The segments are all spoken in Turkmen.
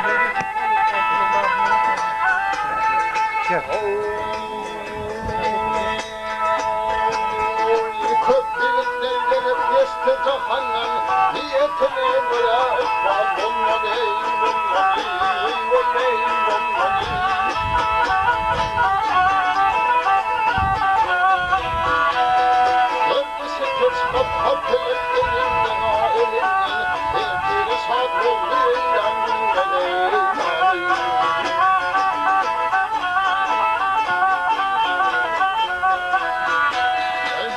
Köp ýigitler gelip geçdi jahandan, Niýetine görä ykbal bolmady, bolmady, bolmady, bolmady. Gerdişi keç gapga pelek elinden, a elinden, Ertire şat boldy eýýäm günleri,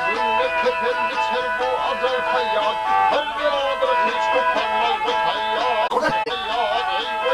Günde kepen biçer bu ajal saýýat, Her beladyr hiç gutarmaz bu saýýat, Eý.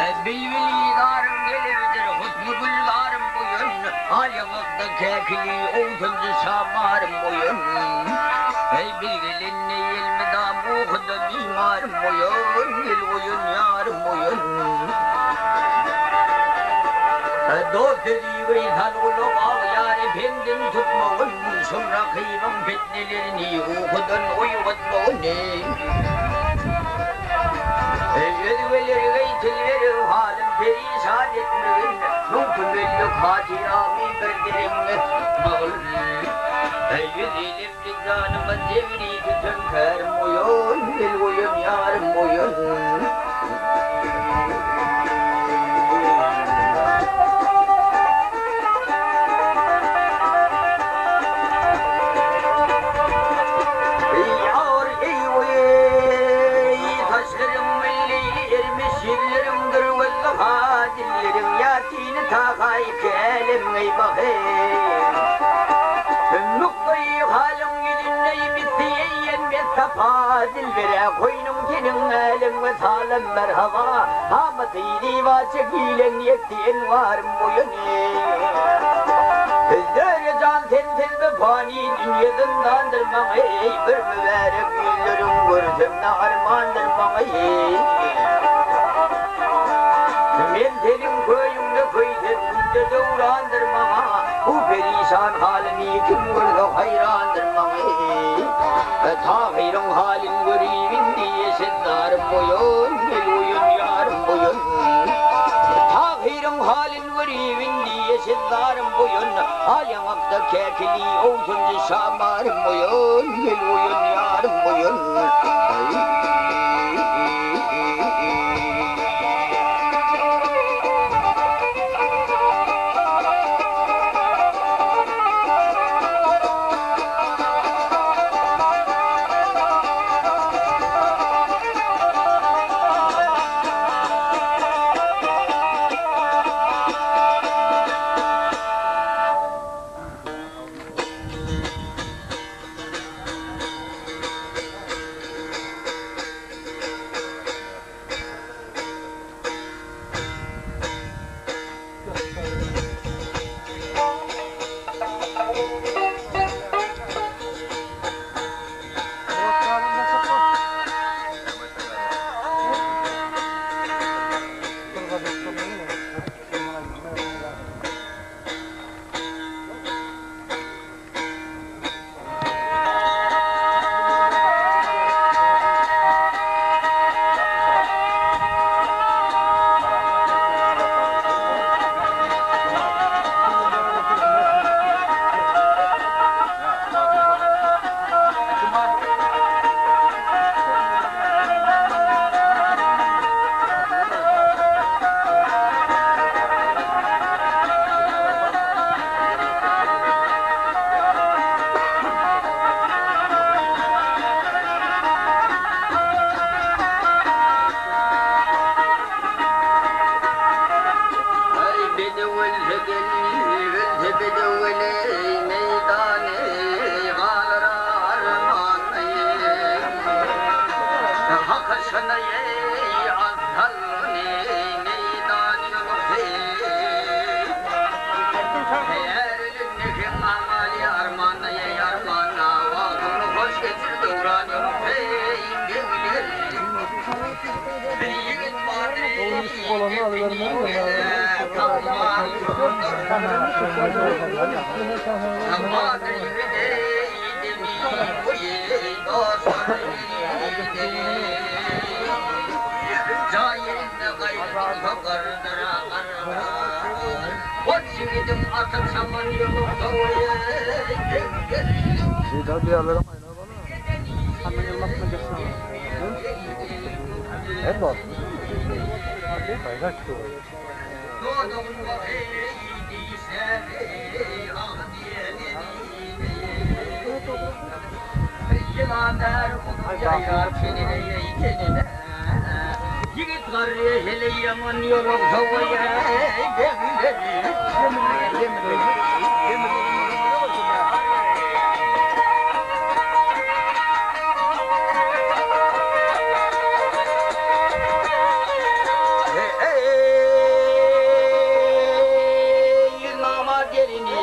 Bilbili zarym gelipdir, husny gülzarym boýun, Al ýaňakda käkili, owsundy şamarym boýun. Eý, bilgelinne elmydam ukuda bimarym boýun, Gel goýun ýarym boýun. Dost sözi sal gulak agýar ependin tutmagyn, Şum rakybyň pitnelerini ukudan oýgatmagyn. Özgelerge til berip halym perişan etmegin, Müňkümellik hatyramy bir dereňňe tutmagyn. Ýüz elemli janyma jebri sütemkärim oýun, El goýan ýarym oýun. Ýar eý oý, saçlaryň milleýli ermiş ýüzleriňdir wezzaha dilleriň ýatyny tahaý kälemňeý bahy. Mukdaýy halyň ýüzünde misli eýýem bessapa dilbere goýnuň seniň älemge salam merhaba kamaty ziba çekilen ýekdi enwarym boýuny. Zöhre jan sensiz bu pany dünýe zyndandyr maňa eý bir mübärek ýüzleriň görsem ne armandyr maňa eý. Men seniň köýüňde köýsem günde döwrandyr maňa bu perişan halymy kim görse haýrandyr maňa eý. Tahyryň halyn görüp indi eşendarym boýun el goýun ýarym boýun. Tahyryň halyn görüp indi eşendarym boýun al ýaňakda käkili owsunjy şamarym boýun el goýun ýarym boýun.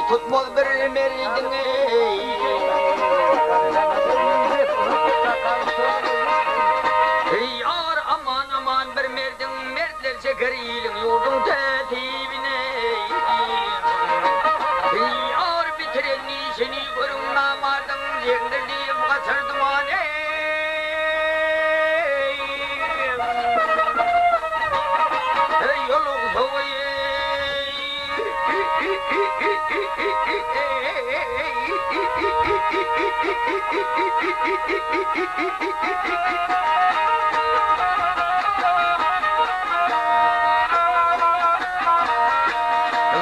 tutmaz bir merdiň eý. Ýar aman aman bir merdiň mertler çeker iliň ýurduň tätibine eý. Ýar bitiren işini görüň namardyň ýeňdir diýip gaçar duman eý.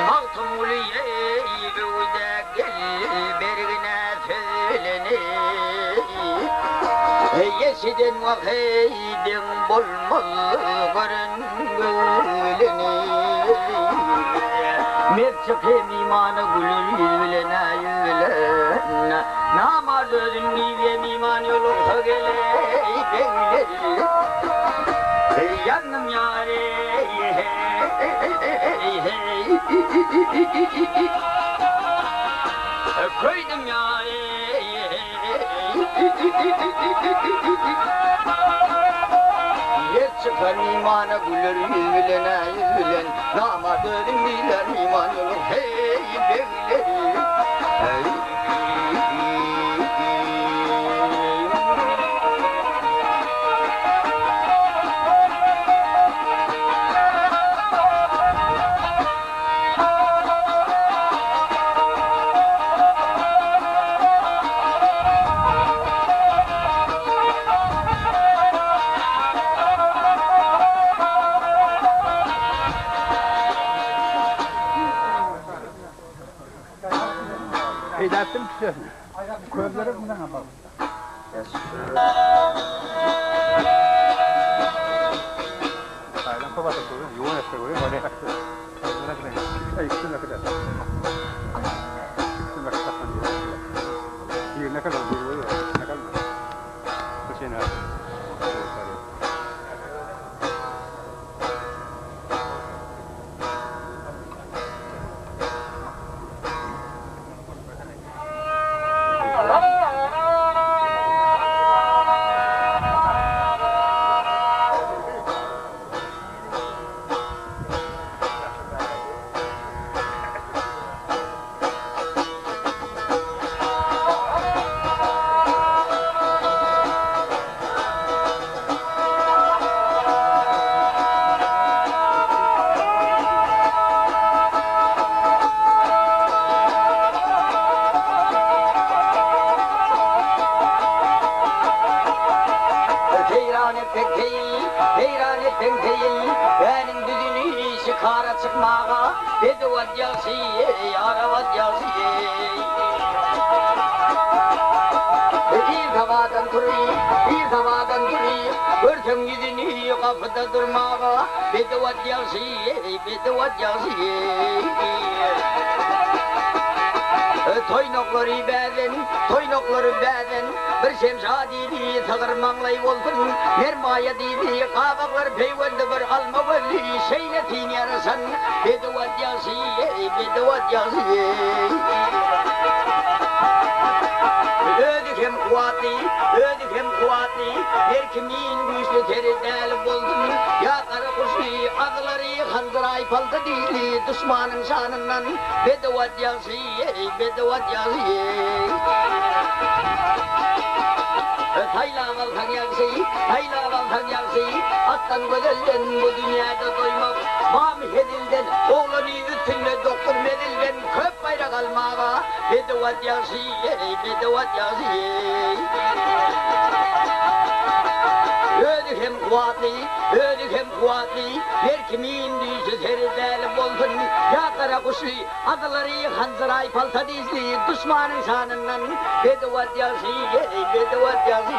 Magtymguly eý öwde gel bergin-ä söz bilen eý. Eşiden wahyý deň bolmaz gören göz bilen eý. Mert çykyp imana güler ýüz bilen-ä ýüz bilen. Namart özün diýip iman ýoluksa geleý begler. Ýandym ýar eý heý heý. Köýdüm ýar eý Ýer çykan imana güler ýüz bilen-ä ýüz bilen, Namart özün diýler iman ýolun heý begler. Eýdäpdim tüssesini. Közleri bundan apar. Seýran etseň seýil, seýran etseň seýil, Päliň düzüni şikara çykmaga, Bedew at ýagşy, arap at ýagşy. Ir sabadan turyp, ir sabadan turyp, Görseň ýüzüni gapyda durmaga, Bedew at ýagşy, bedew at ýagşy. Toýnaklary bäzen, toýnaklary bäzen, Bir şemşa diýdi, sygyr maňlaý bolsun, Nermaýa diýdi, gabaklary peýwendi bir alma gözli, Şeýle syn ýaraşan bedew at ýagşy, bedew at ýagşy. Özi hem kuwwatly, özi hem kuwwatly, Her kimin güýçli seri däl bolsun, Ýa gara guşy, azylary hanjar aýpalta diýdi, Duşmanyň şanyndan bedew at ýagşy, bedew at ýagşy. Saýlap alsaň ýagşy, saýlap alsaň ýagşy, Atdan gözelden bu dünýäde doýmak, Mamy hezilden, oglany üstünde dokuz mezilden köp baýrak almaga bedew at ýagşy, bedew at ýagşy. Özi hem kuwwatly, özi hem kuwwatly, Her kimin düýşi seri däl bolsun, Ýa gara guşly, Azylary hanjar aýpalta dişli, Duşmanyň şanyndan bedew at ýagşy, bedew at ýagşy.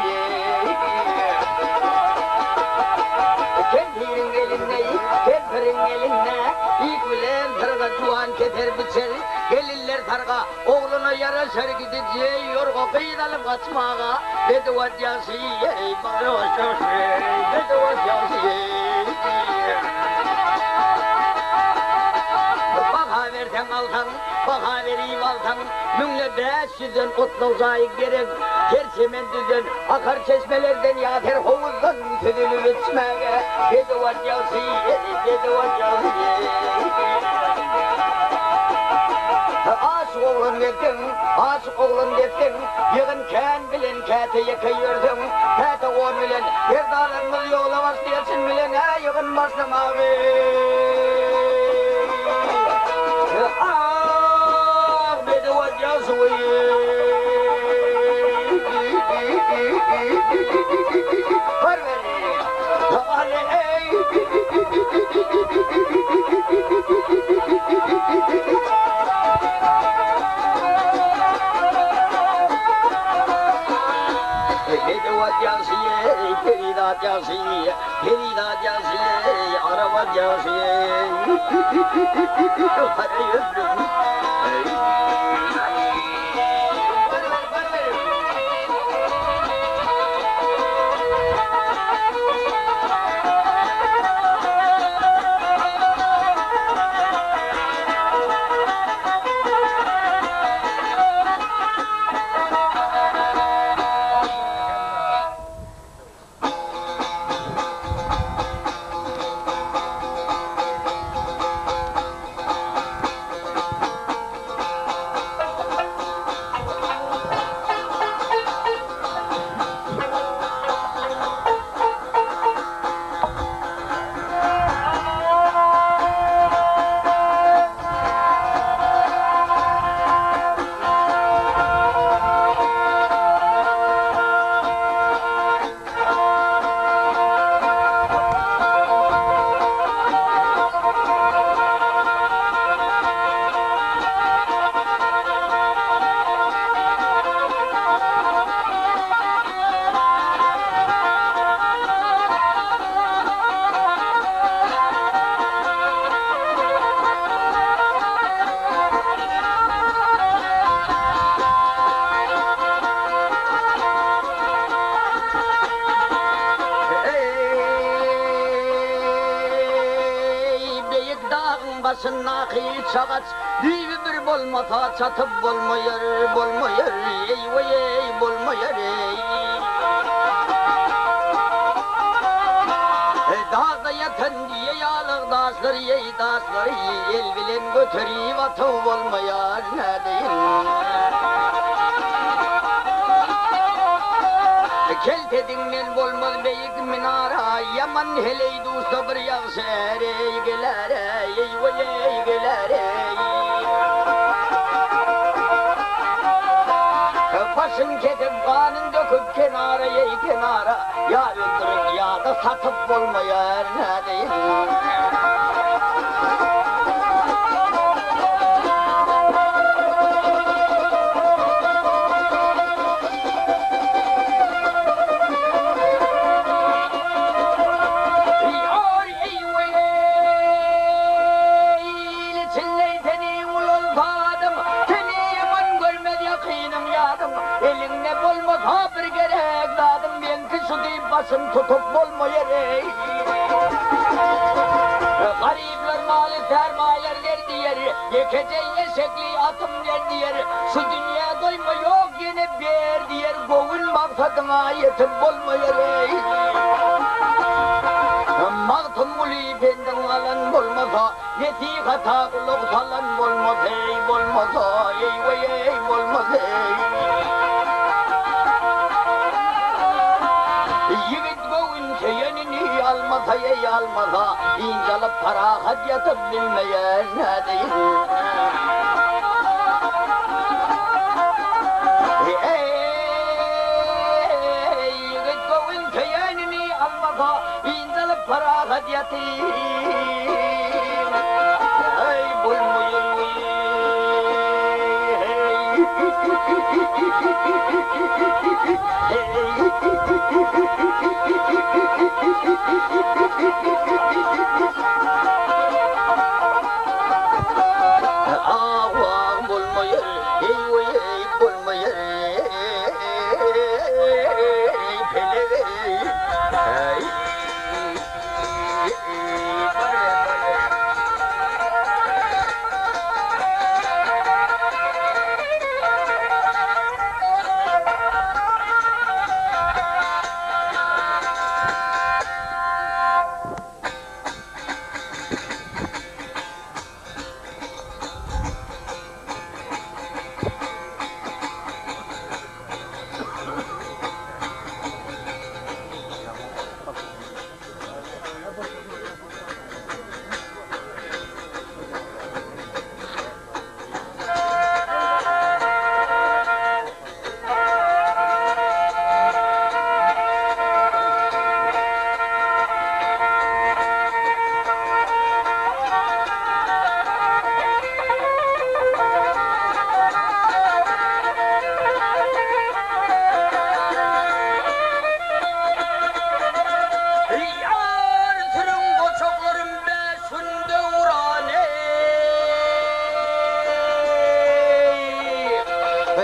Kempiriň elinde, kempiriň elinde, Ik bilen syrga juwan keser biçer, Gelinler sarga, ogluna ýaraşar gidiji, Ýorga gyz alyp gaçmaga, bedew at ýagşy, bedew at ýagşy, bedew at ýagşy. berseň alsaň, baha berip alsaň, müňle 500-den otlag jaýy gerek, her çemen düzden, akar çeşmelerden ýa her howuzdan süzülip içmäge bedew at ýagşy, bedew at ýagşy. Aşyk oglan gezseň, aşyk oglan gezseň, ýygyn kän bilen käte ýeke ýörseň, käte on bilen, serdarlarymyz ýola başlaýar çyn bilen, ä ýygyn başlamagy. Ah, bedew at ýagşy. Bar beri. Aleý. Bedew at ýagşy, perizat ýagşy, perizat ýagşy, arap at ýagşy. Haraý ömrüm. Bar ber, bar ber. Eý, beýik dagyň başyndaky çagaç, Düýbi bir bolmasa çatyp bolmaýar, bolmaýar, eý-weý-eý, bolmaýar, eý. Dagda ýatan düýe ýalyg daşlary, eý, daşlary, el bilen göterip atyp bolmaýar, nädeýin. Keltediňden bolmaz beýik minara, Ýaman heleý duşsa bir ýagşy är, eý, geler, eý, weý, eý, geler, eý. Başyn kesip, ganyn döküp kenara, eý, kenara, Ýa öldürip, ýa-da satyp bolmaýar, nädeýin. Başym tutup bolmaýar eý. Garyplar maly sermaýar ger diýer, Ýekeje eşekli atym ger diýer, Şu dünýä doýma ýok ýene ber diýer, Göwün maksadyňa ýetip bolmaýar eý. Magtymguly pendiň alan bolmasa, Nesihata gulak salan bolmasa eý, bolmasa, eý weý eý, bolmasa eý. Ýigit göwün söýenini almasa eý, almasa, Ynjalyp parahat ýatyp bilmeýär nädeýin. Eý, ýigit göwün söýenini almasa, Ynjalyp parahat ýatyp, eý, bolmaýar weý. Ah, wah, bolmaýar, eý, weý, bolmaýar, eý, pelek, eý. Bar ber, bar ber.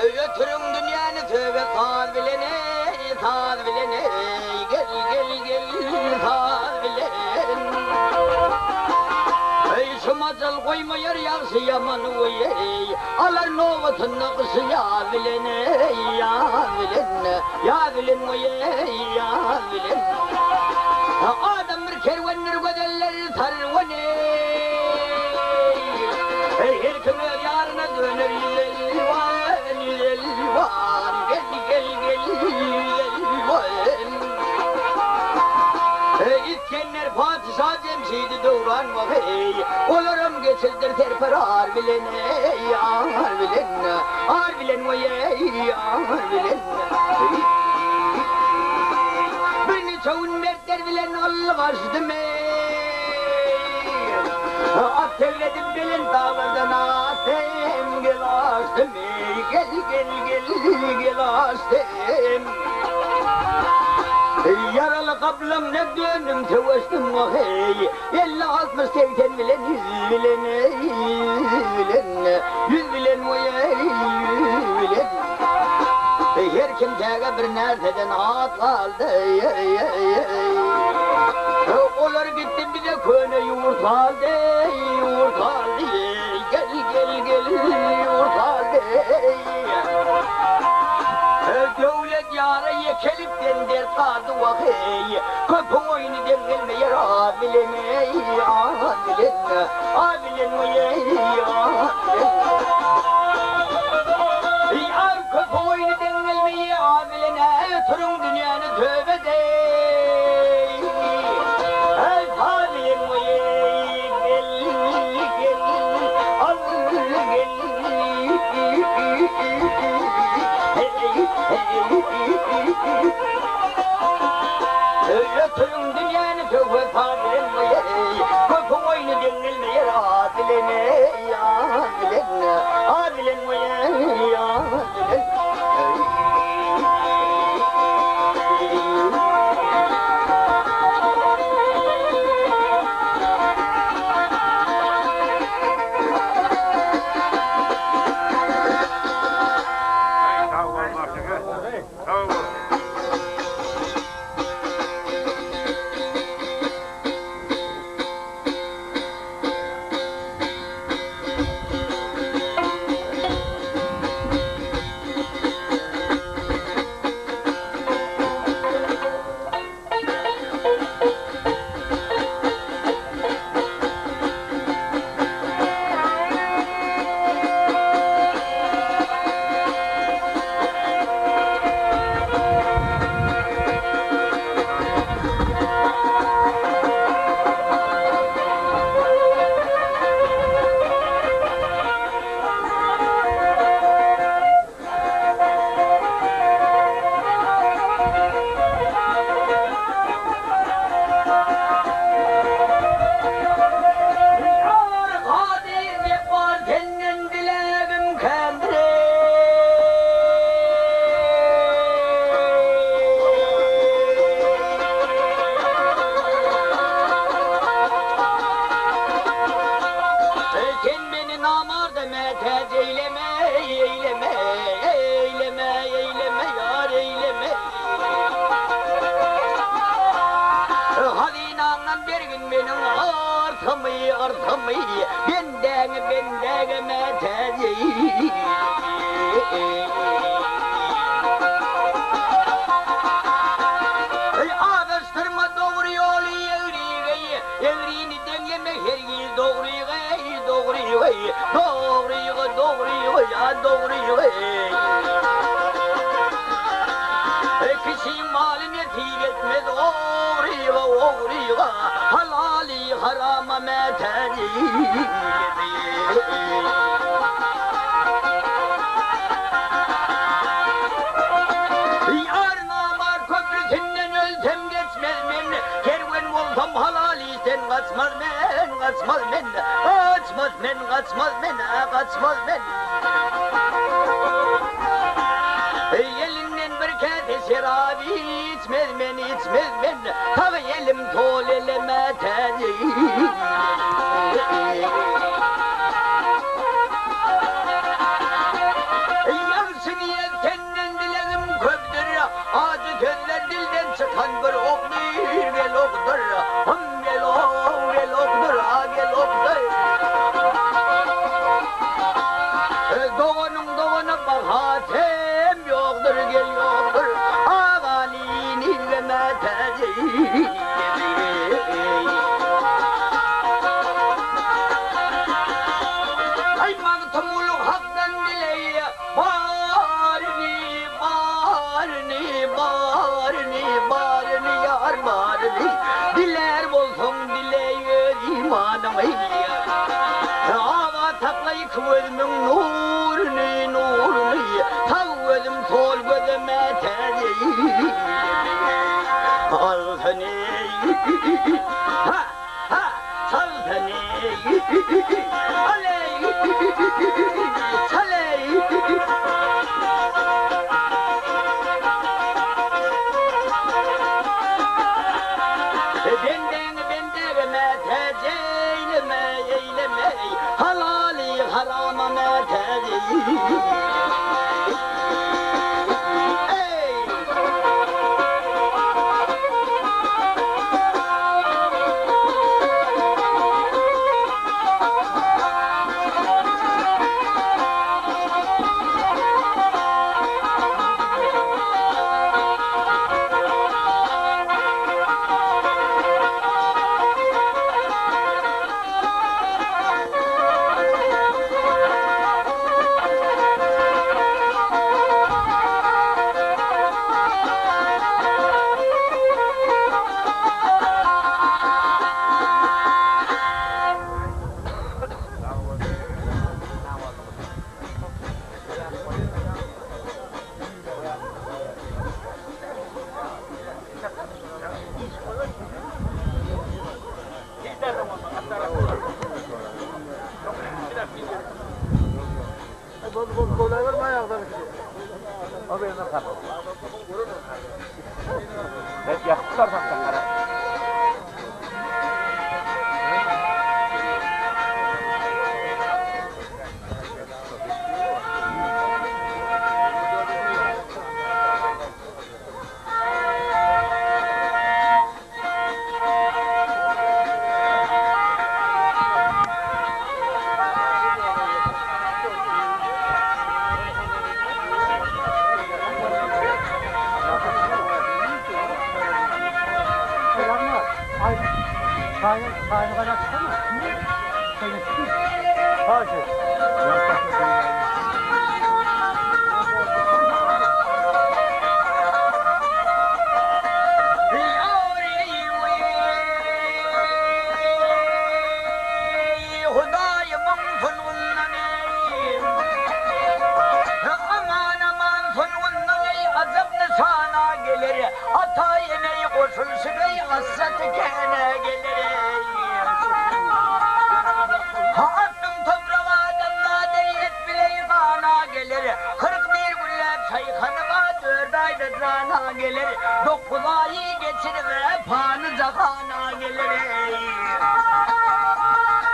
Ötüriň dünýäni töbe saz bilen eý, saz bilen eý, gel, gel, gel, saz bilen. Eý, şu majal goýmaýar ýagşy ýamany oý eý, alar nobatynda gyşy ýaz bilen eý, ýaz bilen, ýaz bilen oý eý, ýaz bilen. Adam bir kerwendir gözeller sarwany eý, her kim öz ýaryna döner 150 wan, 150 wan, gel, gel, gel, 150 wan. Isgender patyşa Jemşidi döwran wah-eý, Olaram geçildir serper ar bilen, eý, ar bilen, ar bilen, weý-eý, ar bilen. Birniçe gün mertler bilen ylgaşdym, eý, At tegledip belent daglardan asdym, gel asdym, eý, gel, gel, gel, gel asdym. Ýaraly gaplam ne döndüm söweşdim wah-eý, 50, 60, 80 bilen, 100 bilen, eý, 100 bilen, 100 bilen, weý-eý, 100 bilen. Her kim täge bir närseden at galdy, eý-eý-eý. Olar gitdi bize köne ýurt galdy, ýurt galdy, eý, gel, gel, gel, ýurt galdy, eý. Döwlet ýara ýekelikden dert galdy, wah-eý. Köpüň oýny deň gelmeýär, az bilen, eý, az bilen, az bilen, weý-eý, az bilen. Ýar köpüň oýny deň gelmeýär, az bilen, ötüriň dünýäni töbe deý. Eý, saz bilen, weý-eý, gel, gel, al, gel. Ötüriň dünýäni töbe saz bilen, weý-eý, köpüň oýny deň gelmeýär, az bilen, eý, az bilen, az bilen, weý-eý, az bilen. Sag bol Martyga. Sag bol. Ýar Kadyr Jepbar senden dilegim kändir-eý. Sen meni namarda mätäç eýleme, eýleme, eýleme, eýleme, ýar eýleme. Hazynaňdan bergin meniň artymy, artymy, bendäňi bendäge mätäç eýleme. Azaşdyrma dogry ýoly egrige, egrini deňleme hergiz dogryga, dogryga, dogryga, dogryga, ýa dogryga. Kişiň maly nesip etmez ogryga, ogryga, halaly harama mätäç eýledi. Ýar namart köprüsinden ölsem geçmez men, Kerwen bolsam halal işden gaçmaz men, gaçmaz men, gaçmaz men, gaçmaz men, gaçmaz men. Elinden bir käse şerap içmez men, içmez men, Sag elim sol elime täç eýledi. Ýagşy. Doganyň dogana bahasy hem ýokdur, gel ýokdur. Agany inigeme täji. Aý Magtymguly Hakdan dileýä baryny, baryny, baryny, baryny ýar baryny. Dilär bolsaň dileý öz imanyňy. Abat saklaý iki gözümiň nuruny, nuruny. Sag gözüm sol gözüme täji. Al seni, ha, ha, sal seni, aleý, çaleý. Bendäňi bendäge mätäç eýleme, eýleme, halaly harama mätäç eýleme. Hudaýymyň sungundan eý, Aman-aman sungundan eý, Ajap nyşana geler, Ata-eneý goşulyşyp eý, Hasraty käne geler eý. Atdyň topraga adamzat eý, Et bileý gana geler, 41 günläp çaýkanyba, Dört aýda jana geler, Dokuz aýy geçirip, pany jahana geler eý.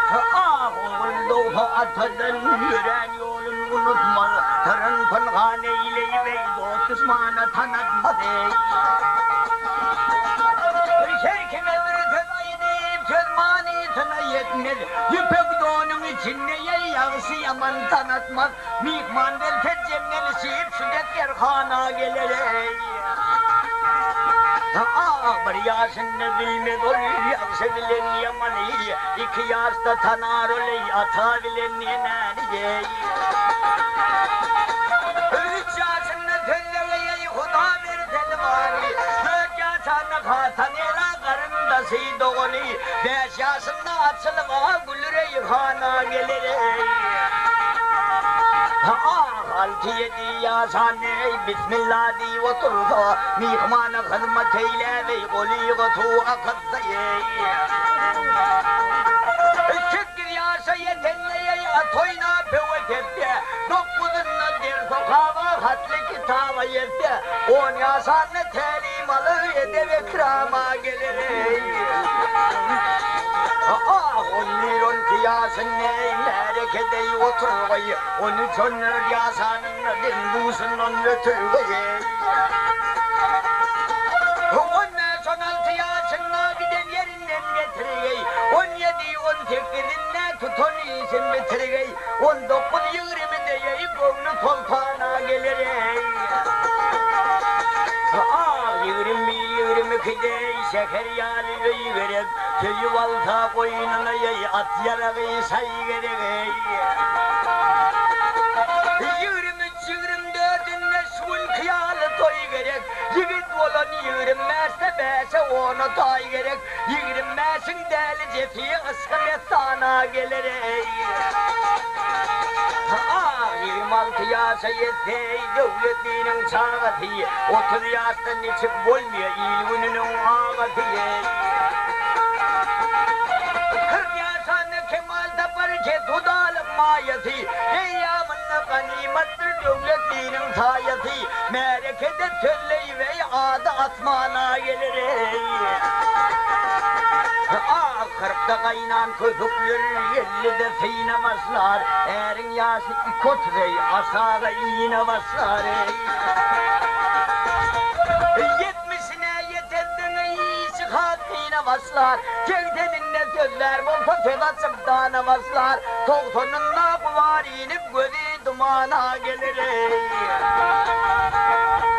Ah, ogul dogsa atadan ýörän ýolun unutmaz, Syryn pynhan eýleýip eý, dost-duşmana tanatmaz eý. Her kime bir söz aýdyp, söz manysyna ýetmez, Ýüpek donuň içinde eý, ýagşy-ýaman tanatmaz. Myhman gelse jemlenişip şu depderhana geler eý. Ah, bir ýaşynda bilmez ol ýagşy bilen ýamany, Iki ýaşda tanar ol eý ata bilen enäni eý. Üç ýaşynda sözlege eý Huda berse lybany, Dört ýaşanda hata nera garyndaşy dogany, Bäş ýaşynda açylyp-a gül-reýhana geler eý. Ah, alty-ýedi ýaşan eý, bismilla diýip otursa, myhmana hyzmat eýläp eý, golyga suw akytsa eý. Sekiz ýaşa ýetende eý, at oýnap höwes etse, dokuzynda ders okap-a hatly kitaba ýetse, on ýaşanda tälim alyp edep-ekrama geler eý. Ah, on bir, on iki ýaşynda eý, märekedeý oturgaý, on üç, on dört ýaşanynda deň-duşundan ötürgeý eý. On bäş, on alty ýaşynda giden ýerinden getirgeý, on ýedi, on sekizinde tutan işin bitirgeý, on dokuz, ýigrimide eý, Şäher ýaly öý gerek, Söýüp alsa goýnuna eý, At ýaragy şaý gerek eý. 23, 24-ünde şu günki ýaly toý gerek, Ýigit bolan ýigrim bäşde bäşe ona taý gerek, Ýigrim bäşiň dälijesi yşky messana geler eý. Ah, 26 ýaşa ýetse eý, döwletliniň çagasy, 30 ýaşda niçik bolmaýa il-gününiň agasy eý. 40 ýaşanda kemal tapar kethudalyk maýasy, Eýýamynda ganymatdyr döwletliniň saýasy, Märekede sözleýibeý ady asmana geler eý. Ah, kyrkda gaýnan köpükler ellide syna başlar, Äriň ýaşy iki otuz eý, aşaga ine başlar eý. Ýetmişine ýetensoň eý, işi has kyna başlar, Segseninde sözlär bolsa söz açyp dana başlar, Togsanynda gubar inip gözi dumana geler eý.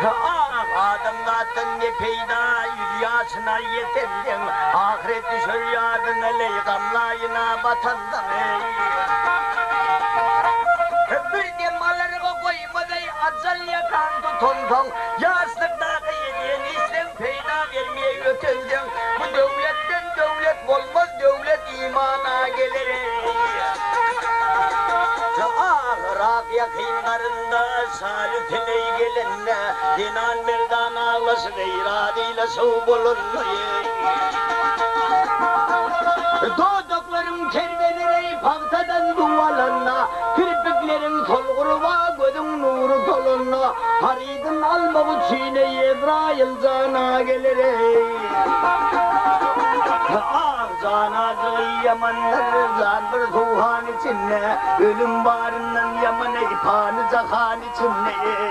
Ah, adamzatdan ne peýda ýüz ýaşyna ýetensoň, Ahyret düşer ýadyňa leý, gamlaýyna batansoň eý. Bir dem alarga goýmaz eý, ajal ýakaň tutansoň, Ýaşlykdaky edýän işleň peýda bermeý ötensoň, Bu döwletden döwlet bolmaz, döwlet imana geler eý. Ahyrak ýakyn garyndaş Şaly-Seleý gelende, Zenan-merdan aglaşyp eý, razylaşyp bolanda eý. Dodaklaryň terbeler eý, pagtadan duwalanda, Kirpikleriň solguryba, gözüň nury dolanda, Harydyň almak üçin eý, Ezraýyl jana geler eý. Ah, jan ajygy ýamandyr, jan bir suhan içinde, Ölüm baryndan ýaman eý, pany jahan içinde eý.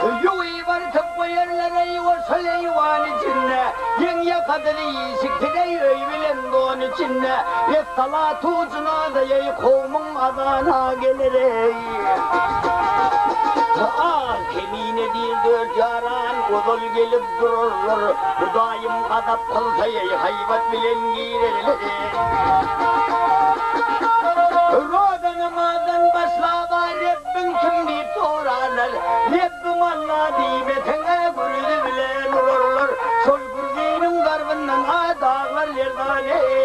Ýuwyp artyp goýarlar eý, oşol eýwan içinde, Ýeň ýakadyly işiksiz eý, öý bilen don içinde, Essalatu jynaza eý, kowmuň azana geler eý. Ah, kemine diýr dört ýaran, ozal gelip durarlar, Hudaýym gazap kylsa eý, haýbat bilen girerler eý. Roza namazdan başlaba Rebbiň kim diýip sorarlar, Rebbim Alla diýmeseň-ä gürzi bilen urarlar, Şol gürziniň zarbyndan a daglar lerzan eý.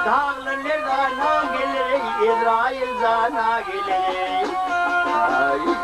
Daglar lerzana geler eý, Ezraýyl jana geler eý.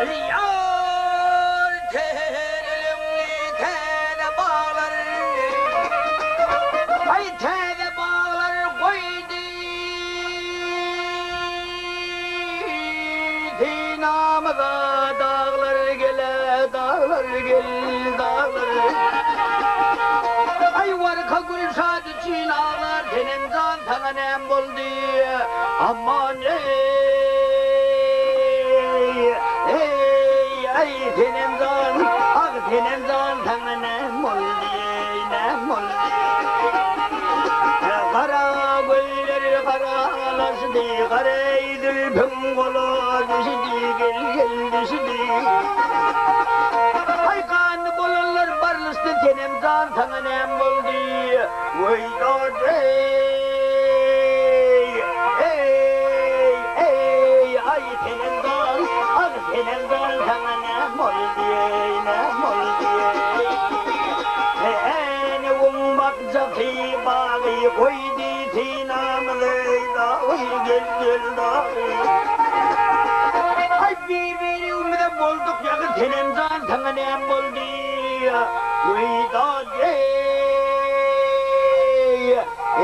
Ýar terlimli täze baglar, Aý täze baglar goýdy synamyza daglar. Aý Warka Gülşat üçin aglar Senem jan saňa näm boldy Aman eý eý aý Senem jan ah Senem jan saňa näm boldy eý näm boldy Gara gözler garalaşdy Garaý zülpüň gola düşdi gel gel düşdi Aý ganly bolanlar barlyşdy Senem jan saňa näm boldy Weý dod eý eý eý aý Senem jan ah Senem jan saňa näm boldy eý näm boldy eý Änewiň bakjasy bagy goýdy synamyzy dagy gel gel dagy Aý bir-birimize bolduk ýagy Senem jan saňa näm boldy Weý dad eý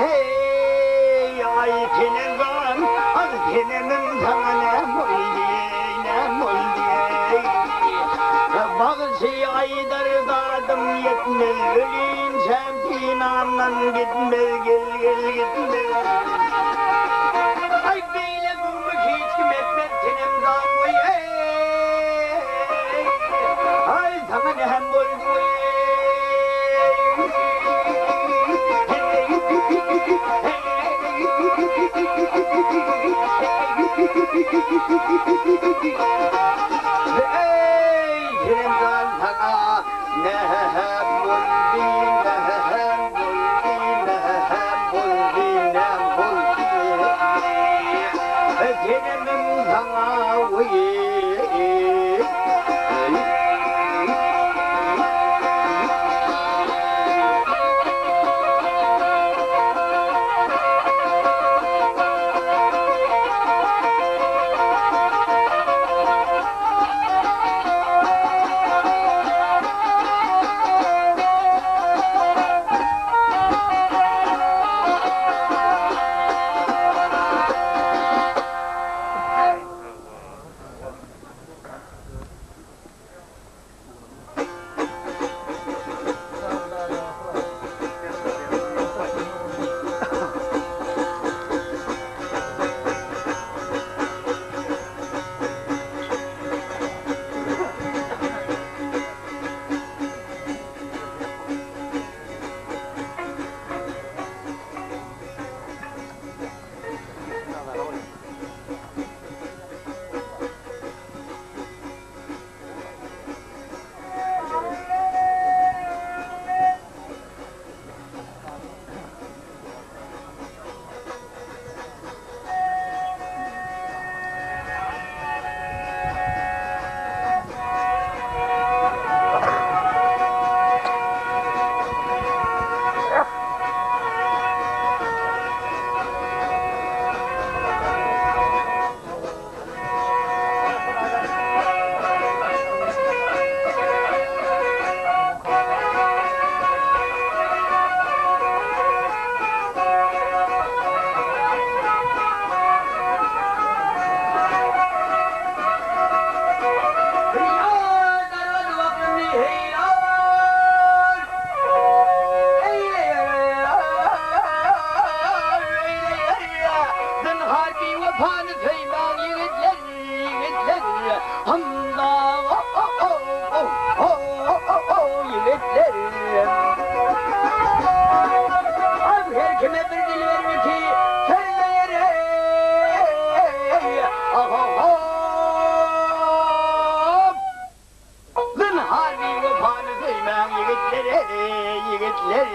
eý aý Senem jan ah Senemim saňa näm boldy eý näm boldy eý Bagşy aýdar dadym ýetmez ölinçäm synamdan gitmez gel gel gitmez Aý beýle zulmy hiç kim etmez Senem jan goý eý Aý saňa näm boldy weý Eý Senem jan saňa näm boldy näm boldy näm boldy näm boldy Senemim saňa weý. Zynhar biwepany söýmäň ýigitler ýigitler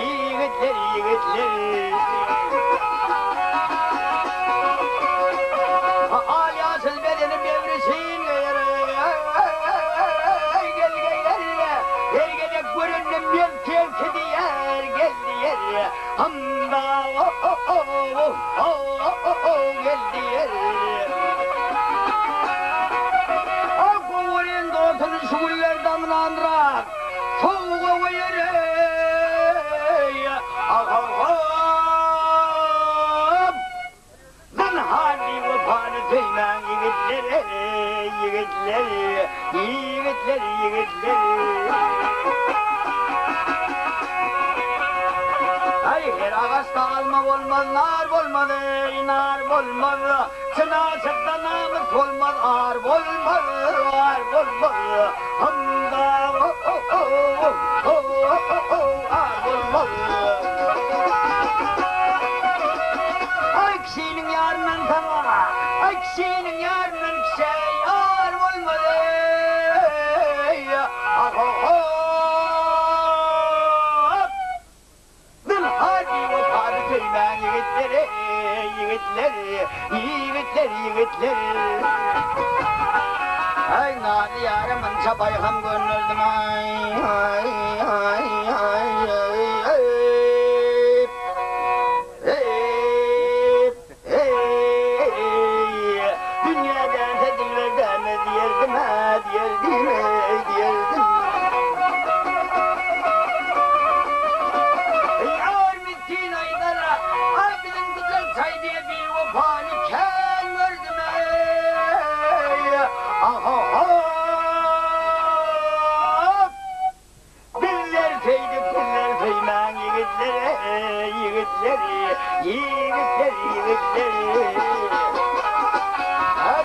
ýigitler ýigitler Al ýaşyl bedeni böwrüsin geýer gel geýer Her gezek görende men terki diýer gel diýer Handa gel diýer. A gowuryn dostuny şu günler daňdanrak sowuga goýar-eý. Ah-ah-ah! Zynhar biwepany söýmäň ýigitler-eý, ýigitler, ýigitler, ýigitler. Aý, her agaçda alma bolmaz, nar bolmaz, eý, nar bolmaz. Çyn aşykda namys bolmaz, ar bolmaz, ar bolmaz. Hym-da, o-o-o-o-o-o-o, ar bolmaz. Aý, kişiniň ýaryndan saňa, aý, kişiniň ýaryndan kişä ýar bolmaz, eý, ah-ho-ho! Zynhar biwepany söýmäň ýigitler, eý, ýigitler, ýigitler, ýigitler. Aý, Nazly ýara munça paýham gönderdim, aý, aý, aý, aý, aý, aý. Eý, eý, dünýä dänse dilber dänmez diýerdim-ä, diýerdim, eý, diýerdim. Ýar misgin aýdar-a, a biziň gyzyl çaý diýe biwepany kän gördüm, eý, ah-ho-ho! Bizler söýdük sizler söýmäň ýigitler eý ýigitler ýigitler ýigitler Ha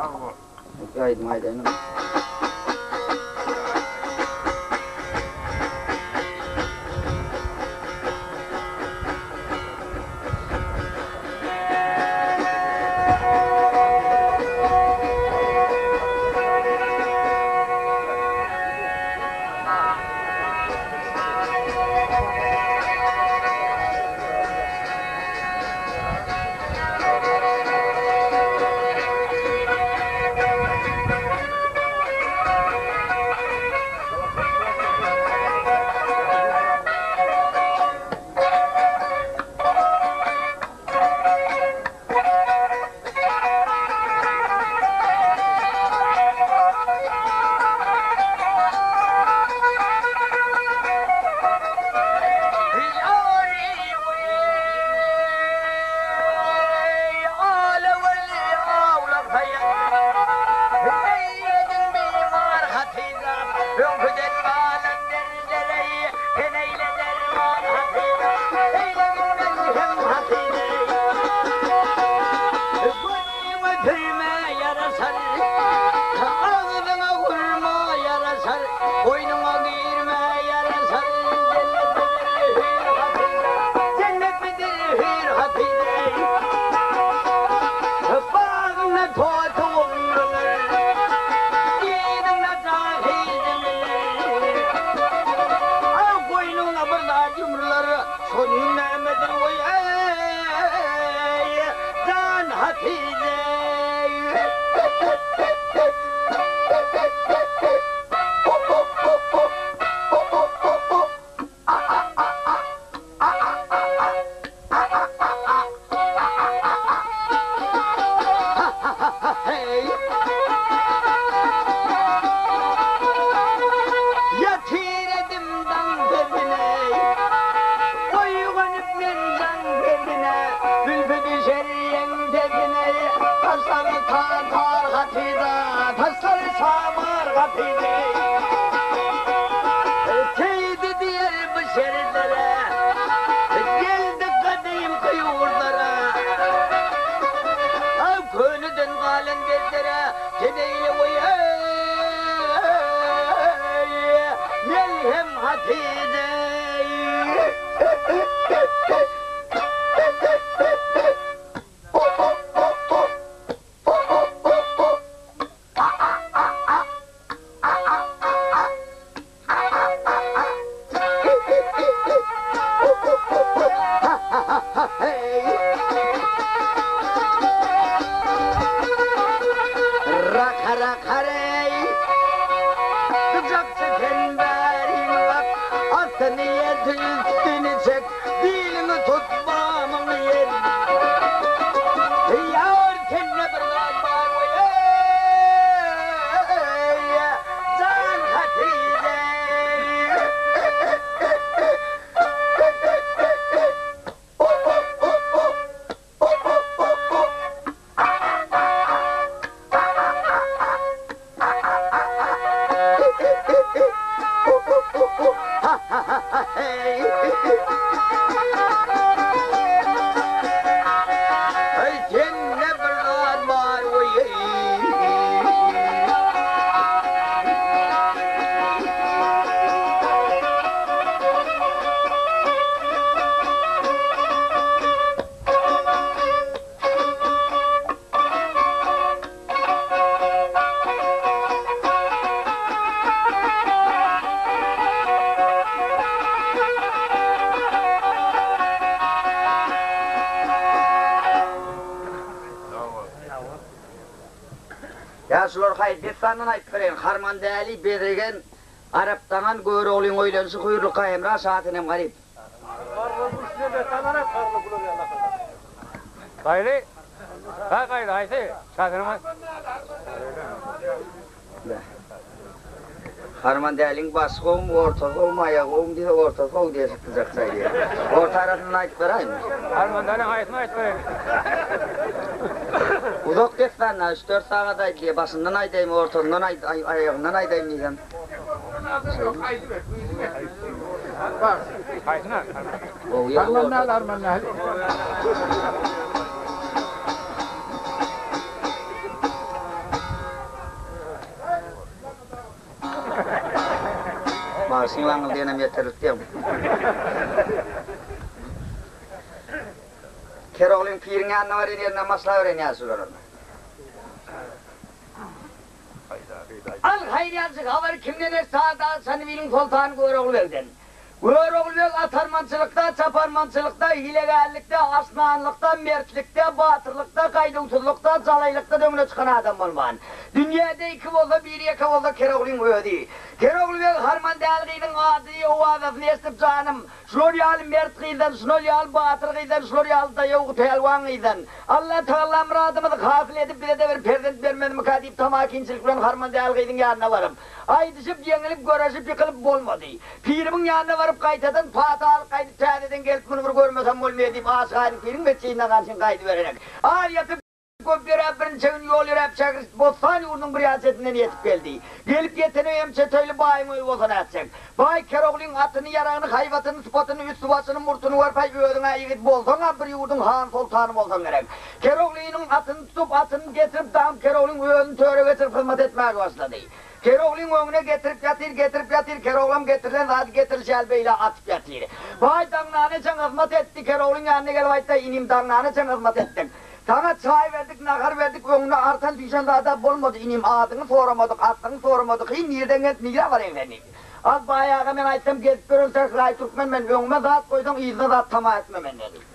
Sag bol. Bir aýdym aýdaýyn. Eý, sende bir zat bar weý. Ýa şular haý dessandan aýdyp bereýin. Harman däli, Bezirgen, Arap daňan, Göroglyň oýlanyşy, Hüýrlukga Hemra, Şasenem Garyp. Gaýly. Ha gaýly haýsy? Şasenem haýsy? Harman däliň başy gowumy, ortasy gowumy, aýagy gowumy diýse, ortasy gowy diýe çykdyjak çaý diýýär. Orta arasyny aýdyp beräými? Harman däliň haýsyny aýdyp beräýin? Uzak dessan-da, üç-dört sagat aýdylýar. Başyndan aýdaýmy, ortasyndan aýt, aýagyndan aýdaýmy diýsem. Gowy ýeri ortasy. Bagşyň laňňyldyýanam ýeterlik diýeň. Keroglyň piriň ýanyna barýan ýerinden başlabereýin ýaşulylar. Al haýranjyk habary kimden eşitse Dag Çandybiliň soltany Görogly begden. Görogly beg atarmançylykda, çaparmançylykda, hilegärlikde, arslanlykda, mertlikde, batyrlykda, gaýduwsyzlykda, jalaýlykda öňüne çykan adam bolman. Dünýäde iki bolsa, biri ýeke bolsa Keroglyň özi. Kerogly beg harman däl gyzyň ady, owazasyny eşidip janym, Şular ýaly mert gyzdan, şular ýaly batyr gyzdan, şular ýaly daýaw pälwan gyzdan, Alla tagalla myradymyzy hasyl edip bize-de bir perzent bermezmika diýip tamakinçilik bilen harman däl gyzyň ýanyna baryp, aýdyşyp, ýeňilip, göreşip, ýykylyp bolmady. Pirimiň ýanyna baryp gaýtadan pata alyp gaýdyp täzeden gelip muny bir görmesem bolmaýa diýip Aşyk Aýdyň piriň metjidine garşyn gaýdyberenek. Az ýatyp. Köp ýöräp, birniçe gün ýol ýöräp Şähris Bossan ýurdunyň bir ýan çetinden ýetip geldi. Gelip ýetene hem çetöýli baýyň öýi bolsa nätjek. Baý Keroglyň atyny, ýaragyny, haýbatyny, sypatyny, üsti-başyny, murtuny görüp-aý özüň-ä ýigit bolsaň-a bir ýurduň han-soltany bolsaň gerek. Keroglynyň atyny tutup, atyny getirip daňyp Keroglyň özüni töre geçirip hyzmat etmäge başlady. Keroglyň öňüne getirip ýatyr, getirip ýatyr, Keroglam getirilen zady getirilişi ýaly beýle atyp ýatyr. Baý daňdana çen hyzmat etdi, Keroglyň ýanyna gelip aýtdy, Inim daňdana çen hyzmat etdik. Saňa çaý berdik, nahar berdik, öňüne artan düşen zad-a bolmady, inim, adyňy soramadyk, aslyňy soramadyk, hiý, nirden gelip, nirä barýaň sen diýdi. Az baý aga, men aýtsam, gezip ýören sähraýy türkmen men, öňüme zat goýsaň, yzyna zat tama etme menden diýdi.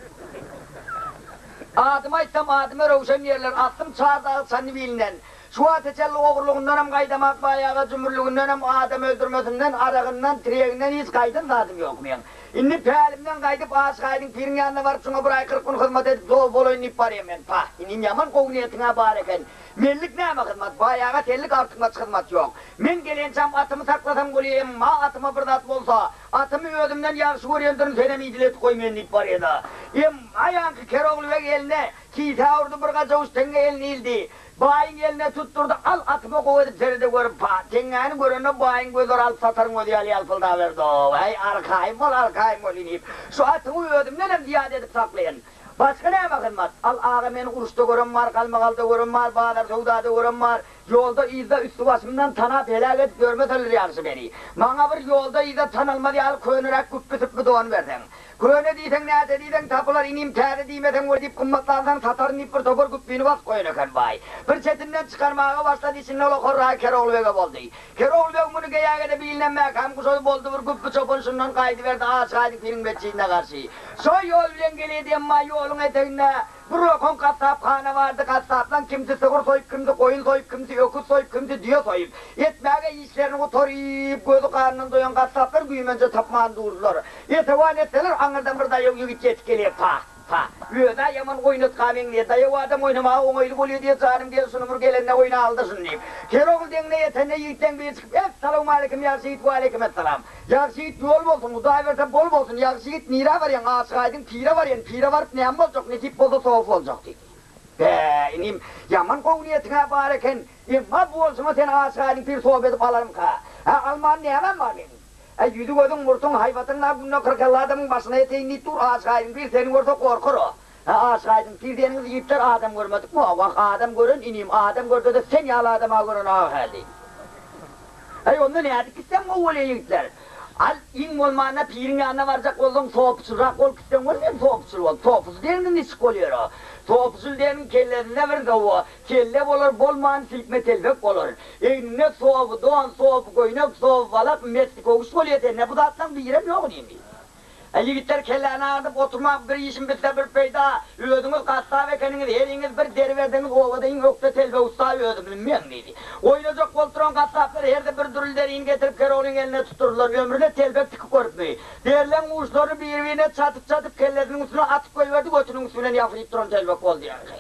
Adymy aýtsam, adyma Röwşen diýerler, aslym Çardagy Çandybilinden. Şu wagta çenli ogurlygyndanam gaýdamak baý aga, jümürligindenem, adam öldürmesinden, aragyndan, tireginden hiç gaýdan zadym ýok meň. Indi pälimden gaýdyp, Aşyk Aýdyň piriň ýanyna baryp, şoňa bir aý 40 gün hyzmat edip, zol bolaýyn diýip barýan men. Pah, inim ýaman gowy niýetiň-ä bar eken. Menlik näme hyzmat, baý aga, senlik artykmaç hyzmat ýok. Men gelençäm atymy saklasam bolýa, emma atyma bir zat bolsa, atymy özümden ýagşy görýändirin, senem idil edip goý meni diýip barýa-da. Emma ýaňky Kerogly beg eline kisä urdy, bir gajawuç teňňe eline ildi. Baýyň eline tutdurdy, Al, atyma gowy edip serede gör, pa, teňňäni görende baýyň gözleri alyp sataryň özi ýaly ýalpyldaberdi-ow. Häý, arkaýyn bol, arkaýyn bol inim. Şu atyňy özümdenem zyýada edip saklaýyn. Başga näme hyzmat? Al, aga, meni uruşda gören bar, galmagalda gören bar, bazar-söwdada gören bar. Ýolda-yzda üsti-başymdan tanap heläk edip ýörmeseler ýagşy meni. Maňa bir ýolda-yzda tanalmaz ýaly köneräk güpbi-süpbi don berseň. Köne diýseň näçe diýseň tapylar inim täze diýmeseň we diýip gymmatlansaň sataryn diýip bir topar güpbini basyp goýan eken baý. Bir çetinden çykarmaga başlady içinde ol okarragy Kerogly bege boldy. Kerogly beg muny geýägede bilinem mäkäm guşady boldy bir güpbi çopan şundan gaýdyberdi Aşyk Aýdyň piriň metjidine garşy. Şo ýol bilen gelýedi emma ýoluň eteginde Bir okan gassaphana bardy, gassaplaň kimsi sygyr soýup, kimsi goýun soýup, kimsi öküz soýup, kimsi düýe soýup, etmäge işlerini gutaryp, gözi gandan doýan gassaplar güýmenje tapman durdular. Esewan etseler, aňyrdan bir daýaw ýigit ýetip gelýär, Pah, pah, öz-ä ýaman oýnatga meňzeýär, daýaw adam oýnamaga oňaýly bolýar diýýär, janym diýen şuny bir gelende oýna aldy şuny diýip. Kerogly deňine ýetende ýigitleň biri çykyp, Essalawmaleýkim, ýagşy ýigit, waleýkimessalam. Ýagşy ýigit ýol bolsun, Hudaý berse bol bolsun, ýagşy ýigit nirä barýaň, Aşyk Aýdyň pire barýan, pire baryp näme boljak, nesip bolsa sowap boljak diýdi. Bä, inim, ýaman gowy niýetiň-ä bar eken, emma bu bolşuňa seni Aşyk Aýdyň pir sowap edip alarmyka? Hä, alman nämem bar meniň? Äý, ýüzi-gözüň, murtuň, haýbatyň nä günde 40-50 adamyň başyna ýeteýin diýip dur, Aşyk Aýdyň pir seni görse gorkar-o. Hä, Aşyk Aýdyň pir diýeniňiz ýigitler adam görmedikmi? Wah, adam gören inim, adam görse-de sen ýaly adam-a gören-a hä diýdi. Äý, onda nädip gitsem gowy bolýa ýigitler? Al, iň bolmanda piriň ýanyna barjak bolsaň, sopuçylrak bolup gitseň bol, sen sopuçyl bol. Sopuçyl diýeniňiz niçik bolýar-a? Sopuçyl diýeniň kellesinde bir sowa, kelle bolar, bolman silkme telpek bolar. Egninde sowy don, sowy köýnek, sowy balak, mesli köwüş bolýar sende bu zatlaň birem ýok inim diýdi. Äý ýigitler kelläni agyrdyp oturmaň bir işim bitse bir peýda, özüňiz gassap ekeniňiz heriňiz bir deri berseňiz obada iň ökde telbe ussa özümizm meň diýdi. Oýnajak bolup duran gassaplar hersi bir dürli derini getirip Keroglyň eline tutdurdylar, ömrüne telpek tikip görüpmi. Derileň uçlaryny bir-birine çatyp-çatyp kellesiniň üstüne atyp goýberdi götüniň üsti bilen ýapyryp duran telpek boldy ýaňky.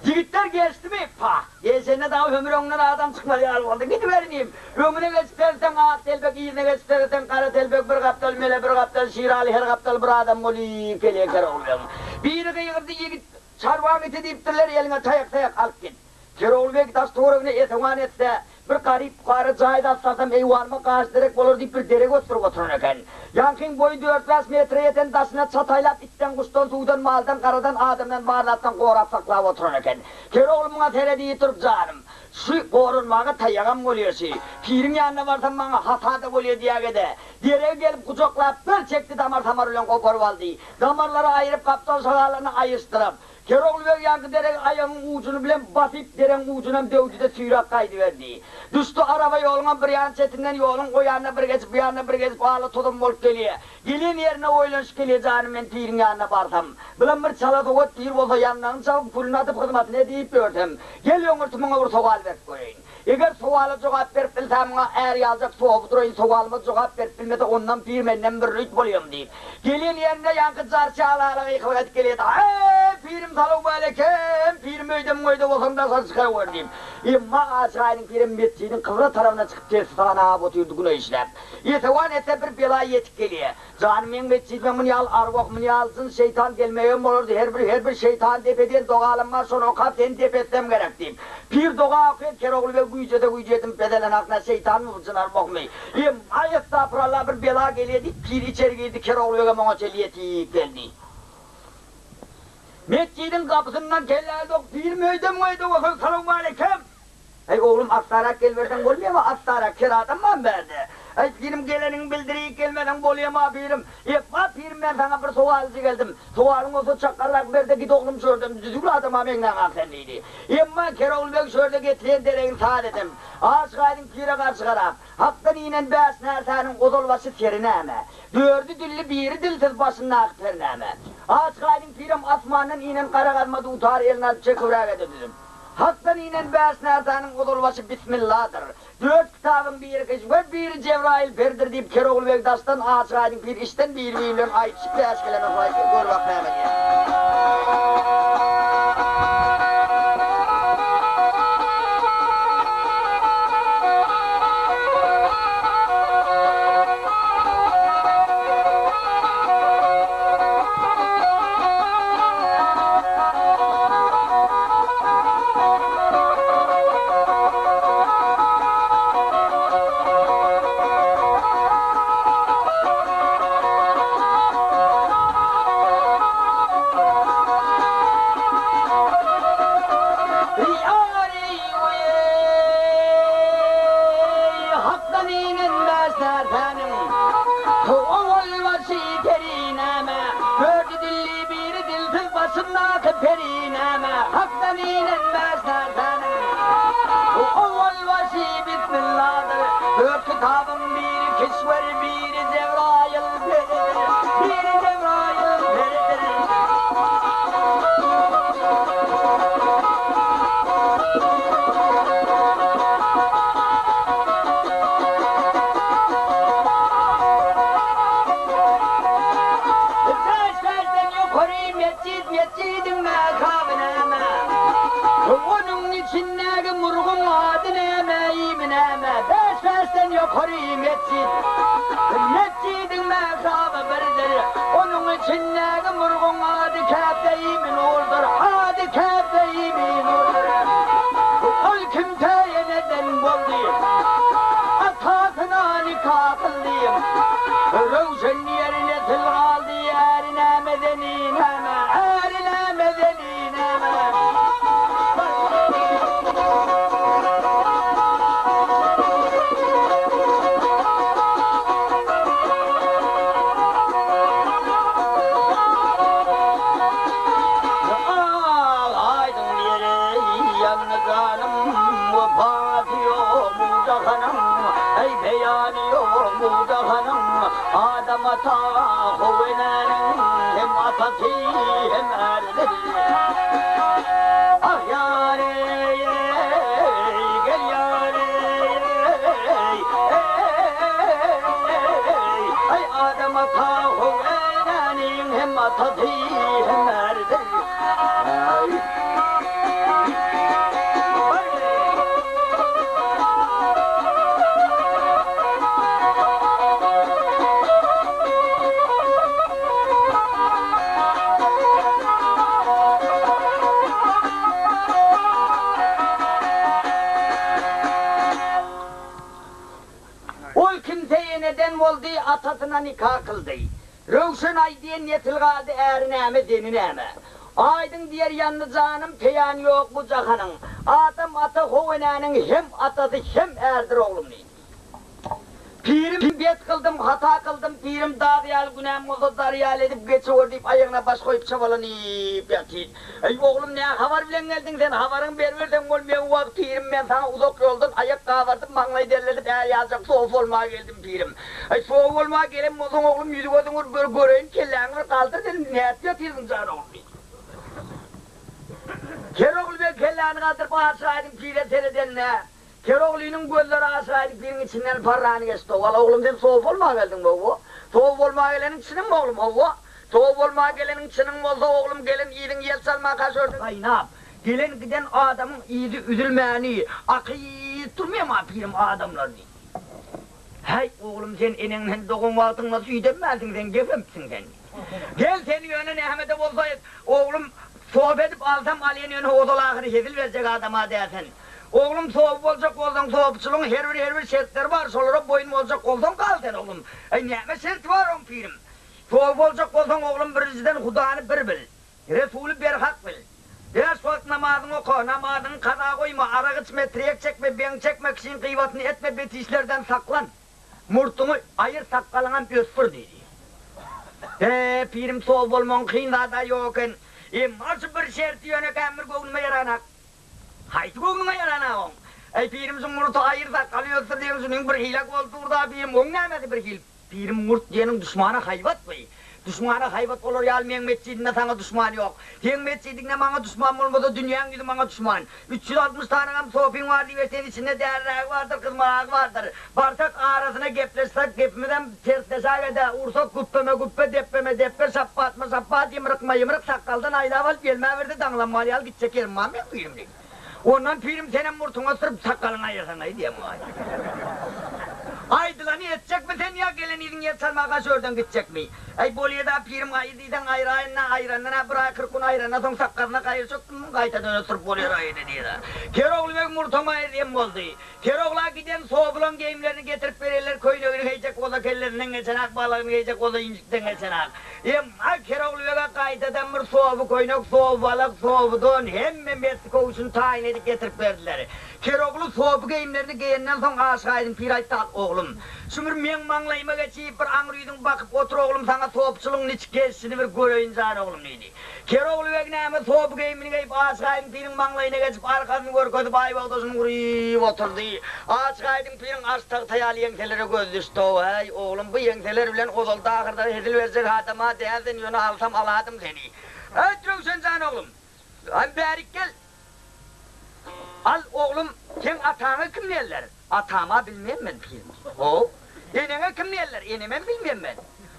Ýigitler gelişdimi? Pah! Gelşende dagy hömür öňünden adam çykmaz ýaly boldy. Gidiber inim! Öňüne geçip seretseň ak telpek, yzyna geçip seretseň gara telpek, bir gapdal mele, bir gapdal şiraly, her gapdal bir adam bolyp gelýär Kerogly begiň. Biri gygyrdy, Ýigit, çarwaň iti diýipdirler, eliňe taýak-saýak alyp git. Kerogly beg daş-töweregine esewan etse, bir garyp-pukara jaý zat salsam eýwanyma gaş derek bolar diýip bir derek ösdürip oturan eken. Ýaňkyň boýy dört-bäş metre ýeten daşyna çat aýlap itden-guşdan, suwdan, maldan, garadan, adamdan, bar zatdan gorap saklap oturan eken. Kerogly muňa serediýip durup, Janym, şu goranmaga taýagam bolýa şi. Piriň ýanyna barsam maňa hata-da bolýa diýäge-de. Deregi gelip gujaklap bir çekdi damar-samar bilen goparyp aldy. Damarlary aýyryp gapdal şagalaryny aýyşdyryp. Kerogly beg ýaňky deregi aýagyň ujuny bilen basyp deregiň ujunam döwdi-de süýräp gaýdyberdi. Düşdi araba ýoluňam bir ýan çetinden ýoluň o ýanyna bir geçip bu ýanyna bir geçip ala tozan bolup gelýä. Gelen ýerine oýlanyşyp gelýä janym men piriň ýanyna barsam. Bilam bir çala sowat pir bolsa ýandagyny çalyp külüni atyp hyzmatyny edip ýörsem. Gel öňürti muňa bir sowal berip göreýin. Eger sowala jogap berip bilsä muňa är ýaljak sowy duraýyn sowalyma jogap berip bilmese ondan pir menden mürrit bolýam diýip. Gelen ýerinde ýaňky jarçy ala-ala gykylyk edip gelýärdi. Eý, pirim salowmaleýkem, pirim öýdemiň öýde bolsaň daşary çykawer diýip. Emma Aşyraýynyň pirem metjidiň kybla tarabyna çykyp tebsi sanap otyrdy güne işläp. Esewan etse bir bela ýetip gelýär. Janym meň metjidime muny ýaly arwah, muny ýaly jyn, şeýtan gelmegem bolardy, her bir her bir şeýtany dep edýän dogalam bar, şony okap seni dep etsem gerek diýip. Pir doga okaýan Kerogly beg güýjese güýjedin pezelenok nä şeýtanmy bu jyn arwahmy. Emma estapurallah bir bela gelýä diýip pir içeri girdi Kerogly begem oňa çenli ýetip geldi. Metjidiň gapysyndan kelläni sokup pirim öýdemiň öýde bolsaň salowmaleýkem. Äý, oglum, assarak geliberseň bolmaýamy, assarak, ker adamam bärde. Äý, pirim, geleniňi bildirip gelmeseň bolýamy, pirim? Epba, pirim, men saňa bir sowalyjy geldim. Sowalyň bolsa çakgarrak ber-de git oglum şörden, düzüwli adama meňzäňak sen, diýdi. Emma Kerogly beg şörde getiren deregini saz edem. Aşyk Aýdyň pire garşy garap, Hakdan inen bäş närsäniň ozalbaşy seri näme? Dördi dilli, biri dilsiz başyndaky per näme? Aşyk Aýdyň pirem asmandan inen gara gazma dutary eline alyp çekibräge-de düzüp. Hakdan inen bäş närsäniň ozalbaşy Bismilladyr. Dört kitabyň biri Hyş we biri Jebraýyl perdir diýip Kerogly beg daşdan, Aşyk Aýdyň pir içden biri-biri bilen aýdyşyp bäşgeleme soraýsa gör bak näme diýer. Hakdan inen bäş närsäniň Owal başy peri näme? Dördi dilli biri dilsiz başyndaky peri näme? Hakdan inen bäş närsäniň Owal başy Bismilladyr. Dört kitabyň biri Kişwer biri Jebraýyl peridir. Biri Jebraýyl peridir. Bäş-bäşden ýokary metjit, metjidiň mähraby näme? Onuň içindäki murguň ady näme, iými näme? Bäş-bäşden ýokary metjit, metjidiň mähraby birdir. Onuň içindäki murguň ady Käbe-i Nurdur, ady Käbe-i Nurdur. Ol kim täýin eden boldy? Atasyna nika kyldy. Röwşen diýer nesil galdy Äri näme zeni näme Äri näme zeni näme. Al aýdyň ýere ýandy janym Wepaty ýok bu jahanyň Eý beýany ýok bu jahanyň Adam ata How enäniň Hem atasy hem ärleri Ah ýar eý gel ýar eý eý Eý Adam ata How enäniň Hem atasy hem ärleri Eý. Ol kimse eneden boldy, atasyna nika kyldy. Röwşen aý diýen nesil galdy, äri näme, zeni näme? Aýdyň diýer ýandy janym, peýany ýok bu jahanyň. Adam ata How enäniň hem atasy hem ärdir oglum diýdi. Pirim bet kyldym, hata kyldym, pirim dag ýaly günäm bolsa dar ýaly edip geçiwer diýip aýagyna baş goýup çabalanyp ýatyr. Eý oglum nä habar bilen geldiň sen, habaryňy beriberseň bolmaýa wah pirim men saňa uzak ýoldan aýak gabardyp maňlaý derledip är ýaljak sowuk bolmaga geldim pirim. Eý sowuk bolmaga gelen bolsaň oglum ýüzi gözüňi bir göreýin kelläňi bir galdyr sen nädip ýatyrsyň jan oglum diýdi. Kerogly beg kelläni galdyryp Aşyk Aýdyň pire seredende, Keroglynyň gözleri Aşyk Aýdyň piriň içinden parrany geçdi. Wala oglum sen sowuk bolmaga geldiňmi howwa? Sowuk bolmaga geleniň çynyňmy oglum howwa? Sowuk bolmaga geleniň çynyň bolsa oglum gelen yzyň ýel çalmaka şörde gaýnap, gelen giden adamyň yzy üzülmäni akyp durmaýama pirim adamlar diýdi. Häý, oglum, sen eneňden dogan wagtyňda süýdemmänsiň, sen gepempsiň sen. Gel, seni ýöne näme-de bolsa et, oglum, sopy edip alsam alýan ýöne ozal-ahyry hezil berjek adam-a däl sen. Oglum, sopy boljak bolsaň, sopuçylygyň her bir, her bir şertleri bar, şolara boýun boljak bolsaň gal sen, oglum. Äý, näme şerti bar oň, pirim? Sopy boljak bolsaň, oglum, birinjiden Hudany bir bil. Resuly berhak bil. Bäş wagt namazyňy oka, namazyňy kaza goýma, arak içme, tirýek çekme, beň çekme, kişiň gyýbatyny etme, bet işlerden saklan. Murtuňy aýyr, sakgalyňam ösdür diýdi. He, pirim sow bolmagyň kyn zad-a ýok eken. Emma şu bir şerti ýönekäm bir göwnüme ýaranak. Haýsy göwnüňe ýaranak oň? Äý, pirim şu murty aýyr, sakgaly ösdür diýen şunyň bir hile bolup dur-da, pirim, oň nämesi bir hil? Pirim murt diýeniň duşmana haýbat by. Duşmana haýbat bolar ýaly meň metjidimde saňa duşman ýok. Seň metjidiňde maňa duşman bolmasa dünýäň ýüzi maňa duşman. 360 sanyňam sopyň bar diýip eşden içinde dälirägi bardyr gyzmaragy bardyr. Barsak arasyna gepleşsek gepimizem tersleşägede ursak güpbeme güpbe depbeme depbe şapbatma şapbat ýymrykma ýymryk sakgaldan aýlap alyp ýelmäberse daňlanmaly ýaly gitjek ýerim bar meň pirim diýdi. Ondan pirim senem murtuňy ösdürip sakgalyňy aýyrsaňaý diýen waý. Aýdylany etjekmi sen ýa gelen yzyň ýer çalmaga şörden gitjekmi? Äý bolýada pirim aýyr diýseň aýraýynda aýrandan-a bir aý 40 gün aýrandan soň sakgalyna gaýyrjak gaýtadan ösdürip bolýar aýyny diýýär. Kerogly beg murtam aýyr diýen boldy. Kerogla giden sobulaň geýimlerini getirip bererler, köýnegini geýjek bolsa kellesinden geçenak, balagyny geýjek bolsa injikden geçenak. Emma Kerogly bege gaýtadan bir soby köýnek, soby balak, soby don, hemme messi-köwşüni taýyn edip getirip berdiler. Kerogly soby geýimlerini geýenden soň Aşyk Aýdyň pir aýtdy, Al, oglum, şu bir meň maňlaýyma geçip, bir aňry ýüzüň bakyp otur, oglum, saňa sopuçylygyň niçik gelşini bir göreýin jan, oglum, diýdi. Kerogly beg näme sopy geýimini geýip, Aşyk Aýdyň piriň maňlaýyna geçip, arkasyny görkezip, aýbagdaşyny guryp oturdy. Aşyk Aýdyň piriň aş tagta ýaly ýeňselere gözi düşdi-ow, Häý, oglum, bu ýeňseler bilen ozalda-ahyrda hezil berjek adam-a däl sen, ýöne alsam aladym seni. Äýt, Röwşen jan oglum, hany bärik gel. Al, oglum, seň ataňa kim diýerler? Atama bilmen men, pirim. How, eneňe kim diýerler? Enemem bilmen men.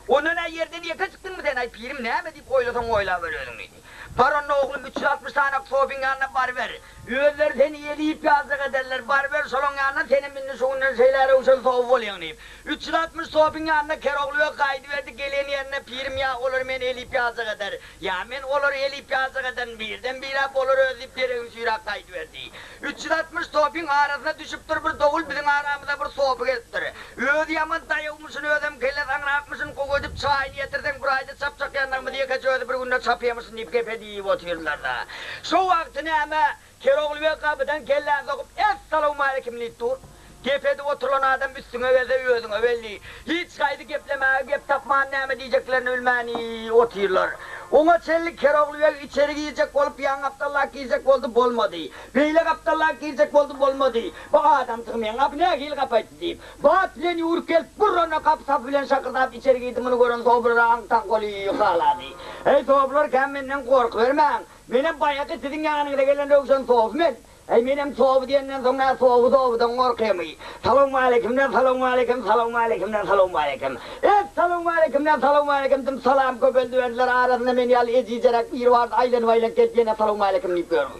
Onda nä ýerden ýeke çykdyňmy sen? Aý, pirim, näme diýip oýlasaň oýlaber özüň diýdi. Bar onda oglum 360 sany sopyň ýanyna baryber. Özleri seni elip ýaljak ederler, baryber şolaň ýanyna senem indi şu günden şeýle röwşen sopy bolýaň diýip. 360 sopyň ýanyna Kerogly beg gaýdyberdi, gelen ýerinde pirim ýa olar meni elip ýaljak eder, ýa men olary elip ýaljak ederin, birden birä bolar özi diýip deregini süýräp gaýdyberdi. 360 sopyň arasyna düşüpdir bir dowul biziň aramyza bir sopy gelipdir. Özi ýaman daýawmyşyn özem kelle saňrakmyşyn gowy edip çaýyny ýetirseň bir aýda çapjak ýandagymyzy ýekeje özi bir günde çapýamyşyn diýip gep edip otyrdylarda. Şo wagty näme Kerogly beg gapydan kelläni sokup Essalawmaleýkim diýip dur. Gep edip oturylan adam üstüňe gelse özüňe belli. Hiç haýsy geplemäge gep tapman näme diýjeklerini bilmän otyrlar. Oňa çenli Kerogly beg içeri girjek bolup ýan gapdallap girjek boldy bolmady. Beýle gapdallap girjek boldy bolmady. Bu adam meň gapy nähili gapy aýtdy diýip, bat bilen ýüwrüp gelip burrana gapy sapy bilen şakyrdap içeri girdi muny gören sopylar aňk-taňk bolup galady. Eý sopylar kän menden gorkubermäň. Menem baýaky siziň ýanyňyza gelen Röwşen sopy men. Äý, menem sowy diýenden soň nä sowy-sowydan gorkýamy? Salowmaleýkimden salowmaleýkim, salowmaleýkimden salowmaleýkim. Essalowmaleýkimden salowmaleýkim diýdim, salam köpeldi berdiler, arasynda men ýaly ejizeräk biri bardy, aýlanyp-aýlanyp gelip ýene salowmaleýkim diýip ýördi.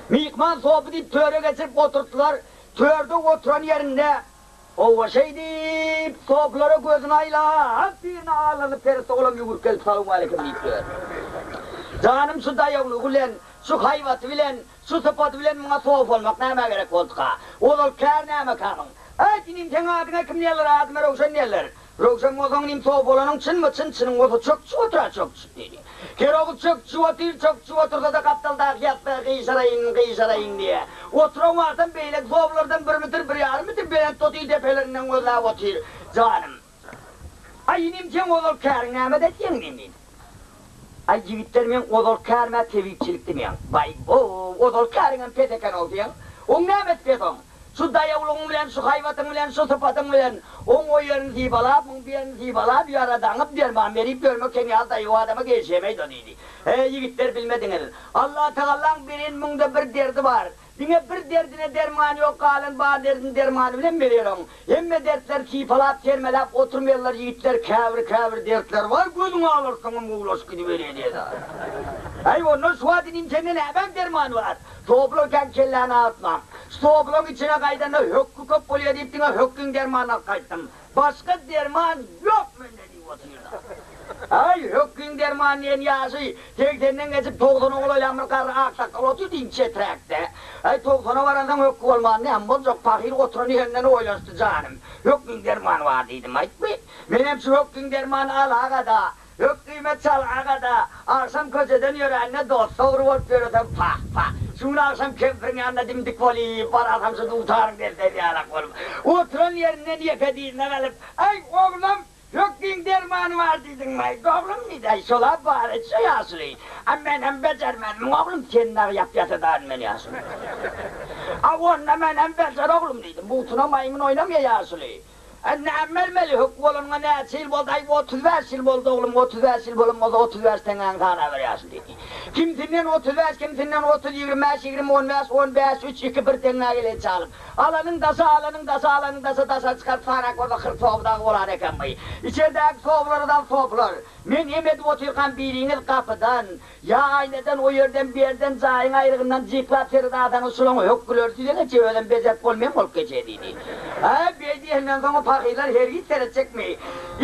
Myhman sopy diýip töre geçirip oturtdylar. Törde oturan ýerinde Howwa, şeý diýip, sopylara gözüni aýlap, birine allanyp seretse, olam ýüwrüp gelip salowmaleýkim diýip ýör. Janym şu daýawlygy bilen, şu haýbaty bilen, şu sypaty bilen muňa sopy bolmak nämä gerek bolduka? Ozal kär nämekä muň? Äýt, inim, seň adyňa kim diýerler, adyma Röwşen diýerler. Röwşen bolsaň inim sopy bolanyň çynmy, çyn, çynyň bolsa çökçüp otur-a, çökçüp diýdi. Kerogul çökçüp otyr, çökçüp otursa-da gapdaldaky ýassyga gyşaraýyn, gyşaraýyn diýýär. Oturan wagtam beýleki sopylardan bir metr, bir ýarym metr belentde otyr, depelerinden gözläp otyr. Janym. Aý, inim, seň ozal käriň nämede diýeň inim diýdi. Aý, ýigitler, meň ozal kärim-ä tebipçilikdi meň. Baý-bow, ozal käriňem pes eken-ow diýeň. Oň nämesi pes oň? Şu daýawlygyň bilen, şu haýbatyň bilen, şu sypatyň bilen oň o ýerini sypalap, muň bu ýerini sypalap, ýara daňyp, derman berip ýörmek sen ýaly daýaw adama gelişemeýd-o diýdi. Heý, ýigitler, bilmediňiz. Allatagallaň beren müňde bir derdi bar. Diňe bir derdine derman ýok, galan bar derdini dermany bilen berýär oň. Hemme dertleri sypalap, sermeläp oturmaýarlar ýigitler, käbir-käbir dertler bar, gözüňi alarsyňam gowulaşyp gidiberýär diýýär. Äý, ondan şu wagt inim sende nämäň dermany bar? Sopylar kelläni agyrtmaň. Stoblaň içine gaýdanda hökgi köp bolýar diýip diňe hökgiň dermanyny alyp gaýtdym. Başga derman ýok mende diýip otyrda. Aý, hökgiň dermany diýen ýaşy segsenden geçip togsana golaýlan bir garry aksakgal otyrdy inçeträkde. Aý, togsana baransoň hökgi bolman näme boljak, pahyr oturan ýerinden oýlanyşdy janym. Hökgiň dermany bar diýdim aýtmy. Menem şu hökgiň dermanyny alaga-da, Hökgime çalaga-da, agşam köçeden ýörände dos-dogry bolup ýöresem, pah-pah, şu gün agşam kempiriň ýanynda dim-dik bolyp, barasam şu dutaryň dessesi ýalak bolup, oturan ýerinden ýeke dyzyna galyp, Aý, oglum, hökgiň dermany bar diýdiňmi-aý, oglum, diýdi, Aý, şol-a bar etşe ýaşuly. A menem bejermenmiň, oglum, sen dagy ýap-ýasadaryn men ýaşuly. A onda menem bejer, oglum, diýdi. Butuna maýmyn oýnamýa ýaşuly. A näme bermeli, hökgi bolanyňa näçe ýyl boldy, aý, 35 ýyl boldy, oglum, 35 ýyl bolan bolsa, 35 teňňäňi sanaber ýaşuly diýdi. Kimsinden 35, kimsinden 30, 25, 20, on bäş, on bäş, üç, iki, bir teňňä gelen çalyp. Alanyň daşa, alanyň daşa, alanyň daşa, daşa çykaryp sanap görse, 40 sow dagy bolan eken by. Içerdäki sowlary da sowlar. Men em edip otyrkam biriňiz gapydan, Ýa aýnadan o ýerden bu ýerden jaýyň aýrygyndan jyklap seredasaňyz şulaň hökgüleri size geçýär özem bejerip bolmaýan bolup geçýär diýdi. Hä, beý diýenden soň o pahyrlar hergiz seretjekmi?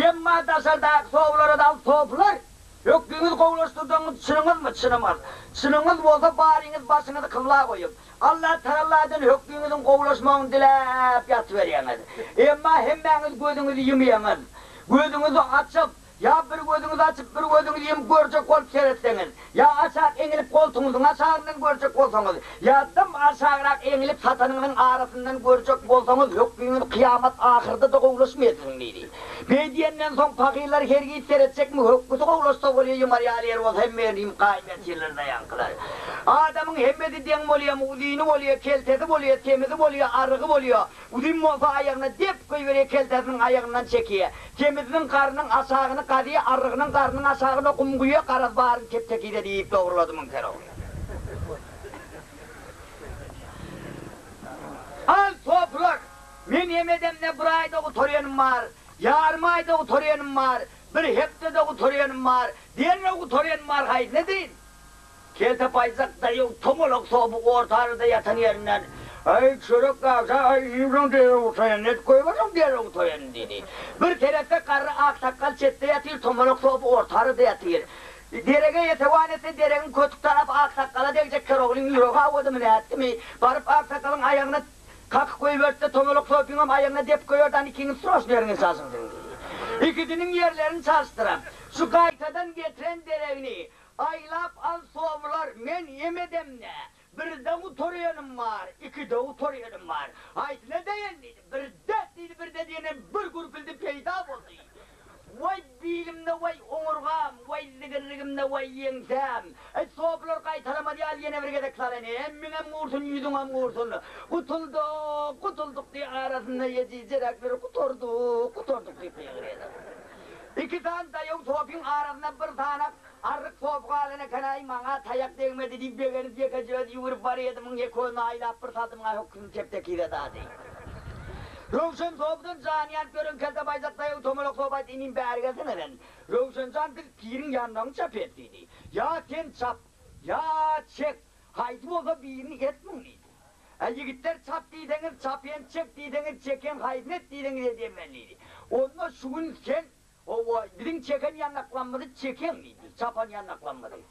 Emma daşardaky sowlara dal sopylar. Hökgüňiz gowulaşdyrdygyňyz çynyňyzmy, çynymyz? Çynyňyz bolsa baryňyz başyňyzy kybla goýup, Allatagalladan hökgüňiziň gowulaşmagyny diläp ýatyberýäňiz. Emma hemmäňiz gözüňizi ýumýaňyz. Gözüňizi açyp, Ýa bir gözüňizi açyp, bir gözüňizi ýumup görjek bolup seretseňiz, ýa aşak eňilip goltugyňyzyň aşagyndan görjek bolsaňyz, ýa dym aşagrak eňilip satanyňyzyň arasyndan görjek bolsaňyz, hökgüňiz kyýamat ahyrda-da gowulaşmaýar siziň diýdi. Beý diýenden soň pahyrlar hergiz seretjekmi, hökgüsi gowulaşsa bolýa, ýumar ýaly ýeri bolsa hemme ýerini ýumup gaýym ýatyrlar-da ýaňkylar. Adamyň hemmesi deň bolýamy, uzyny bolýa, keltesi bolýa, semizi bolýa, arygy bolýa, Uzyn bolsa aýagyna dep goýberýär, keltesiniň aýagyndan çekýär. Semiziniň garnyň aşagyny gazýar, arrygynyň garnyň aşagyna gum guýýar, garaz baryny tep-tekize diýip dogrulady Müňker ogly. Al, sopylar! Men hem edemde bir aýda gutarýanym bar. Ýarym aýda gutarýanym bar, bir hepdede gutarýanym bar, derrew gutarýanym bar, haýsyny edeýin? Kelte paýjak daýaw tomalak sopy orta arada ýatan ýerinden, Aý, çörek gabsa, aý, iýibem derrew gutarýan, edip goýberseň derrew gutarýan diýdi. Bir seretse garry aksakgal çetde ýatyr, tomalak sopy orta arada ýatyr. Derege esewan etse deregiň kötük tarapy aksakgala degjek Keroglyň ýüregi awudymy nätdimi, baryp aksakgalyň aýagyna Kakyp goýberdi-de, tomalak sopyňam aýagyna depip goýberdi, Hany ikiňiz sroçno ýeriňizi çalşyň siziň diýdi. Ikisiniň ýerlerini çalyşdyram, şu gaýtadan getiren deregini aýlap al sobular, men em edemde, birde gutarýanym bar, ikide gutarýanym bar. Haýsyna deýen diýdi. Birde diýdi, birde diýenden bir gürpüldi peýda boldy. Waý bilimde waý oňurgam, waý zigirligimde waý ýeňsäm. Äý sopular gaýtalamaz ýaly ýene bir gezek salaýyn. Hemmiňem gursun, ýüzüňem gursun. Gutuldyk, gutuldyk diý arasynda ýejijeräkleri gutardyk, gutardyk diýip gygyrýarlar. Iki sany daýaw sopyň arasynda bir sanak arryk sopy galan eken-aý, maňa taýak degmedi diýip begenip ýekeje özi ýüwürip barýadymyň ýeke özüni aýlap bir saldymyň-a höküsini çep-tekize dady. Röwşen sopudan jany ýanyp ýören kelte baýdak daýaw tomalak sopy aýtdy, Inim bäri gelsene sen. Röwşen jan biz piriň ýandagyny çapýas diýdi. Ýa sen çap, ýa çek, haýsy bolsa birini etmiň diýdi. Ä ýigitler çap diýseňiz çapýan, çek diýseňiz çekýän, haýsyny et diýseňiz edýän men diýdi. Onda şu gün sen, hawa, biziň çeken ýandaklarymyzy çekeň diýdi, çapan ýandaklarymyzy.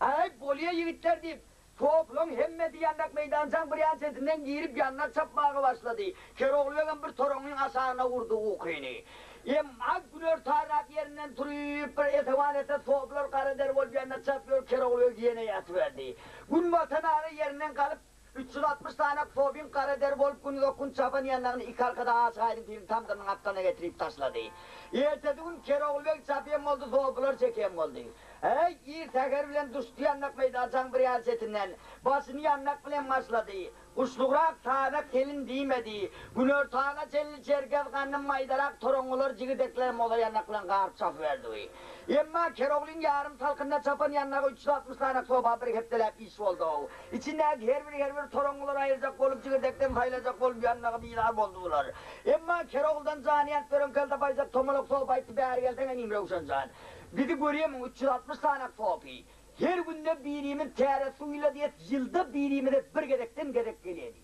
Äý bolýa ýigitler diýip, Toplaň hemmesi ýandak meýdançaň bir ýan çetinden girip ýandak çapmaga başlady. Kerogly begem bir toraňňyň aşagyna urdy ukyny. Emma günortanrak ýerinden turyp bir esewan etse soplar gara der bolup ýandak çapýar Kerogly beg ýene ýatyberdi. Gün batan ara ýerinden galyp 360 sany sopyň gara der bolup gün uzak gün çapan ýandagyny iki halkada Aşyk Aýdyň piriň tamdyrynyň gapdalyna getirip taşlady. Ertesi gün Kerogly beg çapýan boldy sopylar çekýän boldy. Äý, ir säher bilen duşdy ýandak meýdançaň bir ýan çetinden. Başyny ýandak bilen başlady. Guşlugrak sanak selin diýmedi. Günortana çenli çerkez gandym maýdarak toraňňylar jigidekler moza ýandak bilen garyp çapyberdi. Emma Keroglyň ýarym salkynda çapan ýandagy 360 sanak sopa bir hepdeläp iş boldy-ow. Içindäki her bir her bir toraňňylary aýyrjak bolup jigirdekden saýlajak bolup ýandagy bizar boldy bular. Emma Keroglydan jany ýanyp ýören kelte baýjak tomalak sopa aýtdy bäri gelseň inim Röwşen jan. Bizi görýämiň, 360 sany sopy. Her günde birimiz täret suw ýyladýas, ýylda birimize bir gezekden gezek gelýä diýdi.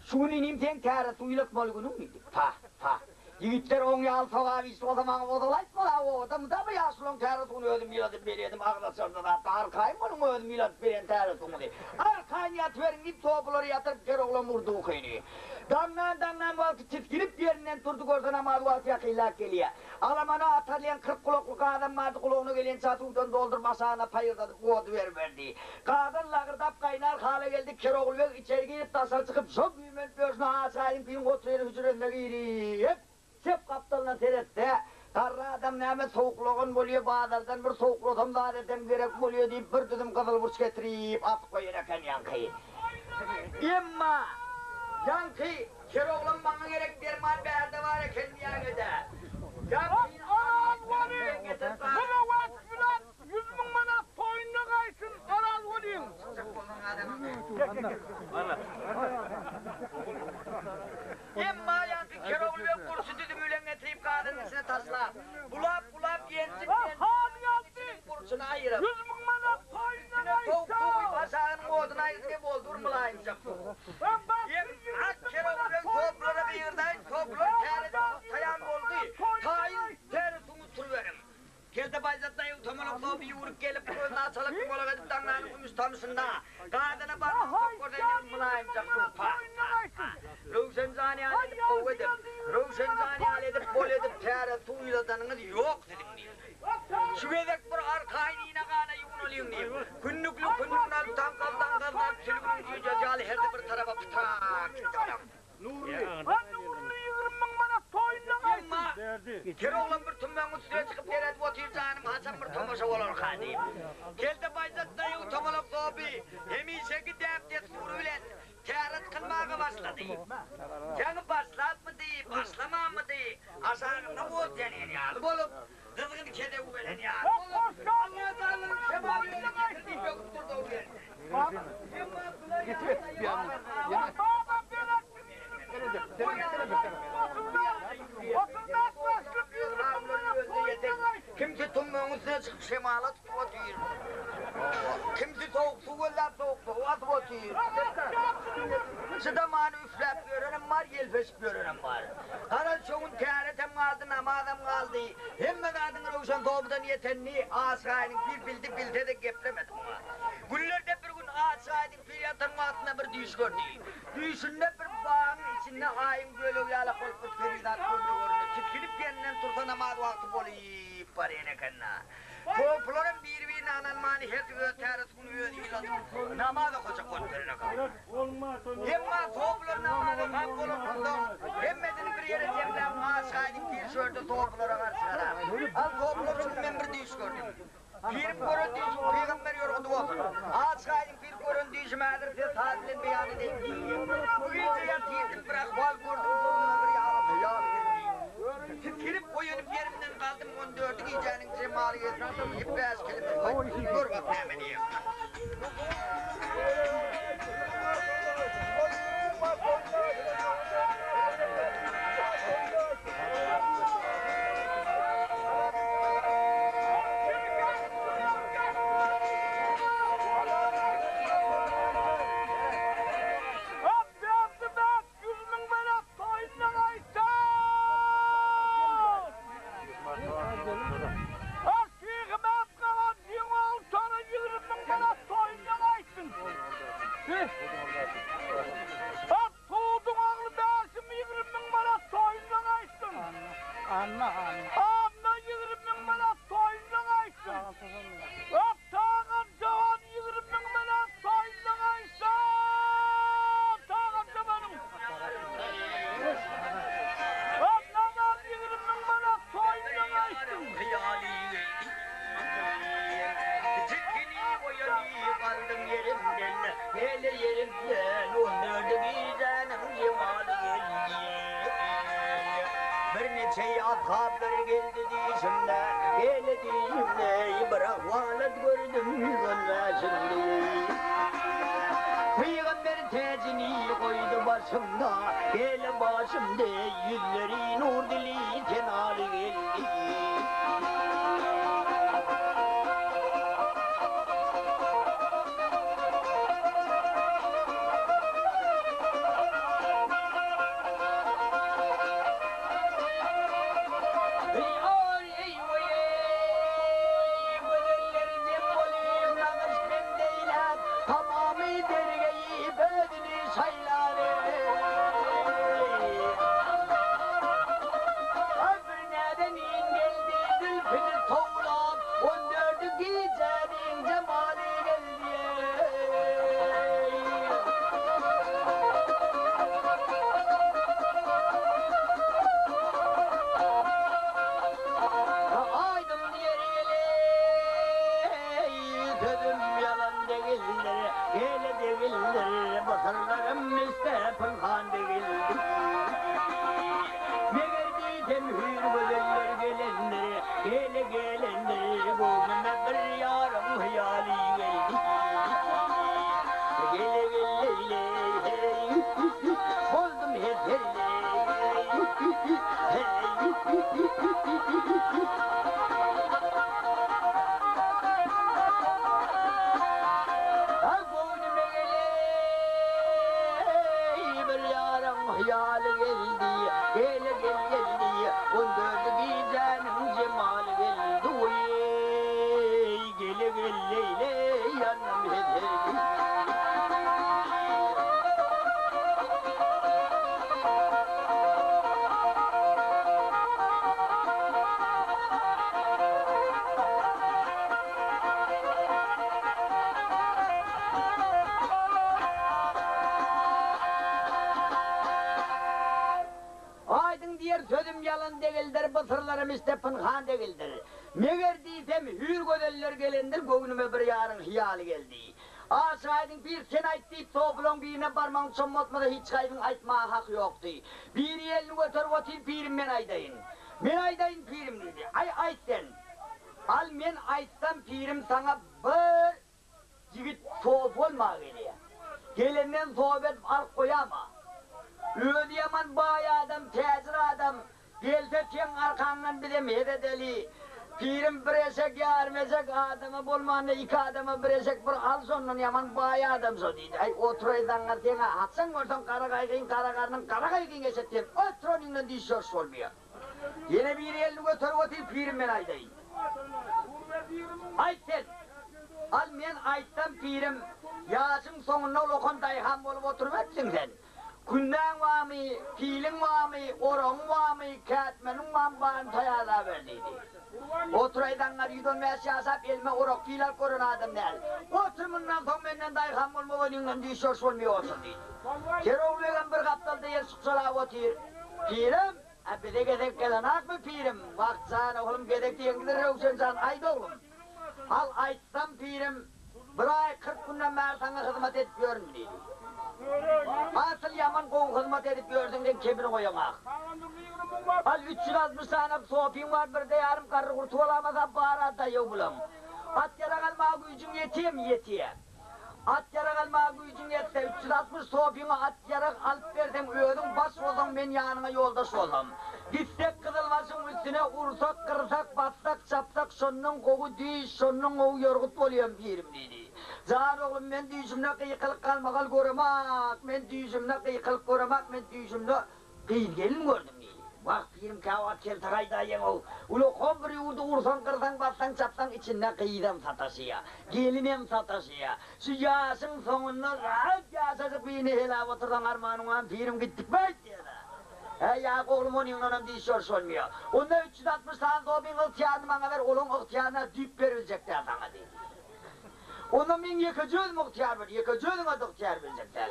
Şu gün inim seň täret suw ýylatmaly günüň diýdi. Pah, pah. Ýigitler oň ýaly sogap iş bolsa maňa ozal aýtmaly-a obada mydama ýaşulaň täret suwuny özüm ýyladyp berýädim, agyz açarda zatda arkaýyn boluň özüm ýyladyp berýän täret suwuňyzy. Arkaýyn ýatyberiň diýip sopulary ýatyryp Keroglam urdy ukyny. Daňdan daňdan wagty tisginip ýerinden turdy görse namaz wagty ýakynlap gelýä. Alamana atarylýan 40 gulakly gazan bardy, gulagyna gelýänçä suwdan dolduryp aşagyna paýyrdadyp ody beriberdi. Gazan lagyrdap gaýnar hala geldi, Kerogulbeg içeri girip daşary çykyp şo güýmenip ýörşüne Aşygaýdyň piriň oturýan hüjresine girip, çep gapdalyna seretse, garry adam näme sowuklagan bolýa, bazardan bir sowuklasam zat etsem gerek bolýa diýip bir düzüm gyzyl burç getirip asyp goýan eken ýaňky. Emma ýaňky Keroglam maňa gerek derman bärde bar eken diýägede. Ýaňky Araz weli, bir wagt bilen 100 müň manat toýunda gaýsyn, Araz weliň. Emma ýaňky Kerogly beg burçy düzümi bilen getirip gazanyň içine taşlap, bulap-bulap ýenjip-ýenjip içiniň burçuny aýyryp, 100 müň manat toýunda üstüne towuk gaýsa. suwy, başagynyň oduny aýyrdy we boldy bir mylaýymjak suw. Emma Kerogly beg toplara gygyrdaýyn, toplar täze taýan boldy, taýyn täze suwuňyzy turuberiň. Kelte Baýzat daýaw tomalak sopy ýüwrüp gelip, gözüni açalak dumalak edip daňdanyň ümüş-tamyşynda gazana barmagyny sokup görse indi bir mylaýymjak suw pa, pa, pa. Röwşen jan ýaly edip gowy edip, Röwşen jan ýaly edip bol edip täre suw ýyladanyňyz ýok siziň diýdi. Şu gezek bir arkaýyn ine-gana ýuwunalyň diýip, kündükli kündügini alyp taňkal-taňkallap sülgüniň jüýjesi ýaly hersi bir tarapa pytrak gitdi olam. Nurly. Ha Nurly 20 müň manat toýunda Emma gaýsyn. Keroglan bir tümmegiň üstüne çykyp seredip otyr janym haçan bir tomaşa bolarka diýip. Kelte Baýzat daýaw tomalak sopy hemişeki däp-dessury bilen täret kylmaga başlady. Ýaňy başlapmydy, başlamanmydy, aşagynda ot ýanýan ýaly bolup, gyzgyn kezew gelen ýaly bolup, Allatagalaň şemaly ýöne getir diýip böküp durdy o ýerde. Emma bular ýaly Baba berekli 20 müň manat 35 35. Tümmegiň üstüne çykyp şemala tutup otyr. Kimsi sowuk suw gözläp sowuk suwa batyp otyr. Çydamany üfläp ýörenem bar, ýelpeşip ýörenem bar. Garaz şo gün täretem galdy, namazam galdy. Hemme zadyň Röwşen sopudan ýetenini Aşyk Aýdyň pir bildi, bilse-de geplemedi muňa. Günlerde bir gün Aşyk Aýdyň pir ýatan wagtynda bir düýş gördi. Düýşünde bir bagyň içinde aýyň bölegi ýalak bolup bir perizat gözüne göründi. Tisginip ýerinden tursa namaz wagty bolyp barýan eken-dä. Sopularam biri-birine ynanmany hersi öz täretini özi ýyladyp namaz okajak bolup ýören eken. Emma sopular namaz okap bolandan soň hemmesini bir ýere jemläp Aşyk Aýdyň pir şu ýerde sopulara garşy garap, Al sopular şu gün men bir düýş gördüm. Pirim gören düýşüm pygamber ýorgudy bolsun. Aşyk Aýdyň pir gören düýşümi häzir size saz bilen beýan edeýin diýdi. Bu gije ýatyrdym bir ahwal gördüm göwnüme bir ýalan hyýal geldi. Tisginip oýanyp ýerimden galdym on dördi gijäniň jemaly geldi diýip bäş keleme aýtdy. Gör bak näme diýýär. Aýdyň diýer sözüm ýalan degildir, bu syrlarym içde pynhan degildir. Meger diýsem, hüýr gözeller gelendir, göwnüme bir ýaryň hyýaly geldi. Aşyk Aýdyň pir, sen aýt diýip, sopulaň birine barmagyny çommaltmasa hiç haýsyň aýtmaga haky ýokdy. Biri elini göterip otyr, Pirim men aýdaýyn. Men aýdaýyn pirim diýdi. Aý, aýt sen. Al men aýtsam pirim saňa bir Ýigit sopy bolmaga gelýär. Gelenden sopy edip alyp goýama. Özi ýaman baý adam, täjir adam. Gelse seň arkaňdan bizem hez edeli. Pirim bir eşek ýarym eşek adama bolmanda iki adama bir eşek bir al şondan ýaman baý adam şo diýdi. Äý oturaý zaňňar seň-ä haçan görseň gara gaýgyň gara garnyň gara gaýgyň eşek diýen oturanyňdan diş ýoruş bolmaýar. Ýene biri elini göterip otyr pirim men aýdaýyn. Aýt sen! Al men aýtsam pirim ýaşyň soňunda ulakan daýhan bolup oturyberipsiň sen. Kündäň barmy, piliň barmy, oragyň barmy, kätmeniň barmy, baryny taýýarlaber diýdi. Oturaý zaňňar 115 ýaşap, elime orak pil alyp gören adam däl. Otur mundan soň menden daýhan bolmaz, onyňdan düýş ýoruş bolmaýar otur diýdi. Kerogly begem bir gapdalda el sukjalap otyr. Pirim, a bize gezek gelenakmy pirim? Wah jan oglum gezek diýeňdir Röwşen jan aýt oglum. Al aýtsam pirim, Bir aý 40 günden bäri saňa hyzmat edip ýörün diýdi. Asyl ýaman gowy hyzmat edip ýörsüň sen kemini goýaňak. Al 360 sany sopyň bar birde ýarym garry gurty bolamasa bar-a daýaw bulaň. At ýarag almaga güýjüň ýetýemi ýetýä. At ýarag almaga güýjüň ýetse 360 sopyňa at ýarag alyp berseň özüň baş bolsaň men ýanyňa ýoldaş bolsam. Gitsek gyzylbaşyň üstüne ursak gyrsak bassak çapsak şondan gowy düýş şondan gowy ýorgut bolýam pirim diýdi. Jan oglum men düýşümde gykylyk galmagal göremak men düýşümde gykylyk göremak men düýşümde gyz gelin gördüm diýdi. Wah pirim käwagt kelte gaýdaýýaň-ow. Ulakan bir ýurdy ursaň gyrsaň bassaň çapsaň içinde gyzam sataşýa gelinem sataşýa. Şu ýaşyň soňunda rahat ýaşajyk birini heläp otursaň armanyňam pirim gitdikmi diýýär-ä. Äý, ýa oglum onyňdanam diş ýoruş bolmaýar. Onda 360 sany zobyň ygtyýaryny maňa ber, olaň ygtyýaryny-a düýp beribiljek däl saňa diýdi. Onda meň ýekeje özüm ygtyýar ber, ýekeje özüňe-de ygtyýar berjek däl.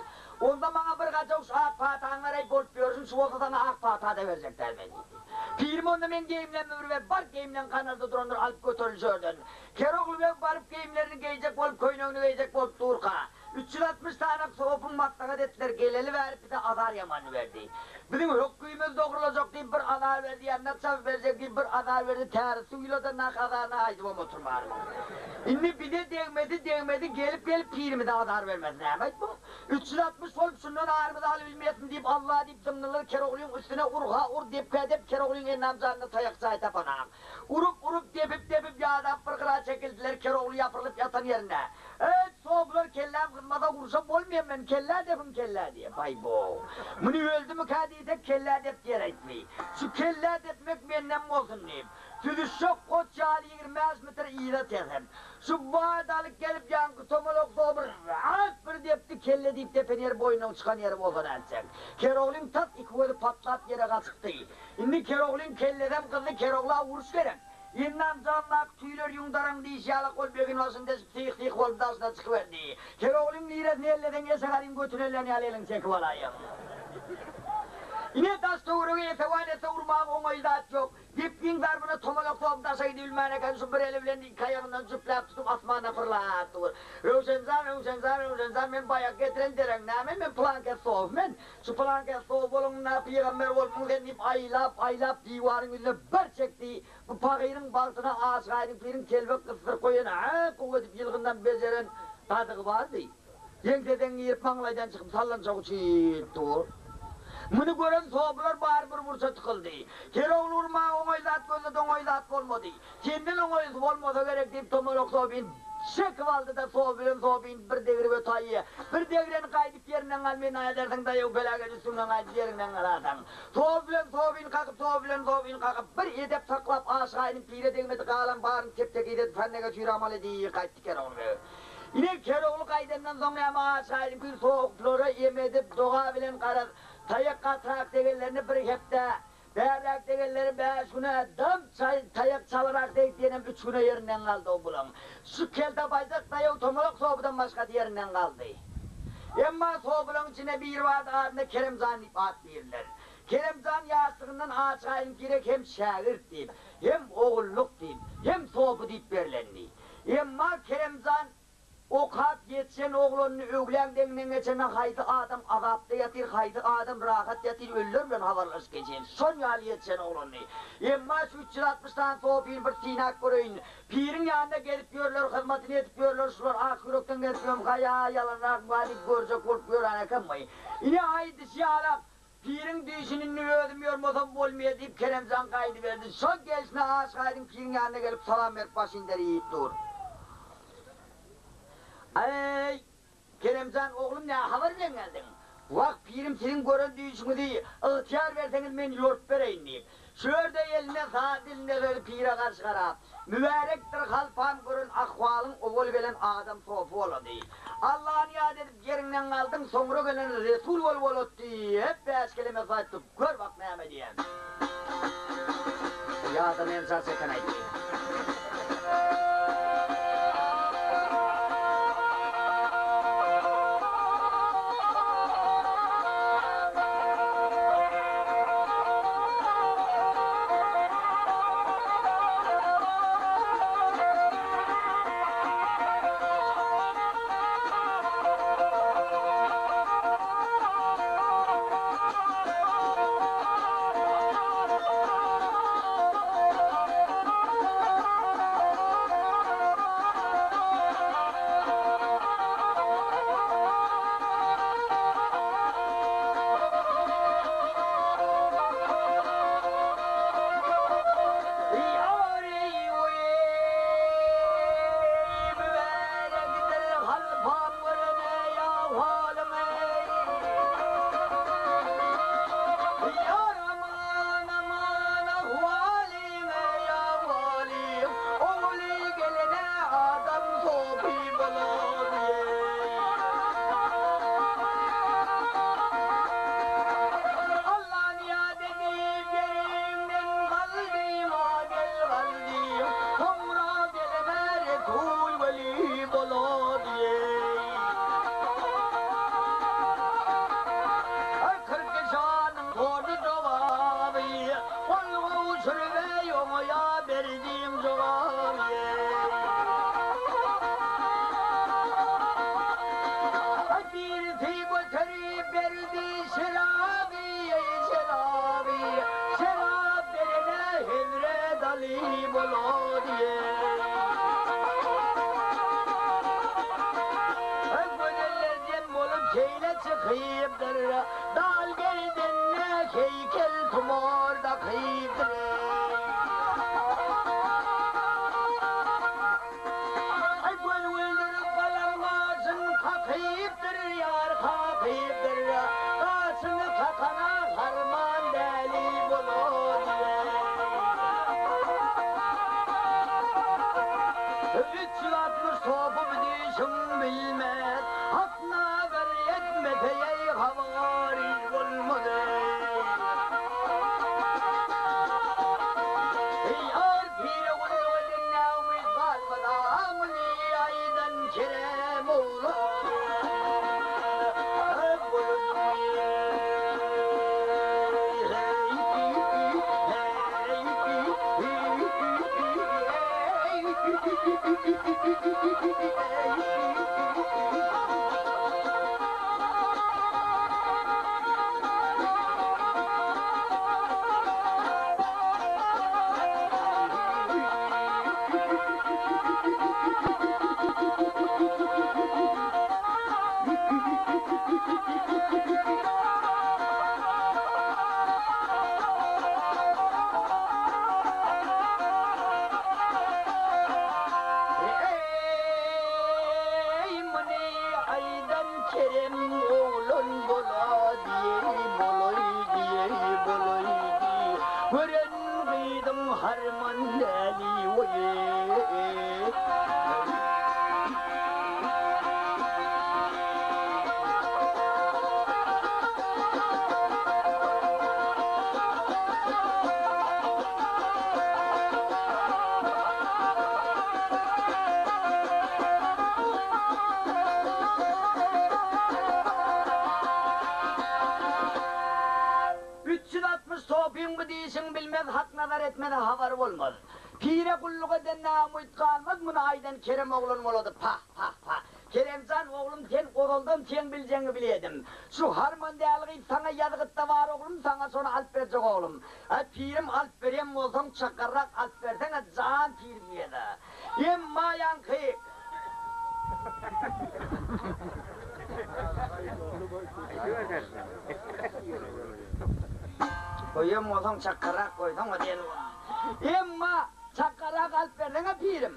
Onda maňa bir gajawuş ak pataňy beräý, bolup ýörsün, şu bolsa saňa ak pata-da berjek däl men diýdi. Pirim onda meň geýimlerimi bir ber, bar geýimleň kanalda durandyr, alyp göteril şu ýerden. Kerogly beg baryp geýimlerini geýjek bolup, köýnegini geýjek bolup durka, 360 sany sopy maslahat etdiler, geleli bäri bize azar ýamanyny berdi. Biziň hökgimiz dogrulajak diýip bir azar berdi, ýandak çapyp berjek diýip bir azar berdi, täri suw ýyladandaky azaryny aýdybam oturmaryn. Indi bize degmesi degmedi, gelip-gelip pirimize azar bermesi näme-aýt bu? 360 bolup şundan arymyzy alybilmeýäsmi diýip Alla diýip zyňdylar Keroglyň üstüne urha ur, depgä dep Keroglyň ennam janyna taýak jaý tapanak. Urup-urup, depip-depip ýadap bir gyra çekildiler, Kerogly ýapyrylyp ýatan ýerinde. Eýt, sopular kelläm gyzmasa urşa bolmaýan men, kellä depiň kellä diýe. Baý-bow. Muny öldümikä diýsek kellä dep diýer aýtmy. Şu kellä depmek menden bolsun diýip, süzüşjek goç ýaly 25 metr yza tesip, şu bat alyp gelip ýaňky tomalak sowy rahat bir depdi, kelle diýip depen ýeri boýnundan çykan ýeri bolsa nätjek. Keroglyň tas iki gözi patlap ýere gaçypdy. Indi Keroglyň kellesem gyzdy, Kerogla uruş gerek. Ýennam jandaky tüýler ýüň daraň diýşi ýalak ol begin başyny deşip syh-syh bolup daşyna çykyberdi. Keroglyň niresini elleseň eşek aryň götüni ellän ýaly eliňi çekip alaýaň. Ine daş-töwerege esewan etse urmaga oňaýly zat ýok. Depgiň zarbyna tomalak sogup daşa gidibilmän eken şu bir eli bilen iki aýagyndan jüpläp tutup asmana pyrlap dur. Röwşenjan, Röwşenjan, Röwşenjan men baýak getiren dereň näme men pylankes sowup men. Şu pylankes sow boluňda pygamber bolupmyň sen diýip aýlap, aýlap diwaryň ýüzüne bir çekdi. Bu pahyryň bagtyna Aşyk Aýdyň piriň telbek gysdyryp goýan hä gowy edip ýylgyndan bejeren gazygy bardy. Ýeňseden girip maňlaýdan çykyp sallançak uçup dur. Muny gören sopular bary bir burça tykyldy. Kerogly urmaga oňaý zat gözledi oňaý zat bolmady. Senden oňaýlysy bolmasa gerek diýip Tomalak sopyny çekip aldy-da sow bilen sopyny bir degrip ötäýýä. Bir degreni gaýdyp ýerinden gal meni aýdarsyň daýaw peläket üstüňden gaýdyp ýeriňden galarsyň. Sow bilen sopyny kakyp sow bilen sopyny kakyp bir edep saklap aşyk aýdyň pire degmedi galan baryny tep-tekiz edip händege süýramaly diýip gaýtdy Kerogly beg. Ine Kerogly gaýdandan soň näme aşyk aýdyň pir soplara em edip doga bilen garaz taýak gatyrak degenlerini bir hepde Bärräk degenleri bäş güne, dam çaý, taýak çalarak degdi diýenem üç güne ýerinden galdy-ow bulaň. Şu kelte baýdak daýaw tomalak sopudan başgasy ýerinden galdy. Emma sopulaň içinde biri bardy adyna Keremjan diýip at birdiler. Keremjan ýaşlygyndan Aşyk Aýdyň pire hem şägirt diýip, hem ogullyk diýip, hem sopy diýip berlendi. Emma Keremjan Okap ýetişen oglanyny öwläň deňinden geçende haýsy adam azapda ýatyr, haýsy adam rahat ýatyr ölüler bilen habarlaşyp geçen şon ýaly ýetişen oglanyny. Emma şu 360 sany sopyny bir synap göreýin. Piriň ýanynda gezip ýörler, hyzmatyny edip ýörler, şular ak ýürekden gezip ýörmüka ýa ýalanrakmyka diýip görjek bolup ýören ekenmi. Ine aýdyşy ýalak. Piriň düýşüni indi özüm ýormasam bolmaýa diýip Keremjan gaýdyberdi. Şol gelşine Aşyk Aýdyň piriň ýanyna gelip salam berip başyny derýip dur. Eý, Keremjan oglum nä habar bilen geldiň? Wah, pirim siziň gören düýşüňizi ygtyýar berseňiz men ýorup bereýin diýip. Şu ýerde eline saz dilinde sözi pire garşy garap, Mübärekdir halypam gören ahwalyň owal gelen adam sopy bolady. Allany ýat edip ýeriňden galdyň, soňra gelen resul bolup bolady diýip, bäş keleme söz aýtdy. Gör bak näme diýen. Ýa-da men jar çeken aýtdy. Eý, muny aýdan Kerem oglan bolady, bolaýdy, bolaýdy. Gören gyzyň harman däli, oý. 360 sopyň bu diýşiň bilmez, Hak nazar etmese habary bolmaz. Pire gulluk eden naumyt galmaz, Muny aýdan Kerem oglan bolady, pah, pah, pah. Keremjan oglum sen ozaldan seň biljegiňi bilýedim. Şu harman däli gyz saňa ýazgytda bar oglum saňa şony alyp berjek oglum. Aý pirim alyp berýän bolsaň çakarrak alyp berseňe jan pirim diýede. Emma ýaňky. Goýan bolsaň çakganrak goýsaň-a diýeni bar. Emma çakganrak alyp berseň-ä pirim.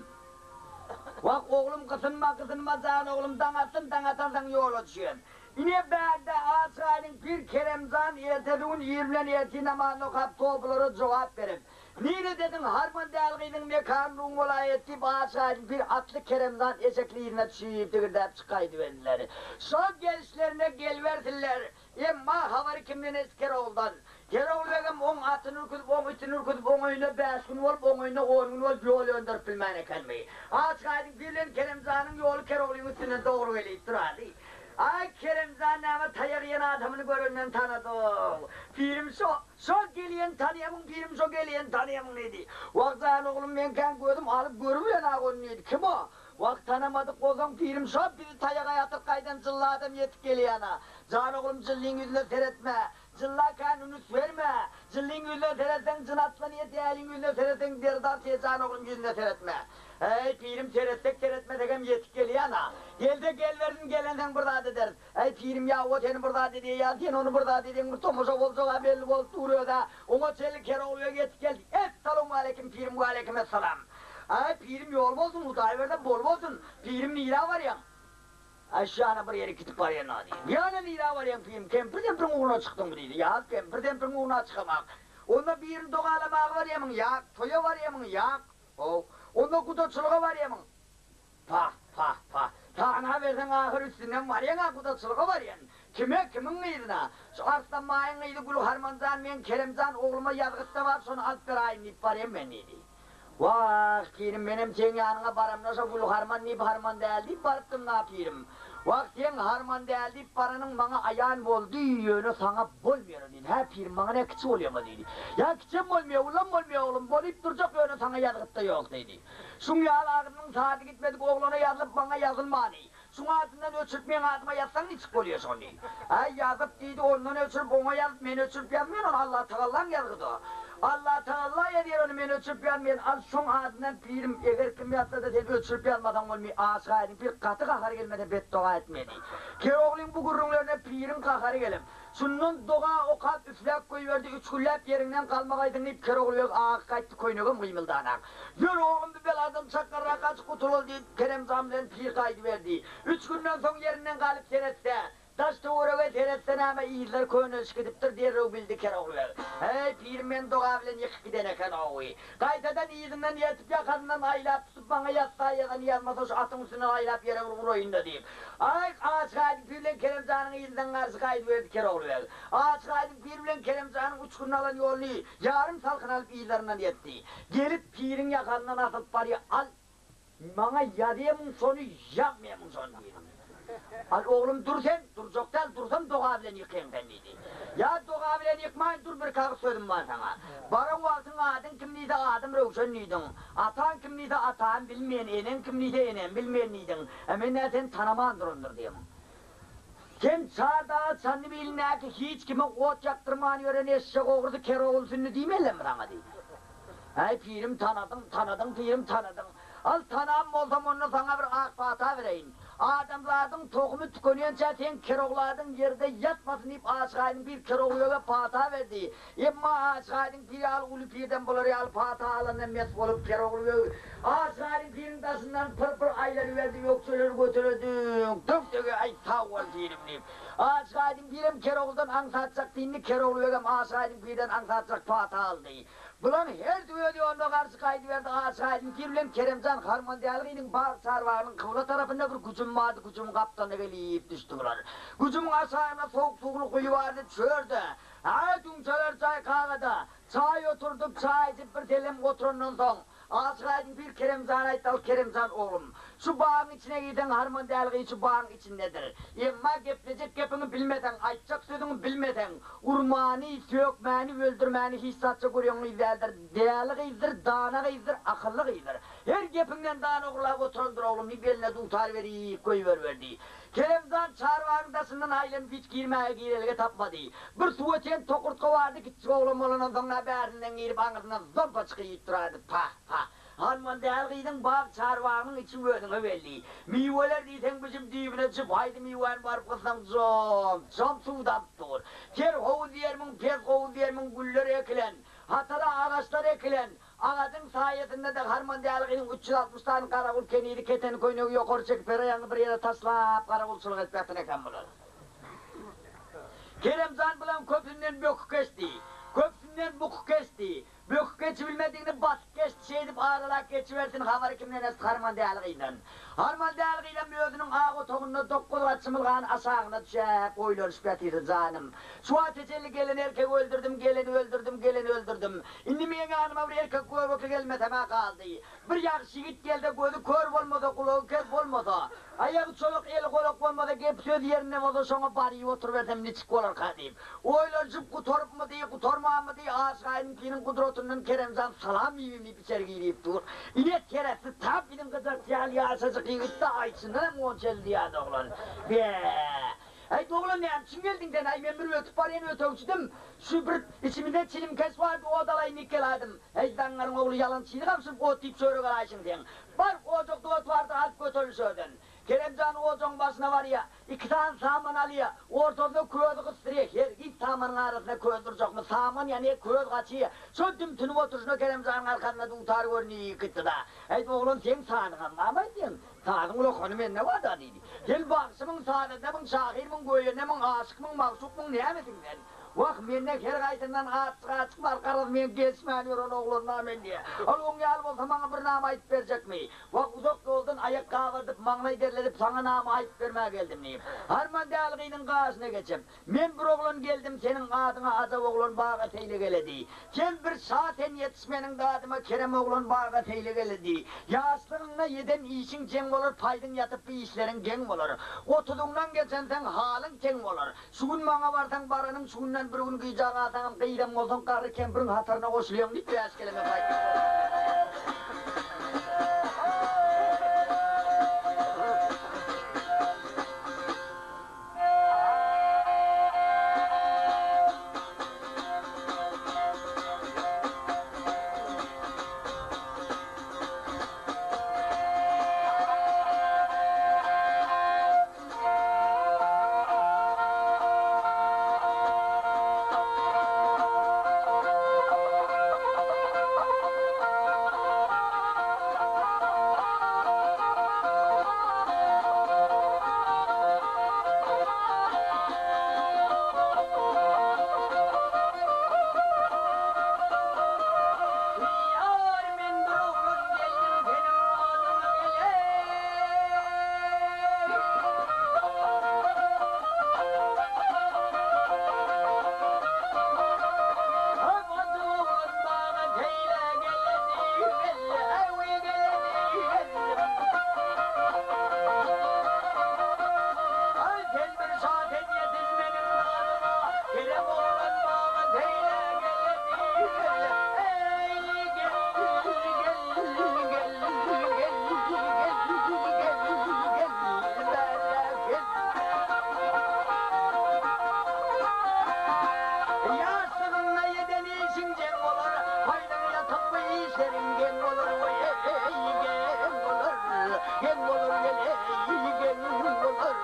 Wah, oglum gysynma, gysynma jan oglum, daň atsyn, daň atansoň ýola düşýän. Ine bärde Aşgaýdyň pir Keremjan ertesi gün ir bilen ertir namazyny okap sopulara jogap berip, Niredediň harman däl gyzyň mekany Rum welaýaty diýip Aşgaýdyň pir atly Keremjan eşekli yzyna düşüp digirdäp çykaýdyberdiler. Şol gelişlerine gelibersinler. Emma habary kimden eşit Keroguldan. Kerogul begem oň atyny ürküzip, oň itini ürküzip, oň öýünde bäş gün bolup, oň öýünde on gün bolup ýol öndürip bilmän ekenmi. Aşgaýdyň pir bilen Keremjanyň ýoly Keroglyň üstünden dogry gelip durardy. Aý, Keremjan näme taýak iýen adamyny görenden tanady-ow. Pirim şo, şo gelýän tanýamyň, pirim şo gelýän tanýamyň diýdi. Wah, jan oglum, meňkäň gözüm alyp görübilen-ak ony diýdi. Kim o? Wah, tanamadyk bolsaň, pirim şo bizi taýaga ýatyryp gaýdan jylly adam ýetip gelýän-a. Jan oglum, jyllyň ýüzüne seretme. Jylla kän ünüs berme. Jyllyň ýüzüne seretseň, jyn atlanýa, däliň ýüzüne seretseň, deri dartýa, jan oglum, ýüzüne seretme. Äý, pirim, seretsek, seretmesegem ýetip gelýän-a. Gelse gelbersin, gelensoň bir zat ederis. Äý, pirim, ýa o seni bir zat edýä, sen ony bir zat edýäň, bir tomaşa boljag-a belli bolup dur öz-ä. Oňa çenli Kerogly beg ýetip geldi. Essalawmaleýkim, pirim, waleýkimessalam. Äý, pirim, ýol bolsun, Hudaý berse, bol bolsun. Pirim, nirä barýaň? Äý, şu ýana bir ýere gidip barýan-a, diýdi. Bu ýana nirä barýaň, pirim, kempir-sempriň ugruna çykdyňmy, diýdi. Ýa, kempir-sempriň ugruna çykamak. Onda birini dogalamaga barýamyň, ýa, toýa barýamyň, ýa, how, onda gudaçylyga barýamyň? Pah, pah, pah. Tanaberseň ahyr üstünden barýaň-a, gudaçylyga barýan. Kime, kimiň gyzyna? Şu Arslanbaýyň gyzy Gülharmanjan meň Keremjan ogluma ýazgytda bar, şony alyp beräýin diýip barýan men diýdi. Wah, pirim, menem seň ýanyňa baramda şo Gülharman diýip harman däl diýip barypdym-da, pirim. Wah, seň harman däl diýip baranyň maňa aýan boldy, ýöne saňa bolmaýar diýdi. Hä, pirim, maňa nä kiçi bolýaňa diýdi. Ýa kiçem bolmaýar, ulam bolmaýar oglum, bolyp durjak, ýöne saňa ýazgytda ýok diýdi. Şuň ýaly agzynyň sady gitmedik oglana ýazylyp maňa ýazylmany. Şuň adyndan öçürip meň adyma ýazsaň niçik bolýa şony. Äý ýazyp diýdi ondan öçürip oňa ýazyp men öçürip ýazmaýan ony Allatagallaň ýazgydy o. Allatagalla ýazýar ony men öçürip ýazmaýan al şoň adyndan pirim eger kim ýazsada sen öçürip ýazmasaň bolmy Aşyk Aýdyň pir gaty gahary gelmese betdoga etmedi. Keroglyň bu gürrüňlerine piriň gahary gelip. Şundan doga okap üfläp goýberdi, üç günläp ýeriňden galmagaýsyň diýip Kerogly beg agy gaýtdy, köýnegem gymyldanak. Ýör oglum bu beladan çakganrak gaçyp gutulaly diýip, Keremjan bilen pir gaýdyberdi. Üç günden soň ýerinden galyp seretse, daş-töwerege seretse näme yzlar könelişip gidipdir, derrew bildi Kerogly beg. Häý, pirim meni doga bilen ýykyp giden eken-ow. Gaýtadan yzyndan ýetip ýakasyndan aýlap tutup maňa ýazsa ýazany ýazmasa şu atyň üstünden aýlap ýere bir uraýyn-da diýip. Aý, Aşyk Aýdyň pir bilen Keremjanyň yzyndan garşy gaýdyberdi Kerogly beg. Aşyk Aýdyň pir bilen Keremjanyň üç günde alan ýoluny ýarym salkyn alyp yzlaryndan ýetdi. Gelip piriň ýakasyndan asylyp barýa, Al, maňa ýazýamyň şony, ýazmaýamyň şony diýdi. Al, oglum, dur sen, durjak däl, dursam doga bilen ýykyň sen diýdi. Ýa doga bilen ýykmaýyn, dur birki agyz sözüm bar saňa. Baran wagtyň adyň kim diýse, adym Röwşen diýdiň. Ataň kim diýse, atamy bilmeýän, eneň kim diýse, enemi bilmeýän diýdiň. Ä men-ä seni tanaman durandyr diýemin. Sen Çardaga Çandybilindäki hiç kime ot ýakdyrman ýören eşşek ogrusy Kerogul Sünni diýmelimi saňa diýdi. Äý, pirim, tanadyň, tanadyň, pirim, tanadyň. Al, tanan bolsam, onda saňa bir ak pata bereýin. Adamzadyň tohumy tükenýänçä seň Kerogly adyň ýerde ýatmasyn diýip Aşyk Aýdyň pir Kerogly bege pata berdi. Emma Aşyk Aýdyň pir ýaly uly pirden bular ýaly pata alanda mes bolup Kerogly beg Aşyk Aýdyň piriň daşyndan pyr-pyr aýlanyberdi, ökjeleri götere düňk-düňk-dege aý sag bol pirim diýip. Aşyk Aýdyň pirem Keroglydan aňsatjak dindi, Kerogly begem Aşyk Aýdyň pirden aňsatjak pata aldy. Bulaň hersi öz ýoluna garşy gaýdyberdi, Aşyk Aýdyň pir bilen Keremjan Harmandäli gyzyň bag çarbagynyň kybla tarapynda bir güjüm bardy, güjümiň gapdalyna gelip düşdi bular. Güjümiň aşagynda sowuk suwly guýy bardy, çörde, hä, düňçeler çaýkagada, çaý oturdyp, çaý içip bir sellem oturandan soň, Aşyk Aýdyň pir Keremjana aýtdy, Al, Keremjan oglum, şu bagyň içine girseň, Harmandäli gyz şu bagyň içindedir. Emma geplejek gepiňi bilmeseň, aýtjak sözüňi bilmeseň, urmany, sökmäni, öldürmäni hiç zatça görýän gyz däldir. Däli gyzdyr, dana gyzdyr, akylly gyzdyr. Her gepiňden dana ogurlap oturandyr, oglum, diýip, eline dutar berip goýberiberdi. Keremjan çarbagyň daşyndan aýlanyp hiç girmäge girelge tapmady. Bir suwa çen tokurtga bardy, kiçijik oglan bolandan soň-a bärsinden girip, aňyrsyndan zompa çykyp durardy, Pah, pah! Harmandäli gyzyň bag çarbagynyň içi özüňe belli. Miweler diýseň bişip düýbüne düşüp haýsy miwäni baryp gyssaň jom, jom suw damyp dur. Ter howuz diýermiň, pes howuz diýermiň güller ekilen, hatara agaçlar ekilen. Agajyň saýasynda-da Harmandäli gyzyň 360 sany garawul kenizi keteni köýnegi ýokary çekip her aýagyny bir ýere taşlap garawulçylyk edip ýatan eken bular. Keremjan bulaň köpüsinden böküp geçdi. Köpüsinden bukup geçdi. Böküp geçibilmedigini basyp geçdi, şeýdip aralap geçibersin habary kimden eşit Harmandäli gyzdan. Harmandäli gyzam özüniň ak otagynda dokuz gat çymylgany aşagyna düşäp oýlanyşyp ýatyrdy, Janym, şu wagta çenli gelen erkegi öldürdim, geleni öldürdim, geleni öldürdim. Indi meň ýanyma bir erkek göbekli gelmesem-ä galdy. Bir ýagşy ýigit gelse gözi kör bolmasa, gulagy ker bolmasa, aýagy çolak, eli golak bolmasa, gep-söz ýerinde bolsa şoňa baryp oturybersem niçik bolarka diýip, oýlanyşyp gutarypmydy, gutarmanmydy, Aşyk Aýdyňkiniň gudratyndan Keremjan salam bibim diýip içeri girip dur. Ine, teretdi tap biziň gyjakçy ýaly ýaşajyk ýigit-de, aý çyndanam onçaly diýýärdi oglan. Be! Äý, doglan näme üçin geldiň sen? Äý, men bir ötüp barýan ötegçidim. Şu bir içimizde çilimkeş bardy, ot alaýyn diýip geläýdim. Äý, zaňňaryň ogly ýalançyny gabşyryp ot diýip çörek alaýşyň seň. Bar, ojakda ot bardy, alyp göteril şöden. Keremjan ojagyň başyna barýa. Iki sany saman alýa. Ortasyna közi gysdyrýa. Hergiz samanyň arasynda köz durjakmy? Saman ýanýa, köz gaçýa. Şol dümtünip oturyşyna Keremjanyň arkasynda dutar görnüp gitdi-da. Äý, oglan, seň sazyňam barmy diýen. Sazyň ulakany mende bar-da, diýdi. Sen bagşymyň, sazandamyň, şahyrmyň, göýendemiň, aşykmyň, magşukmyň, nämesiň sen? Wah, mende her gaýsyndan azjyk-azjyk bar, garaz, meň gelişmän ýören oglan-da men diýýä. Ol oň ýaly bolsa maňa bir nama aýdyp berjekmi? Wah, uzak ýoldan aýak gabardyp, maňlaý derledip saňa nama aýdyp bermäge geldim, diýip, Harmandäli gyzyň gaşyna geçip, Men bir oglan geldim seniň adyňa ajap oglan baga seýle geledi. Sen bir şa sen ýetiş meniň dadyma kerem oglan baga seýle geledi. Ýaşlygyňda eden işiň jeň bolar paýdyň ýatyp bu işleriň geň bolar. Otuzyňdan geçenseň halyň teň bolar. Şu gün maňa barsaň baranyň şu günden bir gün gijä galsaňam gyzam bolsaň garry kempiriň hataryna goşulýaň diýip bäş keleme gaýtdy. Ýar men bir oglan geldim seniň adyňa geleý. Hajy oglan baga seýle geledi gel, geledi gel. Aý sen bir şa sen ýetiş meniň dadyma, Kerem oglan baga seýle geledi gel, eý gel gel gel gel gel gel gel bärä gel. Ýaşlygyňda eden işiň jeň bolar, Paýdyň ýatyp bu işleriň geň bolar, Weý geň bolar, geň bolar gel eý geň bolar.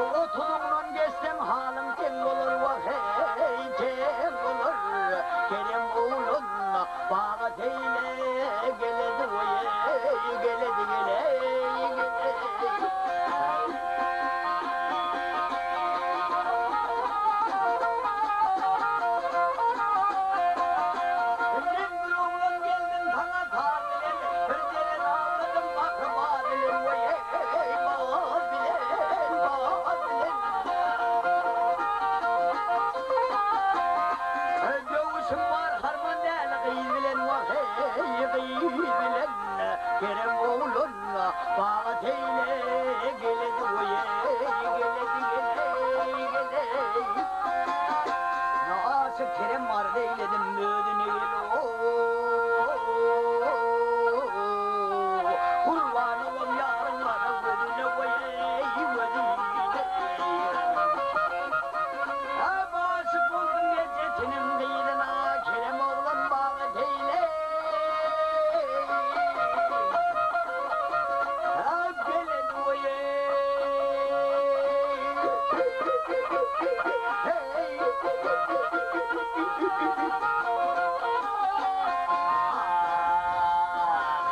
Otuzyňdan geçseň halyň teň bolar, Wah eý teň bolar, Kerem oglan baga seýle geledi, Weý eý geledi gel eý gel eý. Men bir oglan geldim saňa saz bilen, Bir jeren awladym baky bal bilen, Weý eý bal bilen, bal bilen. Döwüşim bar harman däli gyz bilen, Wah eý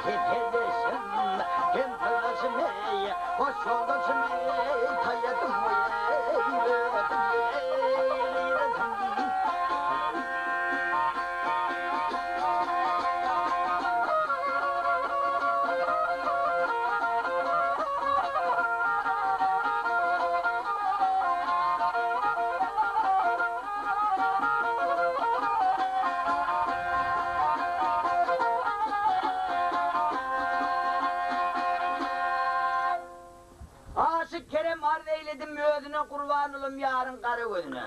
Seperdeşim, hem syrdaşym eý, Hoş ýoldaşym eý, taýadym eý, ödüm eý, gyýradym. Aşyk Kerem arz eýledim özüne Gurban olum ýaryň gara gözüne.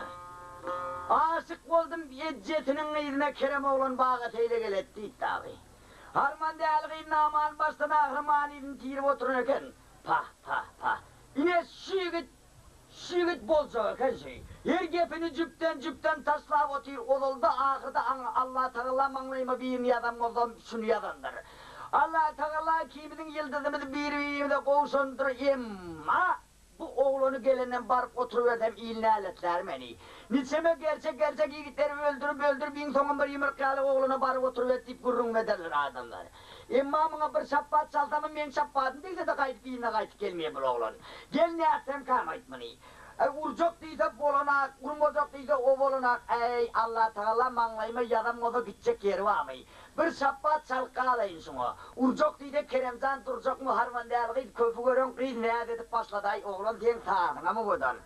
Aşyk boldum ejesiniň gyzyna Kerem oglan baga seýle gelet diýip dagy. Harman däli gyz namany başdan ahyry manysyny tirip oturan eken. Pah, pah, pah. Ine şu ýigit Şu ýigit boljak eken şeý. Her gepini jüpden-jüpden taşlap otyr, ozalda ahyrda aňa Allatagala maňlaýyma birini ýazan bolsa şuny ýazandyr. Allatagala ikimiziň ýyldyzymyzy bir-birimize gowşandyr, emma bu oglany gelenden baryp oturybersem il näletlär meni. Niçeme gerçek-gerçek ýigitleri öldürip-öldürip iň soňam bir ýumruk ýaly oglana baryp oturyberdi diýip gürrüňini ederler adamlar. Emma muňa bir şapbat çalsamam meň şapbadym degse-de gaýdyp yzyna gaýtyp gelmeýär bul oglan. Gel nätsemkäm aýt muny. Äý urjak diýse bolanak, urmajak diýse o bolanak, äý Allatagala maňlaýyma ýazan bolsa gitjek ýeri barmy. Bir şapbat çalyp galaýyn şuňa. Urjak diýse Keremjan durjakmy harman däl gyz köpi gören gyz näz edip başladaý oglan seň sazyňam owadan.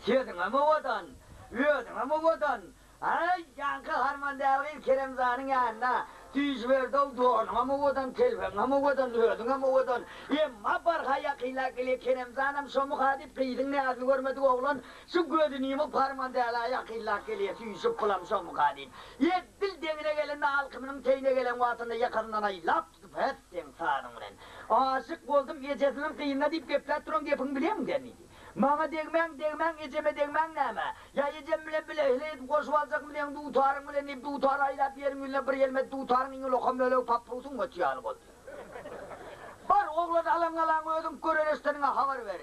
Sözüňem owadan, özüňem owadan. Aý, ýaňky harman däl gyz Keremjanyň ýanyna süýşüberdi-ow, donuňam owadan, telpegiňem owadan, özüňem owadan. Emma barha ýakynlap gelýär, Keremjanam şomuka diýip, gyzyň näzini görmedik oglan şu gözüni ýumup harman dälä ýakynlap gelýär, süýşüp bulam şomuka diýip. Edil deňine gelende alkymynyň teýine gelen wagtynda ýakasyndan aýlap tutup, Hät seň sazyň bilen. Aşyk boldum ejesiniň gyzyna diýip gepläp duran gepiňi bilýäňmi sen diýdi. Maňa degmäň, degmäň, ejeme degmäň näme? Ýa ejem bilen bile heleý edip goşup aljakmy seň dutaryň bilen diýip, dutary aýlap ýeriň ýüzüne bir ýelmedi, dutaryň iň ullakan bölegi paprusyň göti ýaly boldy. Bar, oglan alaň-alaň özüň gören eşideniňe habar ber.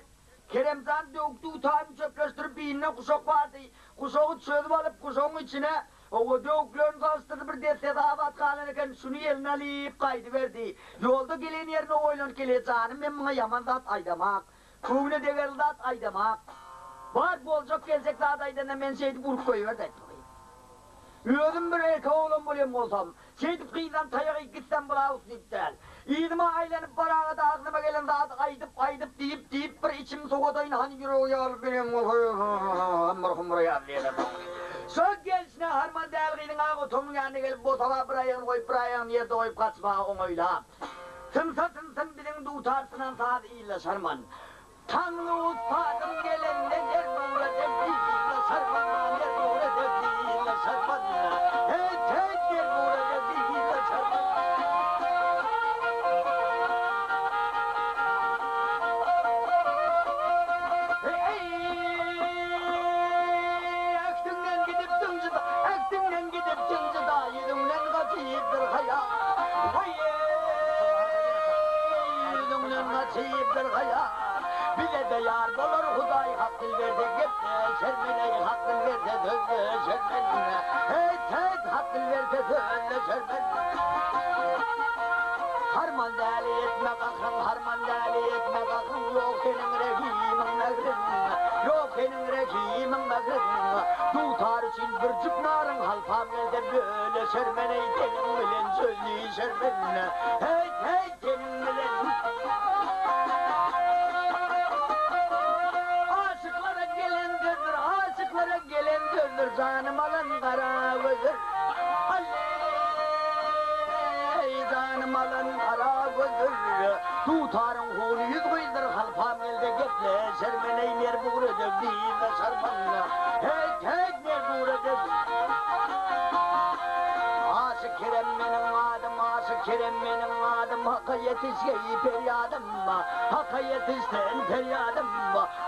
Keremjan döwük dutaryny çöpleşdirip biline guşak bardy. Guşagy çözüp alyp, guşagyň içine, hawa, döwüklerini salyşdyrdy, bir dessesi abat galan eken, şuny eline alyp gaýdyberdi. Ýolda gelen ýerine oýlanyp gelýär, Janym, men muňa ýaman zat aýdamak. Göwne degerli zat aýdamak. Bar boljak geljek zat aýdanda men şeýdip urup goýberdi aýtmagy. Özüm bir erkek oglan bolýan bolsam, şeýdip gyzdan taýak iýip gitsem bula uslyp däl. Yzyma aýlanyp baragada agzyma gelen zady aýdyp aýdyp diýip diýip bir içimi sowadaýyn hany ýüregi ýarylyp gelen bolsa hymyr humyra ýazdy ýene soňuny. Şo gelşine harman däl gyzyň ak otagynyň ýanyna gelip bosaga bir aýagyny goýup bir aýagyny ýerde goýup gaçmaga oňaýlap. Synsa synsyn biziň dutar synan saz ylla şarman. Taňry ussadym gelende ner nura degdi ylla şarman ner nura degdi ylla şarman Heýt heýt ner nura degdi ylla şarman. Heý ähtiňden gidipsiň jyda ähtiňden gidipsiň jyda ýüzüňden gaçypdyr haýa. Waý-eý, ýüzüňden gaçypdyr haýa. Bize-de ýar bolar Hudaý hak dil berse gepleşer men-eý, hak dil berse sözleşer men. Heýt-heýt, hak dil berse sözleşer men. Harman däli etme gahyň, harman däli etme gahyň, ýok seniň rehimiň, mähriň, ýok seniň rehimiň, mähriň. Dutar üçin bir jüp naryň halpam gelse böleşer men-eý, seniň bilen sözleşer men. Heýt, heýt, seniň bilen. Aşyklara gelen sözdür, aşyklara gelen sözdür, janym alan gara gözdür. Aleý, janym alan gara gözdür. Dutaryň huny ýüz gyzdyr, halpam gelse gepleşer men-eý, ner bugra degdi, şarman. Heýt, heýt, ner bugra degdi. Aşyk Kerem meniň adym, Aşyk Kerem meniň adym, Haka ýetişgeý perýadym, Haka ýetiş sen perýadym.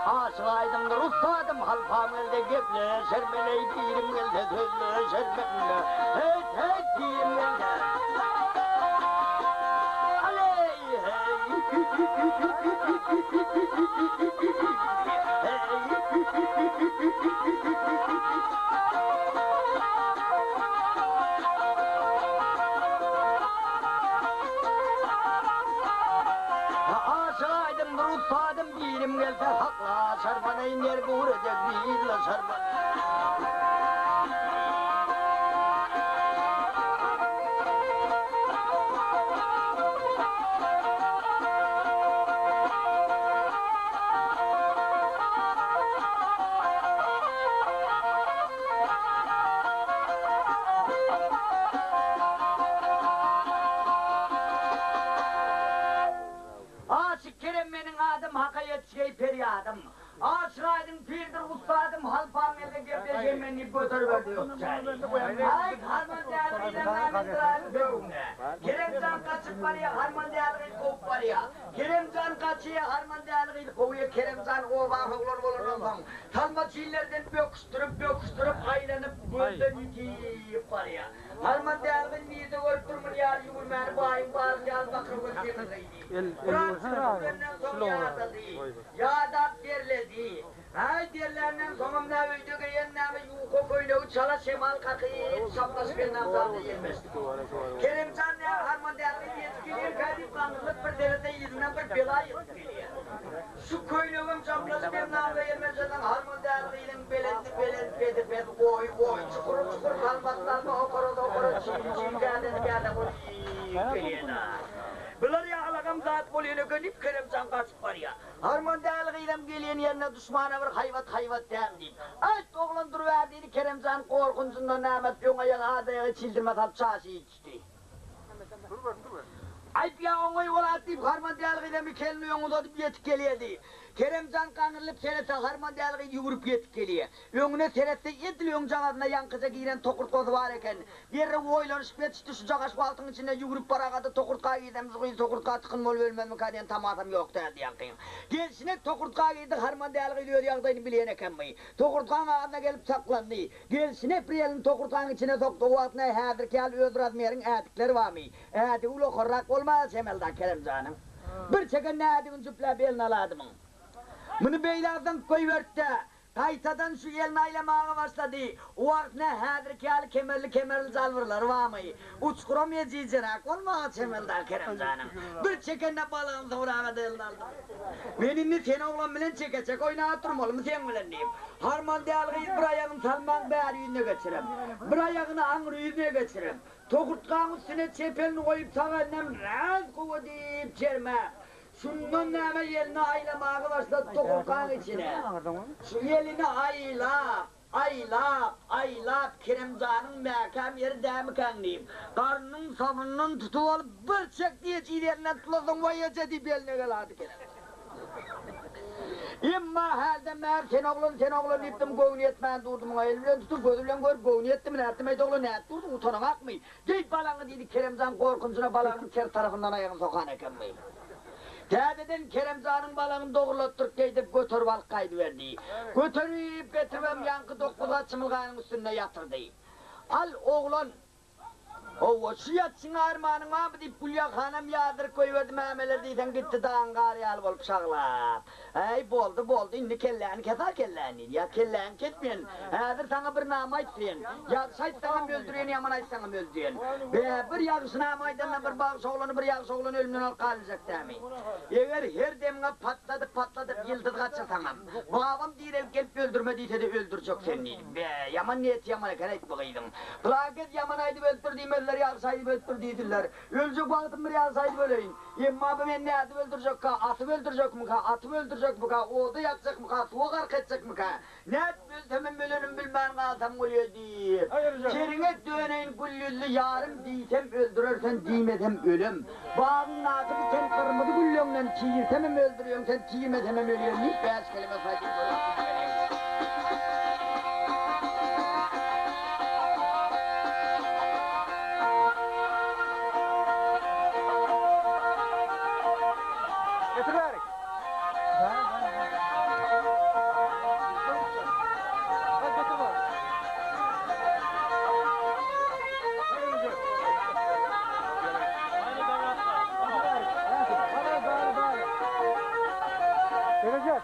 Aşyk aýdyňdyr ussadym, Halpam gelse gepleşer men-eý, pirim gelse sözleşer men. Heýt, heýt, pirim gelse. Aleý, heý. Elim gelse haklaşarman eý Nergure dek birleşerman. Aşyk Kerem meniň adym Haka ýetişgeý perýadym. Aşyk Aýdyň pirdir ussadym Halpam elde gepleşen men diýip göteriberdi ökjäni. Aý Harman däli gyzam näme dyraýyň döwüňe. Kerem jan gaçyp barýa Harman däli gyz kowup barýa. Kerem jan gaçýa Harman däli gyz kowýa Kerem jan obaň oglan bolandan soň salma çillerden böküşdirip böküşdirip aýlanyp gözden ýitip barýa. Harman däli gyz nirde görüp dur muny ýaly ýüwürmäni baýyň balyk ýaly bakyr göz semiz gyzy. Biraz çykyp soň ýadady. Ýadap derledi. Häý, derländen soňam nä öýde geýen näme ýuka köýnegi çala şemal kakyp, şaplaşyp endam zady ýelmeşdi. Keremjan nä harman dälmi ýetip gelýärkä diýip gaňrylyp bir seretse yzyndan bir bela ýetip gelýär. Şu köýnegem şaplaşyp endamda ýelmeşenden harman däl gyzyň belendi belent, pesi pes, goýy goýy, çukury çukur, salmasy salma, okarasy okara, çili çil, käsesi käse bolup gelýär. Bular ýalagam zat bolýan eken diýip Keremjan gaçyp barýar. Harman däli gyzam gelýän ýerine duşmana bir haýbat haýbat däm diýip. Aýt, oglan durubär diýdi Keremjan gorkunjyndan nämert öň aýagy ardy aýagy çildirme salyp çaşy içdi. Aýt ýa oňaý bolat diýip Harman däli gyzam iki elini öňe uzadyp ýetip gelýärdi. Keremjan gaňrylyp seretse Harman däli gyz ýüwrüp ýetip gelýär. Öňüne seretse edil öňjagazyna ýaňkyja giren tokurtgasy bar eken. Derrew oýlanyşyp ýetişdi, şujagaş wagtyň içinde ýüwrüp baragada tokurtga girsem şu gyz tokurtga tykyn bolup ölmezmika diýen tamasam ýok däldi ýaňkyň. Gelşine tokurtga girdi, harman däli gyz öz ýagdaýyny bilýän ekenmi. Tokurtgaň agzyna gelip saklandy. Gelşine bir elini tokurtgaň içine sokdy, o wagt nä häzirki ýaly öz razmeriň ädikleri barmy. Ädigi ulokarrak bolmaga çemeli-da Keremjanyň. Bir çeken ädigini jüpläp eline aladymyň. Muny beýle zyňyp goýberdi-de, Gaýtadan şu elini aýlamaga başlady. O wagt nä häzirki ýaly kemerli-kemerli jalbyrlary barmy? Uçguram ejizeräk bolmaga çemeli-dä Keremjanyň. Bir çekende balagyny soraga-da eline aldy. Men indi sen oglan bilen çeke-çek oýnap durmalymy seň bilen diýip, harman däl gyz bir aýagyny salmaň bäri ýüzüne geçirem, bir aýagyny aňry ýüzüne geçirem, togurtgaň üstüne çep elini goýup sag elinem räz gowy diýip çermäp, Şundan näme elini aýlamaga başlady tokurkaň içine. Şu elini aýlap, aýlap, aýlap Keremjanyň mäkäm ýeri dämikäň diýip, garnynyň sabyndan tutup alyp bir çekdi ejiz elinden tutlasaň waý eje diýip eline gelady Keremjan. Emma hälden bäri sen oglan, sen oglan diýipdim göwni ýetmän durdy muňa eli bilen tutup, gözi bilen görüp göwni ýetdimi nätdim eý oglan nädip durduň utanaňakmy? Geý balaňy diýdi Keremjan gorkunjyna balagynyň ters tarapyndan aýagyny sokan ekenmi. Täzeden Keremjanyň balagyny dogrulatdyryp geýdirip göterip alyp gaýdyberdi. Göterip getiribem ýaňky dokuzgat çymylganyň üstünde ýatyrdy. Al, oglan! Howwa, şu ýatyşyňa armanyň barmy diýip Gülýa hanam ýazdyryp goýberdi Mämeler diýseň gitdi dagyň gary ýaly bolup şaglap. Äý, boldy, boldy, indi kelläni kes-a kelläni diýdi. Ýa kelläňi kesmeýin. Häzir saňa bir nama aýtsaýyn. Ýagşy aýtsaňam öldürýän, ýaman aýtsaňam öldürýän. Bä, bir ýagşy nama aýdanda bir bagşy oglany, bir ýagşy oglany ölümden alyp galyljak dämi? Eger her demiňe patladyp-patladyp ýyldyz gaçyrsaňam, babam direlip gelip öldürme diýse-de öldürjek seni diýdi. Bä, ýaman niýeti ýaman eken-äýt bu gyzyň. Pylankes ýaman aýdyp ölüpdir diýmezler, ýagşy aýdyp ölüpdir diýsinler. Öljek wagtym bir ýagşy aýdyp öleýin. Emma bu meni nädip öldürjekkä, asyp öldürjekmikä, atyp öldürjekmikä, oda ýakjakmyka, suwa gark etjekmikä? Nädip ölsemem ölenimi bilmän galsam bolýa diýip. Seriňe döneýin gül ýüzli ýarym diýsem öldürer sen diýmesem ölem. Bagyňdaky biten gyrmyzy gülleňden tirsemem öldürýäň sen tirmesemem ölýän diýip bäş keleme saýdyp görüp. Getir bärik. Hadi getir bak. Gelecek.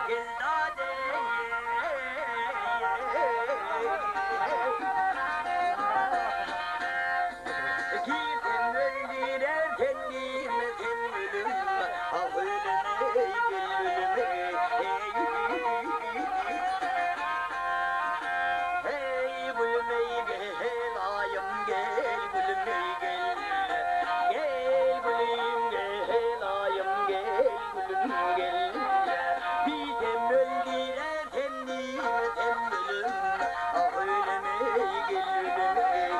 Gel dade Girsem öldürer sen girmesem ölüm Ah ölüm ey gel ölüm ey Hey gülüm ey gel ayım gel gülüm ey gel Gel gülüm gel ayım gel gülüm gel Bilsem öldürer sen bilmesem ölüm Ah ölüm ey gel ölüm ey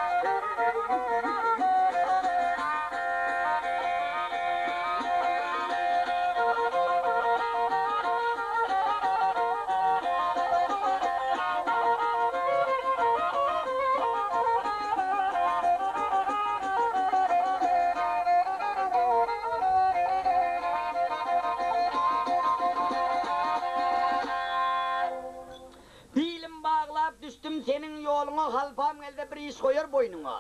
Bilim baglap düşdüm seniň ýoluňa Halpam gelse bir iş goýar boýnuňa.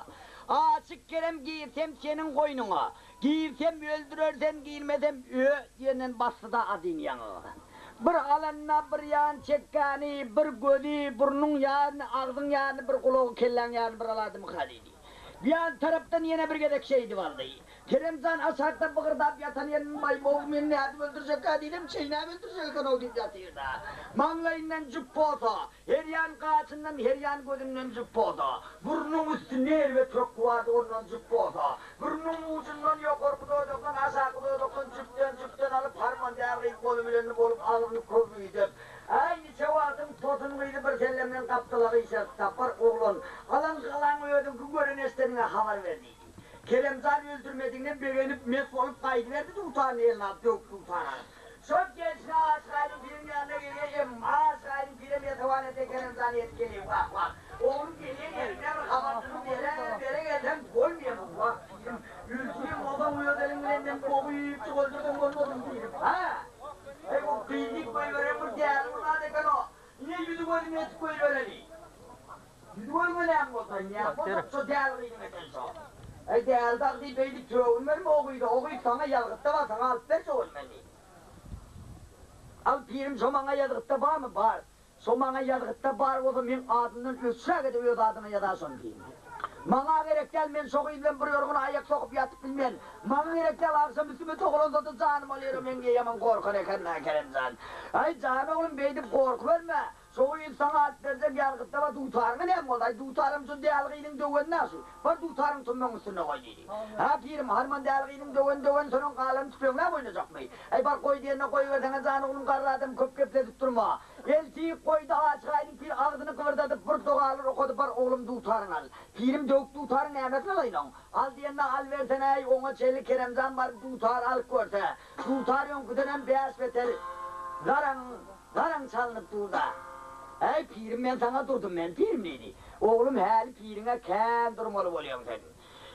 Aşyk Kerem girsem seniň goýnuňa. Girsem öldürer sen girmesem ö diýenden basdy-da adyny ýaňaga. Bir alanda bir ýan çekgäni, bir gözi, burnuň ýaryny, agzyň ýaryny, bir gulagy, kelläň ýaryny bir aladymyka diýdi. Bir ýan tarapdan ýene bir gezek şeýdip aldy. Kerem jan aşakda bygyrdap ýatan ýerinden Baý-bow, meni nädip öldürjekkä diýsem, çeýnäp öldürjek eken-ow diýip ýatyr-da. Maňlaýyndan jüp bolsa, her ýan gaşyndan, her ýan gözünden jüp bolsa, burnuň üstünde erbet pökgi bardy, ondan jüp bolsa, burnuň ujundan ýokarky dodakdan, aşaky dodakdan jüpden-jüpden alyp, harman däl gyz goly bilenli bolup agzyny köwüdip, Äý, niçe wagtyň tosun gyzy bir sellemden gapdala gyşartdy, tapar oglan, alan galaň özüňki gören-eşideniňe habar ber diýdi. Keremjan öldürmedigine begenip, mes bolup gaýdyberdi dutaryny eline alyp, döwüp dutary alyp. Şol gelşine Aşyk Aýdyň piriň ýanyna gelýär, emma Aşyk Aýdyň pirem ýesewan etse Keremjan ýetip gelýär, Wah, wah, oglum gelýän ýerinden bir habarsyny bere, bere gelsem bolmaýar bu, wah, pirim, öldürýän bolsaň öz eliň bilen men boguýypjyk öldürseň bolmadymy pirim, hä? Eý, bu gyz diýip goýberen bir däli bir zat eken-o, ine ýüzi-gözüni etip goýbereli. Ýüzi gözüňe näme bolsa, näme bolsa şo däli gyzyň eken şo. Äý däli dagy diýip beýdip töwin berme o gyza, o gyz saňa ýazgytda bar, saňa alyp berjek ony men diýdi. Al pirim şo maňa ýazgytda barmy, bar. Şo maňa ýazgytda bar bolsa meň adymdan öçräge-de öz adyňa ýazar şony diýdi. Maňa gerek däl, men şo gyz bilen bir ýorgana aýak sokup ýatyp bilmen. Maňa gerek däl, agşam üstüme togalanda-da janym alýar, meň ýaman gorkan eken-dä Keremjan. Äý jan oglum beýdip gorkuberme. Şo gyz saňa alyp berjek ýargytda bar dutaryňa näme boldy? Aý, dutaram şu däli gyzyň döwenini-ä şu. Bar dutaryňy tümmegiň üstünde goý diýdi. Hä, pirim, harman däli gyzyň döweni döwen, sonuň galanyny tüpeňläp oýnajakmy? Aý, bar goý diýende goýberseň-ä jan oglum, garry adam köp gepledip durma. Elti goýdy, Aşyk Aýdyň pir agzyny gybyrdadyp bir dogalar okady, bar oglum dutaryňy al. Pirim, döwük dutaryň nämesini alaýyn oň? Al diýende alybersen-äý, oňa çenli Keremjan baryp dutary alyp görse, dutar öňküdenem bäş beter zaraň. Garaň çalnyp dur-da. Äý, pirim, men saňa durdum, men pirim, diýdi. Oglum, häli piriňe kän durmaly bolýaň sen.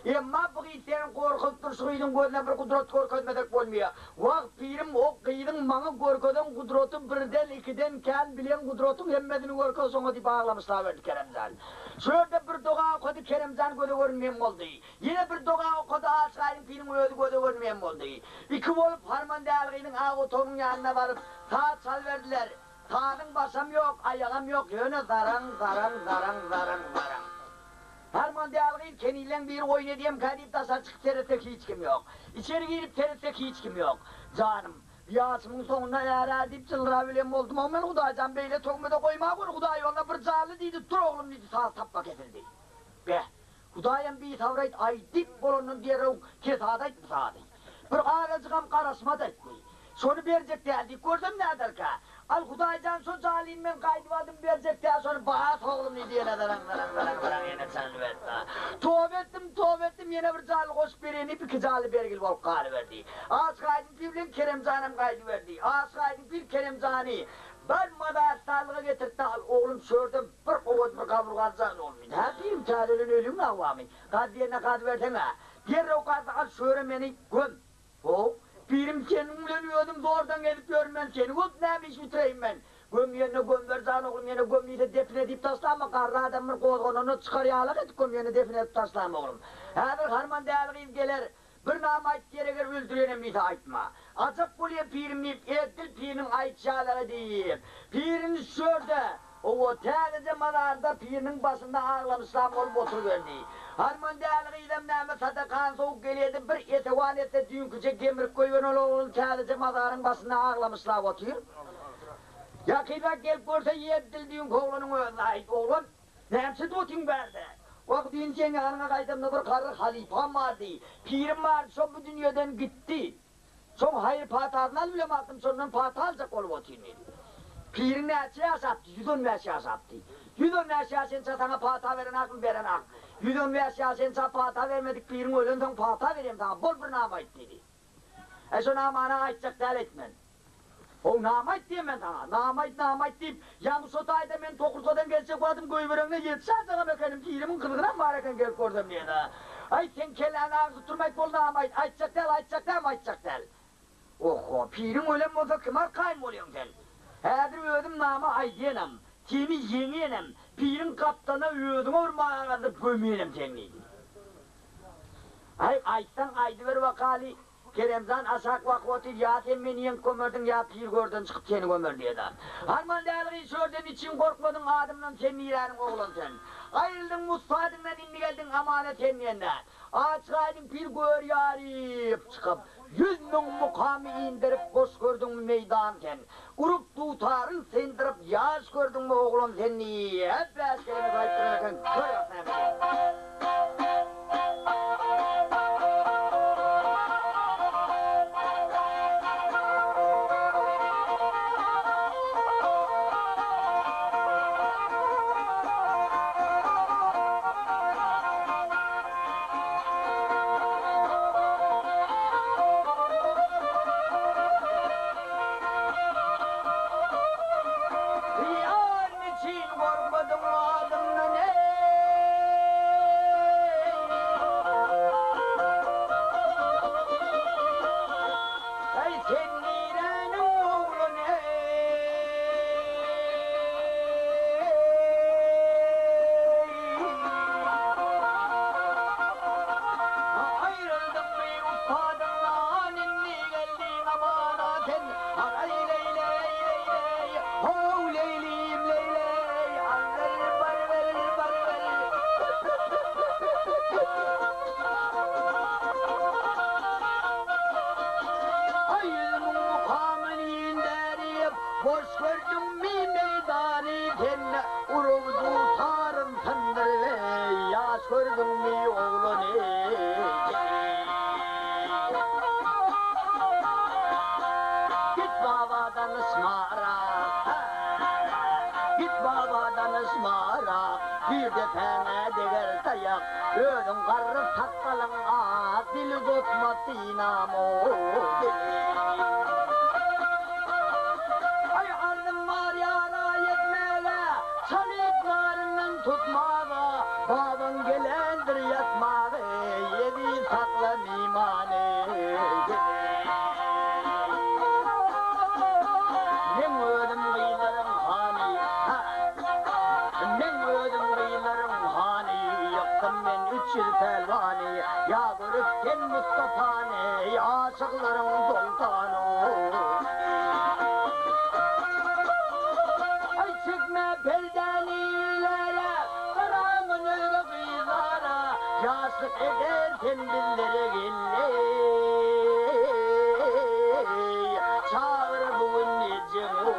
Emma bu gyz seni gorkuzyp dur, şu gyzyň gözüne bir gudrat görkezmesek bolmaýa. Wah, pirim, o gyzyň maňa görkezen gudraty birden, ikiden kän, bilen gudratyň hemmesini görkez şoňa diýip aglamyşlaberdi Keremjan. Şu ýerde bir doga okady, Keremjan göze görünmeýän boldy. Ýene bir doga okady, Aşyk Aýdyň piriň özi göze görünmeýän boldy. Iki bolup Harman dälgynyň ak otagynyň ýanyna baryp, saz çalyberdiler. Sazyň başam ýok, aýagam ýok, ýöne zaraň, zaraň, zaraň, zaraň, zaraň. Harman dälgyn kenilleň biri oýun edýemkä diýip daşary çykyp seretse hiç kim ýok. Içeri girip seretse hiç kim ýok. Janym, ýaşymyň soňunda är-är diýip jylyrabilem boldum-ow men Hudaýjan beýle töhmede goýmagoý Hudaý ýoluna bir janly diýdi, tur oglum diýdi, saz tapba kesildi. Beh, Hudaýam bisabyr aýt aýdyp bolandan derrew kesat aýt bu zady. Bir azajygam garaşmady aýtdy. Şony berjek däl diýip görsem näderkä? Al Hudaýjan şo jalyny men gaýdyp aldym berjek däl şony bas oglum diýdi ýene zaraň zaraň zaraň zaraň ýene çalyberdi. Toba etdim toba etdim ýene bir jaly goşup bereýin diýip iki jaly bergili bolup galyberdi. Aşyk Aýdyň pir bilen Keremjanam gaýdyberdi. Aşyk Aýdyň pir Keremjany bir mazarstanlyga getirtdi al oglum şörde Bir owaz bir gabyr gazjagyny bolmydy. Hä pirim täzelen ölüň agwamy. Gaz diýende gazyberseň-ä. Derrew gazda al şöre meni göm. How, pirim seniň bilen özüm zordan gezip ýörün men, seni gömüp näme iş bitireýin men. Göm diýende gömber jan oglum ýene göm diýse depin edip taşlama, garry adam bir gozgananda çykar ýalak edip göm ýene depin edip taşlama oglum. Häzir harman däli gyz geler. Bir nama aýt diýer eger öldürenem diýse aýtma. Ajap bolýa pirim diýip eddil piriniň aýtýalary diýip. Pirini şörde, owo, täzeje mazarda piriniň başynda aglamyşlam bolup oturyberdi. Harman däli gyzam näme sadakany sowup gelýedi bir esewan etse düýnküje gemrip goýberen ol oglan täzeje mazaryň başynda aglamyşlap otyr. Ýakynrak gelip görse eddil düýnki oglanyň özüne aýt oglan. Näçe dotyň bärde? Wah, düýn seň ýanyňa gaýdamda bir garry halypam bardy. Pirim bardy, şo bu dünýeden gitdi. Şoň haýyr-patasyny alyp bilemakdym, şondan pata aljak bolup otyryn diýdi. Piriň näçe ýaşapdy? 115 ýaşapdy. 115 ýaşança saňa pata berenakmy? Berenak. 115 ýaşança pata bermedik piriň ölensoň pata berýän saňa, bol bir nama aýt diýdi. Äý, şo namany aýtjak däl aýtmen. How, nama aýt diýen men saňa. Nama aýt, nama aýt diýip, ýaňy şo taýda men tokurtgadan geljek wagtym goýbereňde ýetişäýjegem ekenim, pirimiň gyzgynam bar eken gelip görsem diýen-ä. Aý, seň kelläňi agyrdyp durmaýt, bol nama aýt. Aýtjak däl, aýtjak dälmi, aýtjak däl. Oho, piriň ölen bolsa kime arkaýyn bolýaň sen? Häzir özüm nama aýdýanam, seni ýeňýänem, piriň gapdalyna özüňe bir maýa galdyryp gömýänem sen diýdi. Aý, aýtsaň aýdyber wakaly, Keremjan aşak bakyp otyr, ýa sen meni ýeňip gömerdiň, ýa pir görden çykyp seni gömer diýeda. Harman däli gyz şörden içiň gorkmadyň adymdan sen niräniň oglany sen. Aýryldyň mussadyňdan indi geldiň amana sen diýende. Açyk aýdyň pir gör ýaryp çykyp, 100,000 mukamy inderip boş gördüňmi meýdan sen. Urup dutaryn syndyryp ýaş gördüňmi oglan sen diýip bäş kelemek aýtdyran eken gör bak näme diýýär. Ýar niçin gorkmadyň adymdan eý. Eý sen niräniň oglany eý. Aýryldyňmy ussadyňdan indi geldiň amana sen Haraý leý-leý-leý-leý how leýlim leý-leý Al-bel bar-bel bar-bel Aý ýüzümiň mukamyn inderip Boş gördüňmi meýdany sen Urup dutaryn syndyr-eý Ýaş gördüňmi oglany Git baba danyşmara Git baba danyşmara Bir depäňe deger taýak Özüň garry sakgalyň ak Dil uzatma synam-ow Aý arzym bar ýara ýetmäge Çalyp garyndan tutmaga Babaň gelendir ýatmaga Eziz sakla mimany Meň özüm gyzlaryň hany Meň özüm gyzlaryň hany Ýykdym men 300 pälwany Ýa görüp sen Mustapany Aşyklaryň soltany Aý çekme perdäni illere Garaňy nöre gyzlara Ýaşlyk eder sen bizlere gelleý Çagyr bu gün ejeňi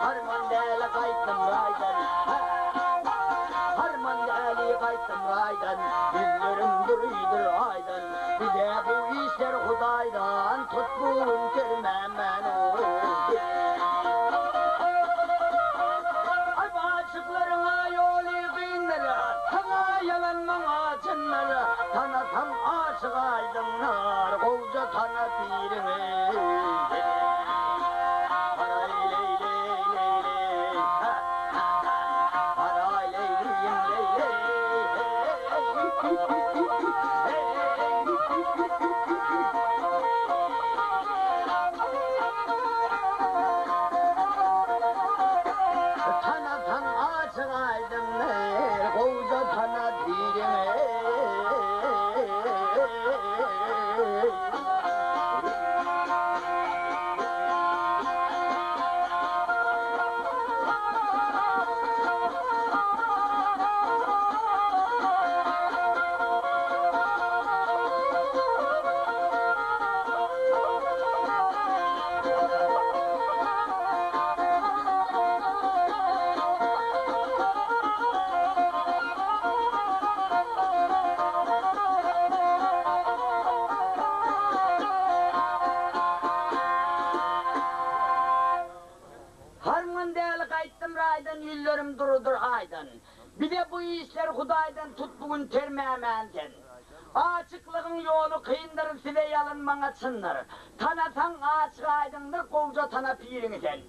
Harman däli gaýtdym raýdan Harman däli gaýtdym raýdan Ýüzlerim durydyr aýdan Bize bu işler Hudaýdan Tut bu gün termämän Aý aşyklaryňa ýoly kyndyr Saňa ýalan maňa çyndyr Tanasam. Köňüllerim durudyr aýdan. Bize bu işler Hudaýdan tut bu gün termämän sen. Açyklygyň ýoly kyndyr size ýalyn maňa çyndyr. Tanasaň açyk aýdyňdyr gowja tana piriňi sen.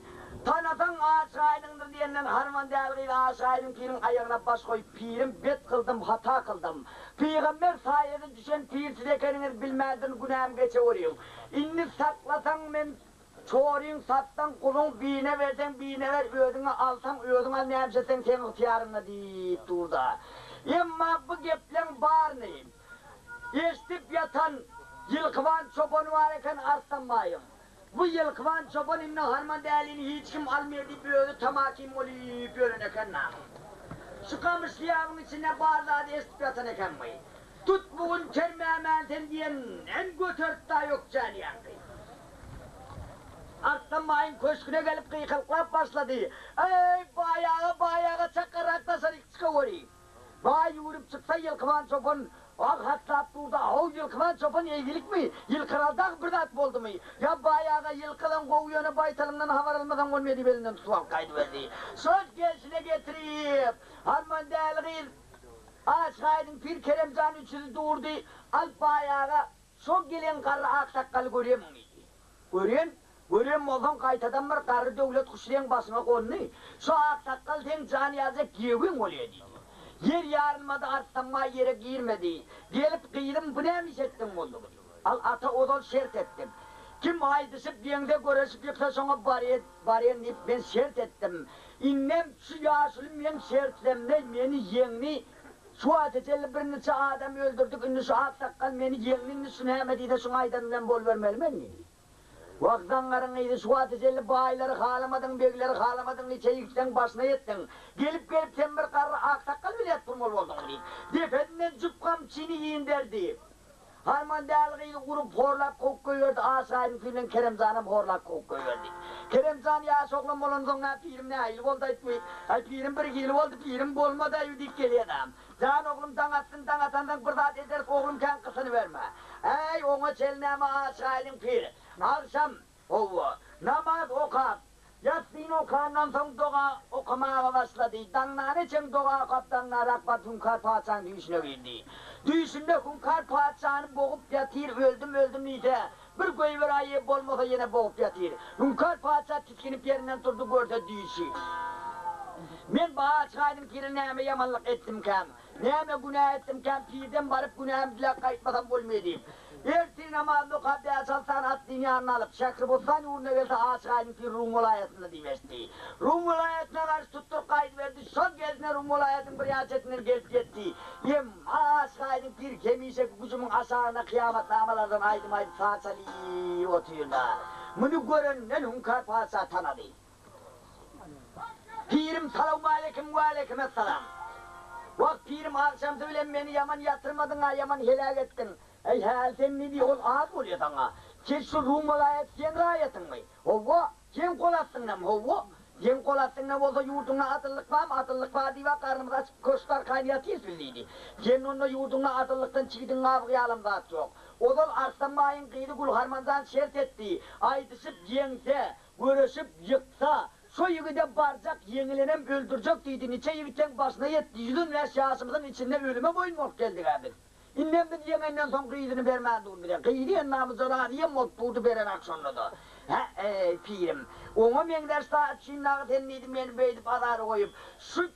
Tanasaň açyk aýdyňdyr diýenden Harman däli gyz Aşyk Aýdyň piriň aýagyna baş goýup pirim bet kyldym hata kyldym. Pygamber saýasy düşen pir siz ekeniňiz bilmändirin günämi geçeweriň. Indi saklasaň men Çoryň satsaň guluň birine berseň birine ber özüňe alsaň özüň al näme etseň seň ygtyýaryňda diýip durda. Emma bu gepleň baryny eşdip ýatan Ýylkyban çopany bar eken Arslanbaýyň. Bu Ýylkyban çopan indi Harmandälini hiç kim almaýar diýip özi tamakin bolup ýören eken dagy. Şu gamyşly ýabyň içinde bar zady eşdip ýatan eken bu. Tut bu gün termämän sen diýenden göterip-da ökjäni ýaňky. Arslan baýyň köşgüne gelip gykylyklap başlady, Eý, baý aga, baý aga, çakgarrak daşaryk çykaweri! Baý ýüwrüp çyksa, Ýylkyban çopan ah haslap durdy, Ahow, Ýylkyban çopan, eýgilikmi? Ýylkyral dagy bir zat boldumy? Ýa, baý aga, ýylkylaň gowy ýöne baýtalyňdan habar almasaň bolmaýar diýip elinden tutup alyp gaýdyberdi. Şol gelşine getirip, Harman däli gyz, Aşyk Aýdyň pir Keremjan üçüsi durdy, Al, baý aga, Şo gelen garry aksakgaly görýämiň? diýdi. Görýän. Görýän bolsaň, gaýtadan bir garry döwlet guşy seň başyňa gondy. Şo aksakgal seň jan ýaljak giýewiň bolýa diýdi. Ýer ýarylmady, Arslanbaý ýere girmedi. Gelip, Gyzym, bu näme iş etdiň boldugy? diýdi. Al, ata, ozal şert etdik. Kim aýdyşyp, ýeňse, göreşip ýyksa, şoňa barýan diýip, men şert etdim. Indem şu ýaşuly meň şertlemde meni ýeňdi. Şu wagta çenli birniçe adam öldürdik, indi şu aksakgal meni ýeňdi, indi şu näme diýse şuň aýdany bilen bolubermeli men diýdi. Wah, zaňňaryň gyzy, şu wagta çenli baýlary halamadyň, begleri halamadyň, niçe ýigitleň başyna ýetdiň. Gelip-gelip sen bir garry aksakgal bile ýatyp durmaly bolduň diýip, depesinden jüp gamçyny inderdi. Harman däli gyzy urup, horlap kowup goýberdi, Aşyk Aýdyň pirim bilen Keremjanam horlap kowup goýberdi. Keremjan ýaş oglan bolansoň, Hä, pirim nähili boldy-aýt bu? Aý, pirim birhili boldy, pirim bolmady-aý diýip gelýär-ä. Jan oglum, daň atsyn, daň atansoň bir zat ederis, oglum kän gysynyberme. Äý, oňa çenli näme Aşyk Aýdyň pir? Agşam, howwa, namaz okap, Ýassyn okandan soň doga okamaga başlady. Daňdana çen doga okap daňdarak baryp Hüňkar patyşanyň düýşüne girdi. Düýşünde Hüňkar patyşany bogup ýatyr, öldüm öldüm diýse, bir goýber aýy bolmasa ýene bogup ýatyr. Hüňkar patyşa tisginip ýerinden turdy görse düýşi. Men baga çykaýdym pire näme ýamanlyk etdimkäm? Näme günä etdimkäm, pirden baryp günämi diläp gaýtmasam bolmaý diýip, ertir namazyny okap bäş-alty sany atlyny ýanyna alyp, Şähribossan ýurduna gelse Aşyk Aýdyň pir Rum welaýatynda diýip eşitdi. Rum welaýatyna garşy tutduryp gaýdyberdi. Şol gelşine Rum welaýatynyň bir ýan çetinden gelip ýetdi. Emma Aşyk Aýdyň pir hemişeki güjümiň aşagynda kyýamatnamalardan aýdym aýdyp saz çalyp otyrdy. Muny görenden Hüňkar patyşa tanady. Pirim salawmaleýkim waleýkimessalam. Wah pirim agşamsy bilen meni ýaman ýatyrmadyň-a ýaman heläk etdiň. Äý häli sen ne diý ol az bolýa saňa. Sen şu Rum welaýaty seň raýatyňmy? Howwa. Seň gol astyňdamy? Howwa. Seň gol astyňda bolsa ýurduňda adyllyk barmy? Adyllyk bar diýib-ä garnymyzy açyp köşk arkaýyn ýatyrys biz diýdi. Sen onda ýurduňda adyllykdan çigidiň gabygy ýalam zat ýok. Ozal Arslan baýyň gyzy Gülharmanjan şert etdi. Aýdyşyp ýeňse, Göreşip ýyksa, şo ýigide barjak, ýeňilenem öldürjek diýdi, niçe ýigitleň başyna ýetdi, 115 ýaşymyzyň içinde ölüme boýun bolup geldig-ä biz. Indem biz ýeňenden soň gyzyny bermän dur bize. Gyzy ennamyza razyýam bolup durdy berenak şonda-da. Hä-eý, pirim, oňa meňzeş zat üçin dagy sen diýdi meni beýdip azara goýup, şu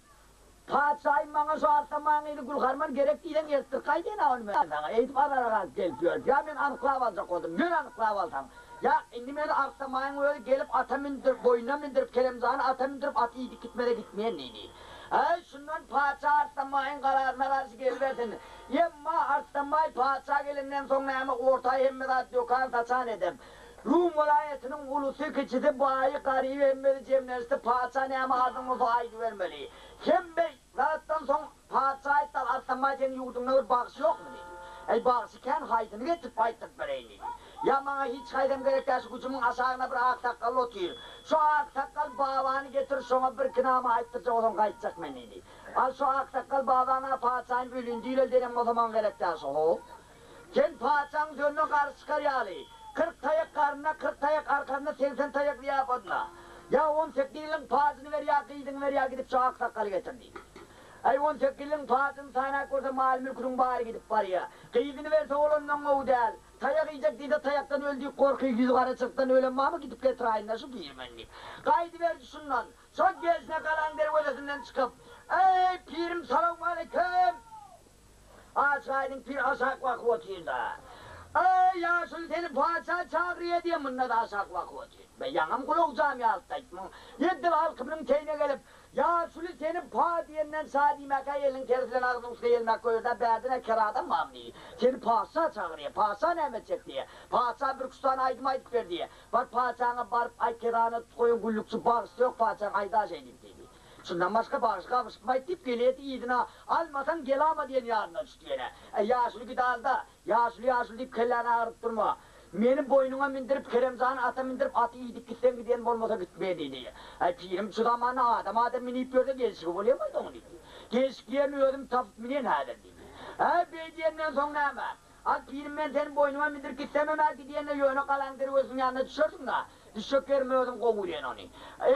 Patyşahym maňa şu Arslamaň gyzy Gülharman gerek diýseň eltdirip gaýdaýyn-a ony men saňa. Eýdip azara galyp gelip ýörüs. Ýa men anyklap aljak boldum. Ýör anyklap alsaň. Ýa indi meni Arslamaýyň özi gelip ata mündürip, boýnuna mündürip, Keremjany ata mündürip aty iýdik gitmese gitmeýin diýdi. Äý, şundan patyşa Arslamaýyň kararyna garşy gelibersin. Emma Arslamaý patyşa gelenden soň näme orta hemme zat dökan-saçan edip, Rum welaýatynyň ulusy, kiçisi, baýy, garyby hemmesi jemlenişdi, patyşa näme arzyň bolsa aýdybermeli. Hemme zatdan soň patyşa aýtdy, Al Arslanbaý seniň ýurduňda bir bagşy ýokmy diýdi. Äý bagşy kän haýsyny getirip aýtdyryp bereýin diýdi. Ýa maňa hiç haýsam gerek däl şu güjümiň aşagynda bir ak sakgally otyr. Şu ak sakgal babany getir şoňa birki nama aýtdyrjak bolsaň gaýtjak men diýdi. Al şu ak sakgal babaňa patyşaýym ölüni direldenem bolsa maňa gerek däl şo how. Sen patyşaň sözüne garşy çykar ýaly, 40 taýak garnyna, 40 taýak arkasyna, 80 taýak zyýapatyna. Ýa 18 ýylyň pajyny ber, ýa gyzyňy ber, ýa gidip şu aksakgaly getir diýdi. Äý, 18 ýylyň pajyny sanap görse, mal-mülküniň bary gidip barýa. Gyzyny berse, ol ondan gowy däl. Taýak iýjek diýse, taýakdan öl diýip gorky, ýüzi gara çyrpdan ölen barmy, gidip getiräýin-dä şu pirmeni diýip. Gaýdyberdi şundan. Şol gelşine galaň derwezesinden çykyp, Eý, pirim, salowmaleýkim! Aşaýdyň pir aşak bakyp otyrda. Eý, ýaşuly seni patyşa çagyrýa diýen munda-da aşak bakyp otyr. Be, ýaňam gulagy jam ýalytdy aýtmyň. Edil alkymynyň teýine gelip, Ýaşuly seni pa diýenden şa diýmäkä eliniň tersi bilen agzynyň üstüne ýelmäp goýberdi-ä, bärde-nä ker adam barmy diý. Seni patyşa çagyrýa. Patyşa näme etjek diýýä. Patyşa birküç sany aýdym aýdyp ber diýýä. Bar patyşaňa baryp aýt kezana tut goýan güllükçi bagşysy ýok patyşaň aýda şeý diýip diýdi. Şundan başga bagşy gabyşykmaýt diýip gelýärdi yzyna almasaň gelama diýen ýadyna düşdi ýene. Äý ýaşuly gidalda, ýaşuly ýaşuly diýip kelläni agyryp durma. Meni boýnuňa mindirip Keremjany ata mindirip aty iýdik gitseň gidýän bolmasa gitme diýdi. Äý pirim şu zamanda adam adam minip ýörse gelşigi bolýamaýdy oň diýdi. Gelşikli ýerini özüm tapyp minen häzir diýdi. Äý beý diýenden soň näme? Al pirim men seni boýnuma mindirip gitsemem-ä gidýende ýöne galaň derweziniň ýanyna düşersiň-dä. Düşjek ýerimi özüm gowy bilýän ony.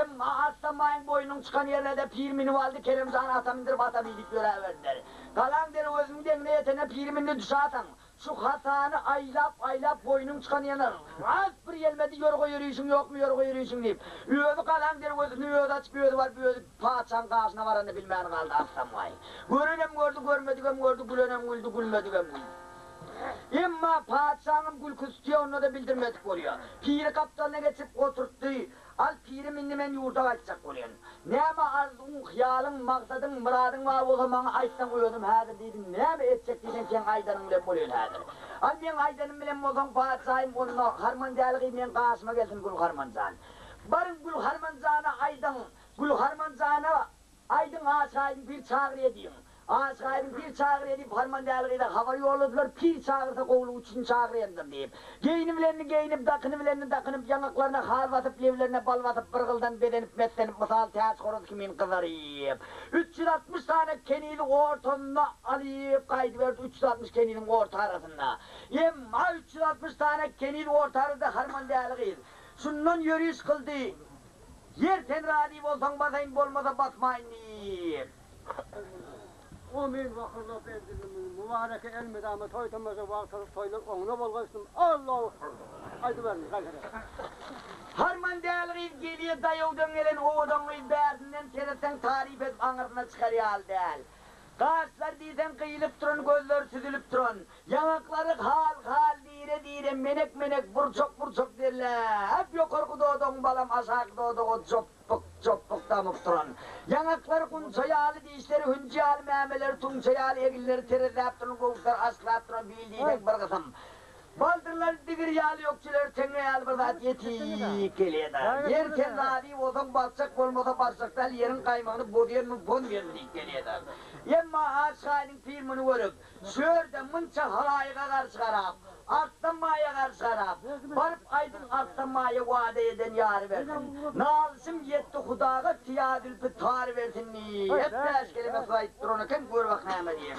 Emma Arslamaýyň boýnunyň çykan ýerine-de pir münüp aldy, Keremjany ata mindirip ata minip ýöräberdiler. Galaň derweziniň deňine ýetende piri mindi düşäsaň, şu hasany aýlap-aýlap boýnuň çykan ýerine ras bir ýelmedi ýorga ýörişiň ýokmy ýorga ýörişiň diýip, özi galaň derwezini özi açyp özi baryp özi patyşaň gaşyna baranyny bilmän galdy Arslamaý. Görenem gördi, görmedigem gördi, gülenem güldi, gülmedigem güldi. Emma patyşaňam gülküsi tutýar, onda-da bildirmedik bolýar. Piri gapdalyna geçirip oturtdy. Al, pirim, indi men ýurda gaýtjak bolýan. Näme arzuwyň, hyýalyň, maksadyň, myradyň bar bolsa maňa aýtsaň özüm häzir diýdi. Näme etjek diýseň seň aýdanyň bilen bolýan häzir. Al, meň aýdanym bilen bolsaň, patyşaýym, onda Harmandäli gyz meň gaşyma gelsin Gülharman jan. Baryň Gülharman jana aýdyň, Gülharman jana Aýdyň Aşgaýdyň pir çagyrýa diýiň. Aşgaýdyň pir çagyrýa diýip Harmandäli gyza habar ýolladylar, pir çagyrsa gowulyk üçin çagyrýandyr diýip. Geýnibilenini geýnip, dakynybilenini dakynyp, ýaňaklaryna hal basyp, leblerine bal basyp, bir gyldan bezenip, meslenip, mysal täç horaz kimin gyzaryp, 360 sany kenizi ortasynda alyp gaýdyberdi, 360 keniziň orta arasynda. Emma 360 sany keniz orta arada Harmandäli gyz şundan ýöriş kyldy. Ýer sen razy bolsaň basaýyn bolmasa basmaýyn diýip. Omyn wakylla bendilimiz mübareke elmydama toý tomaşa wagtalyk toýlar oňuna bolgaýsyn Allahu aýdyberiň gaýtadan. Harman däli gyz gelýä daýawdan gelen owadan gyz bärsinden seretseň taryp edip aňyrsyna çykar ýaly däl. Gaşlary diýseň gyýylyp duran gözleri süzülip duran, ýaňaklary hal hal dire dire menek menek burçak burçak derläp ýokarky dodagyň balam aşaky dodaga jopbuk jopbuk damyp duran. Ýaňaklary gunça ýaly dişleri hünji ýaly mämeleri tuňça ýaly eginleri terezläp duran göwüsleri aşklap duran bil diýseň bir gysym Baldyrlary digir ýaly ökjeleri teňňe ýaly bir zat ýetik gelýär-dä. Ýer sen razy bolsaň basjak bolmasa basjak däl ýeriň gaýmagyny bozýanmy bozmaýanmy diýip gelýär-dä. Emma Aşgaýdyň pir muny görüp, şu ýerde munça halaýyga garşy garap, Arslan baýa garşy garap, baryp aýdyň Arslan baýa wada eden ýary bersin. Nalyşym ýetdi Hudaga syýa zülpi tar bersin diýip bäş keleme söz aýdyp duran eken, gör bak näme diýen.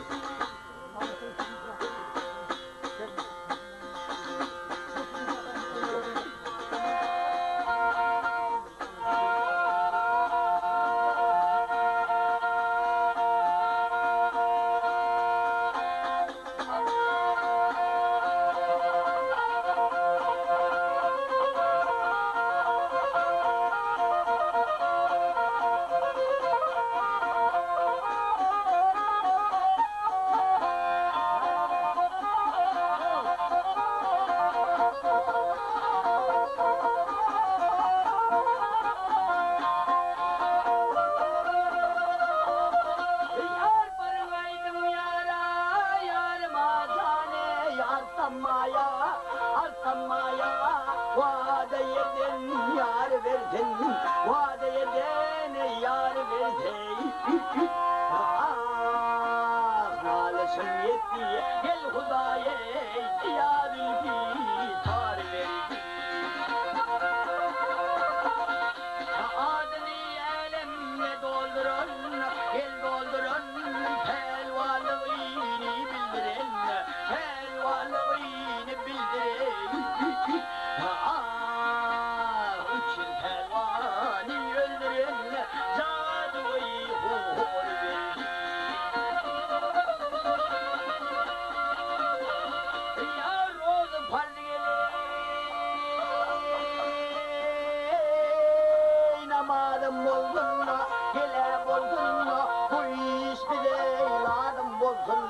namazym bolsun, Gel-ä bolsun, bu iş bize lazym bolsun,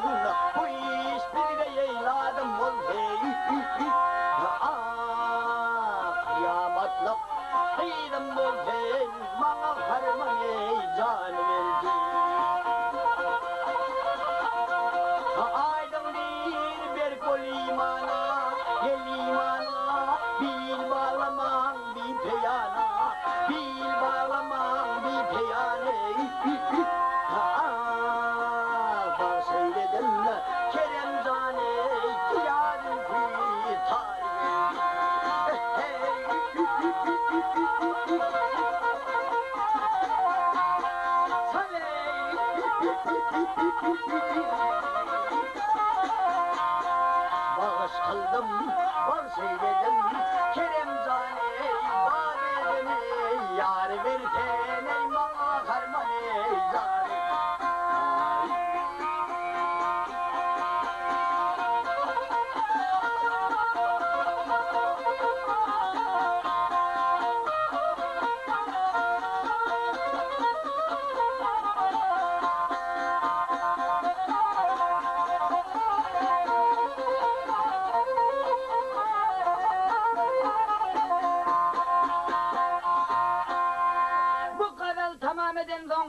Bu iş bizge lazym bolsun. Ah, kyýamatlyk gyzym bolsun, Maňa harman eý jan berdi. Aýdyň diýr berk bol imana, Gel imana, bil baglamaň bi peýana, Bil baglamaň bi peýana. Ah, bagş eýledim Kerem jan eý, Diýarym küýi taryp Bagyş kyldym, bagş eýledim, Kerem jan eý, bar edim eý, Ýar bersen eý maňa harman eý, jar. Bu gazal tamam edensoň,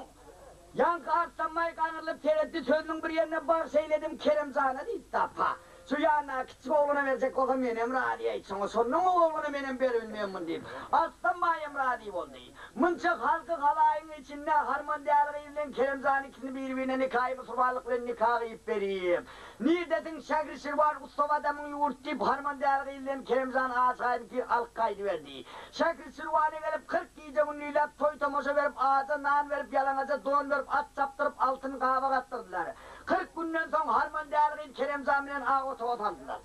Ýaňky artdanmaý gaňrylyp seretdi, sözüniň bir ýerine Bagş eýledim Kerem jana diýipdi, Apa, şu ýandaky kiçi oglana berjek bolsa menem razy aýtsaňa, şondan gowy oglana menem beribilmen muny diýip, Artdanmaýam razy boldy. Munça halky halaýygyň içinde Harman däli gyz bilen Kerem jan ikisini bir-birine nikaýy musurmanlyk bilen nika gyýyp berip, Nirdesiň Şägri Şirwan ussap adamyň ýurt diýip Harman däli gyz bilen Kerem jan aç-aýdyň pir alyp gaýdyberdi. Şägri Şirwana gelip 40 gije-gündizläp toý-tomaşa berip, aja nan berip, ýalaňaja don berip, at çapdyryp, altyn gaba gatdyrdylar. 40 günden soň Harman däli gyz Kerem jan bilen ak otaga saldylar.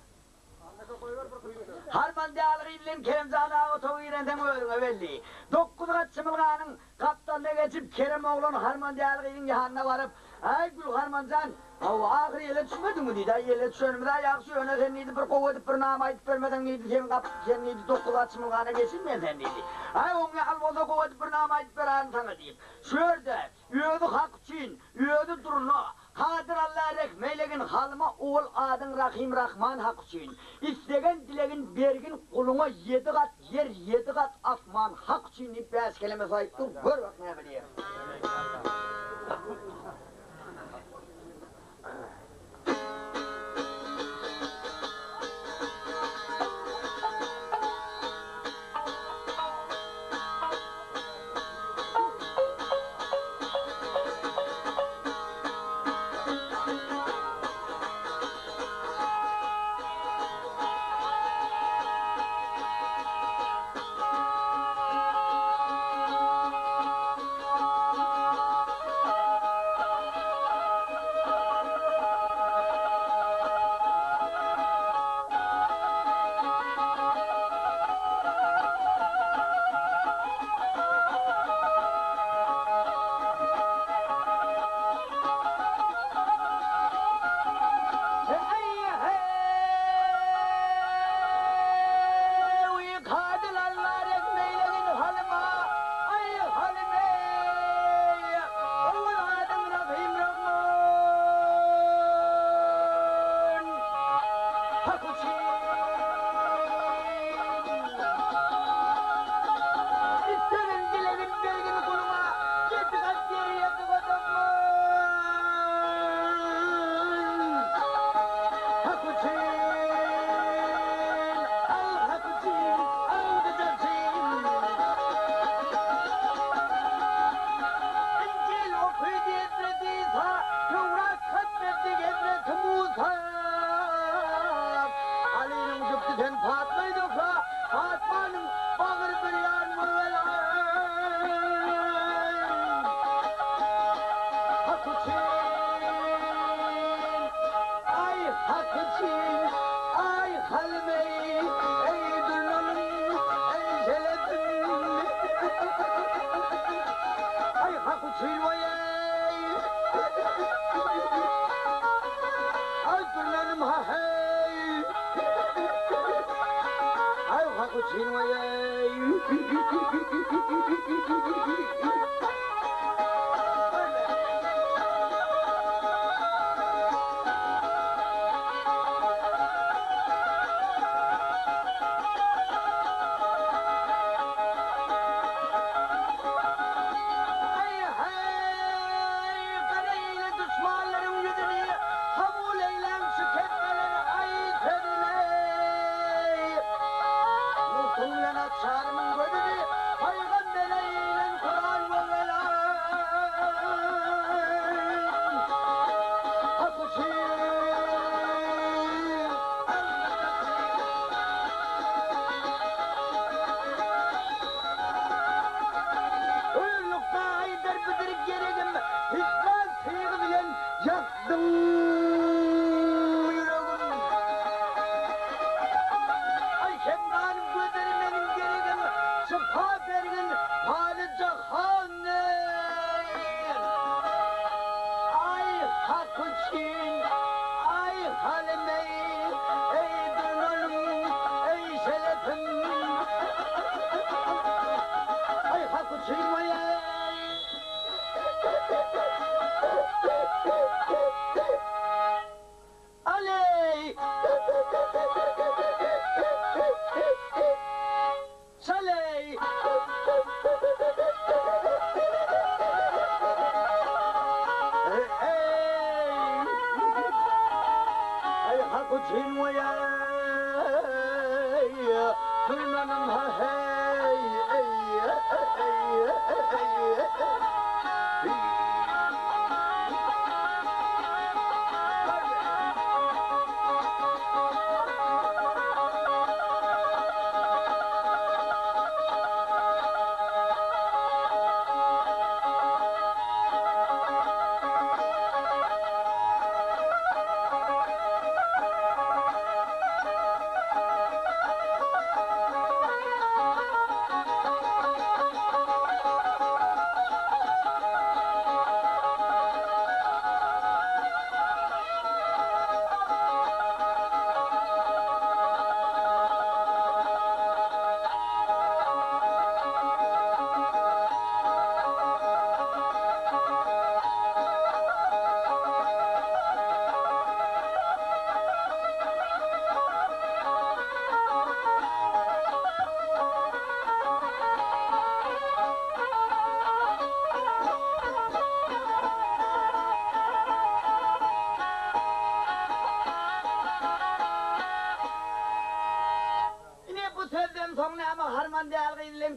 Harman däli gyz bilen Keremjan aga otaga girensoň özüňe belli. Dokuz gat çymylganyň gapdalyna geçip, Kerem oglan Harman däli gyzyň ýanyna baryp, Äý, Gülharman jan, hawa, ahyry ele düşmediňmi? diýdi. Äý, ele düşenimiz-ä ýagşy, ýöne sen diýdi, bir gowy edip bir nama aýdyp bermeseň diýdi, sen gap, sen diýdi, dokuz gat çymylgana geçilmen sen diýdi. Äý, oň ýaly bolsa gowy edip bir nama aýdyp berärin saňa diýip, şu ýerde Özi hak üçin, özi durna, Kadyr Alla rehm eýlegin halyma owal adyň Rahym Rahman hak üçin. Islegen dilegin bergin guluňa ýedi gat ýer ýedi gat asman hak üçin diýip bäş keleme saýyp dur gör bak näme diýer.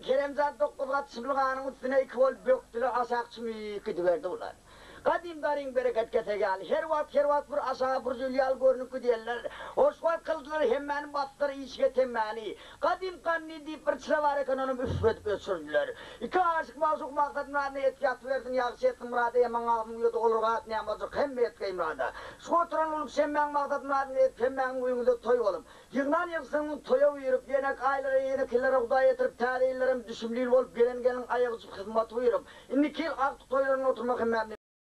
Keremjan dokuzgat çymlyganyň üstüne iki bolup bökdüler, aşak çümüp gidiberdi bular. Gadym daryň bereket kesegi ýaly, her wagt, her wagt bir aşagy bir jül ýaly görnüp gidýärler. Hoşwagt kyldylar, hemmäni basdylar işige temmäni. Gadym Gandy diýip bir çyra bar eken, onam üfledip öçürdiler. Iki aşyk magşuk maksat-myradyna ýetip ýatybersin, ýagşy etsin myrada, emaň agzyň uýady olar gat näme boljak, hemme ýetgeý myrada. Şu oturan uly kişi hemmäň maksat-myradyna ýetip, hemmäňiň öýüňizde toý bolup, ýygnan ýygsyňyň toýa buýrup, ýenek aýlara, ýeneki ýyllara Hudaý ýetirip, täze ýyllaram düşümli ýyl bolup, gelen gelin aýak uçup hyzmat buýrup, indiki ýyl agtyk toýlarynda oturmak hemmämiziň.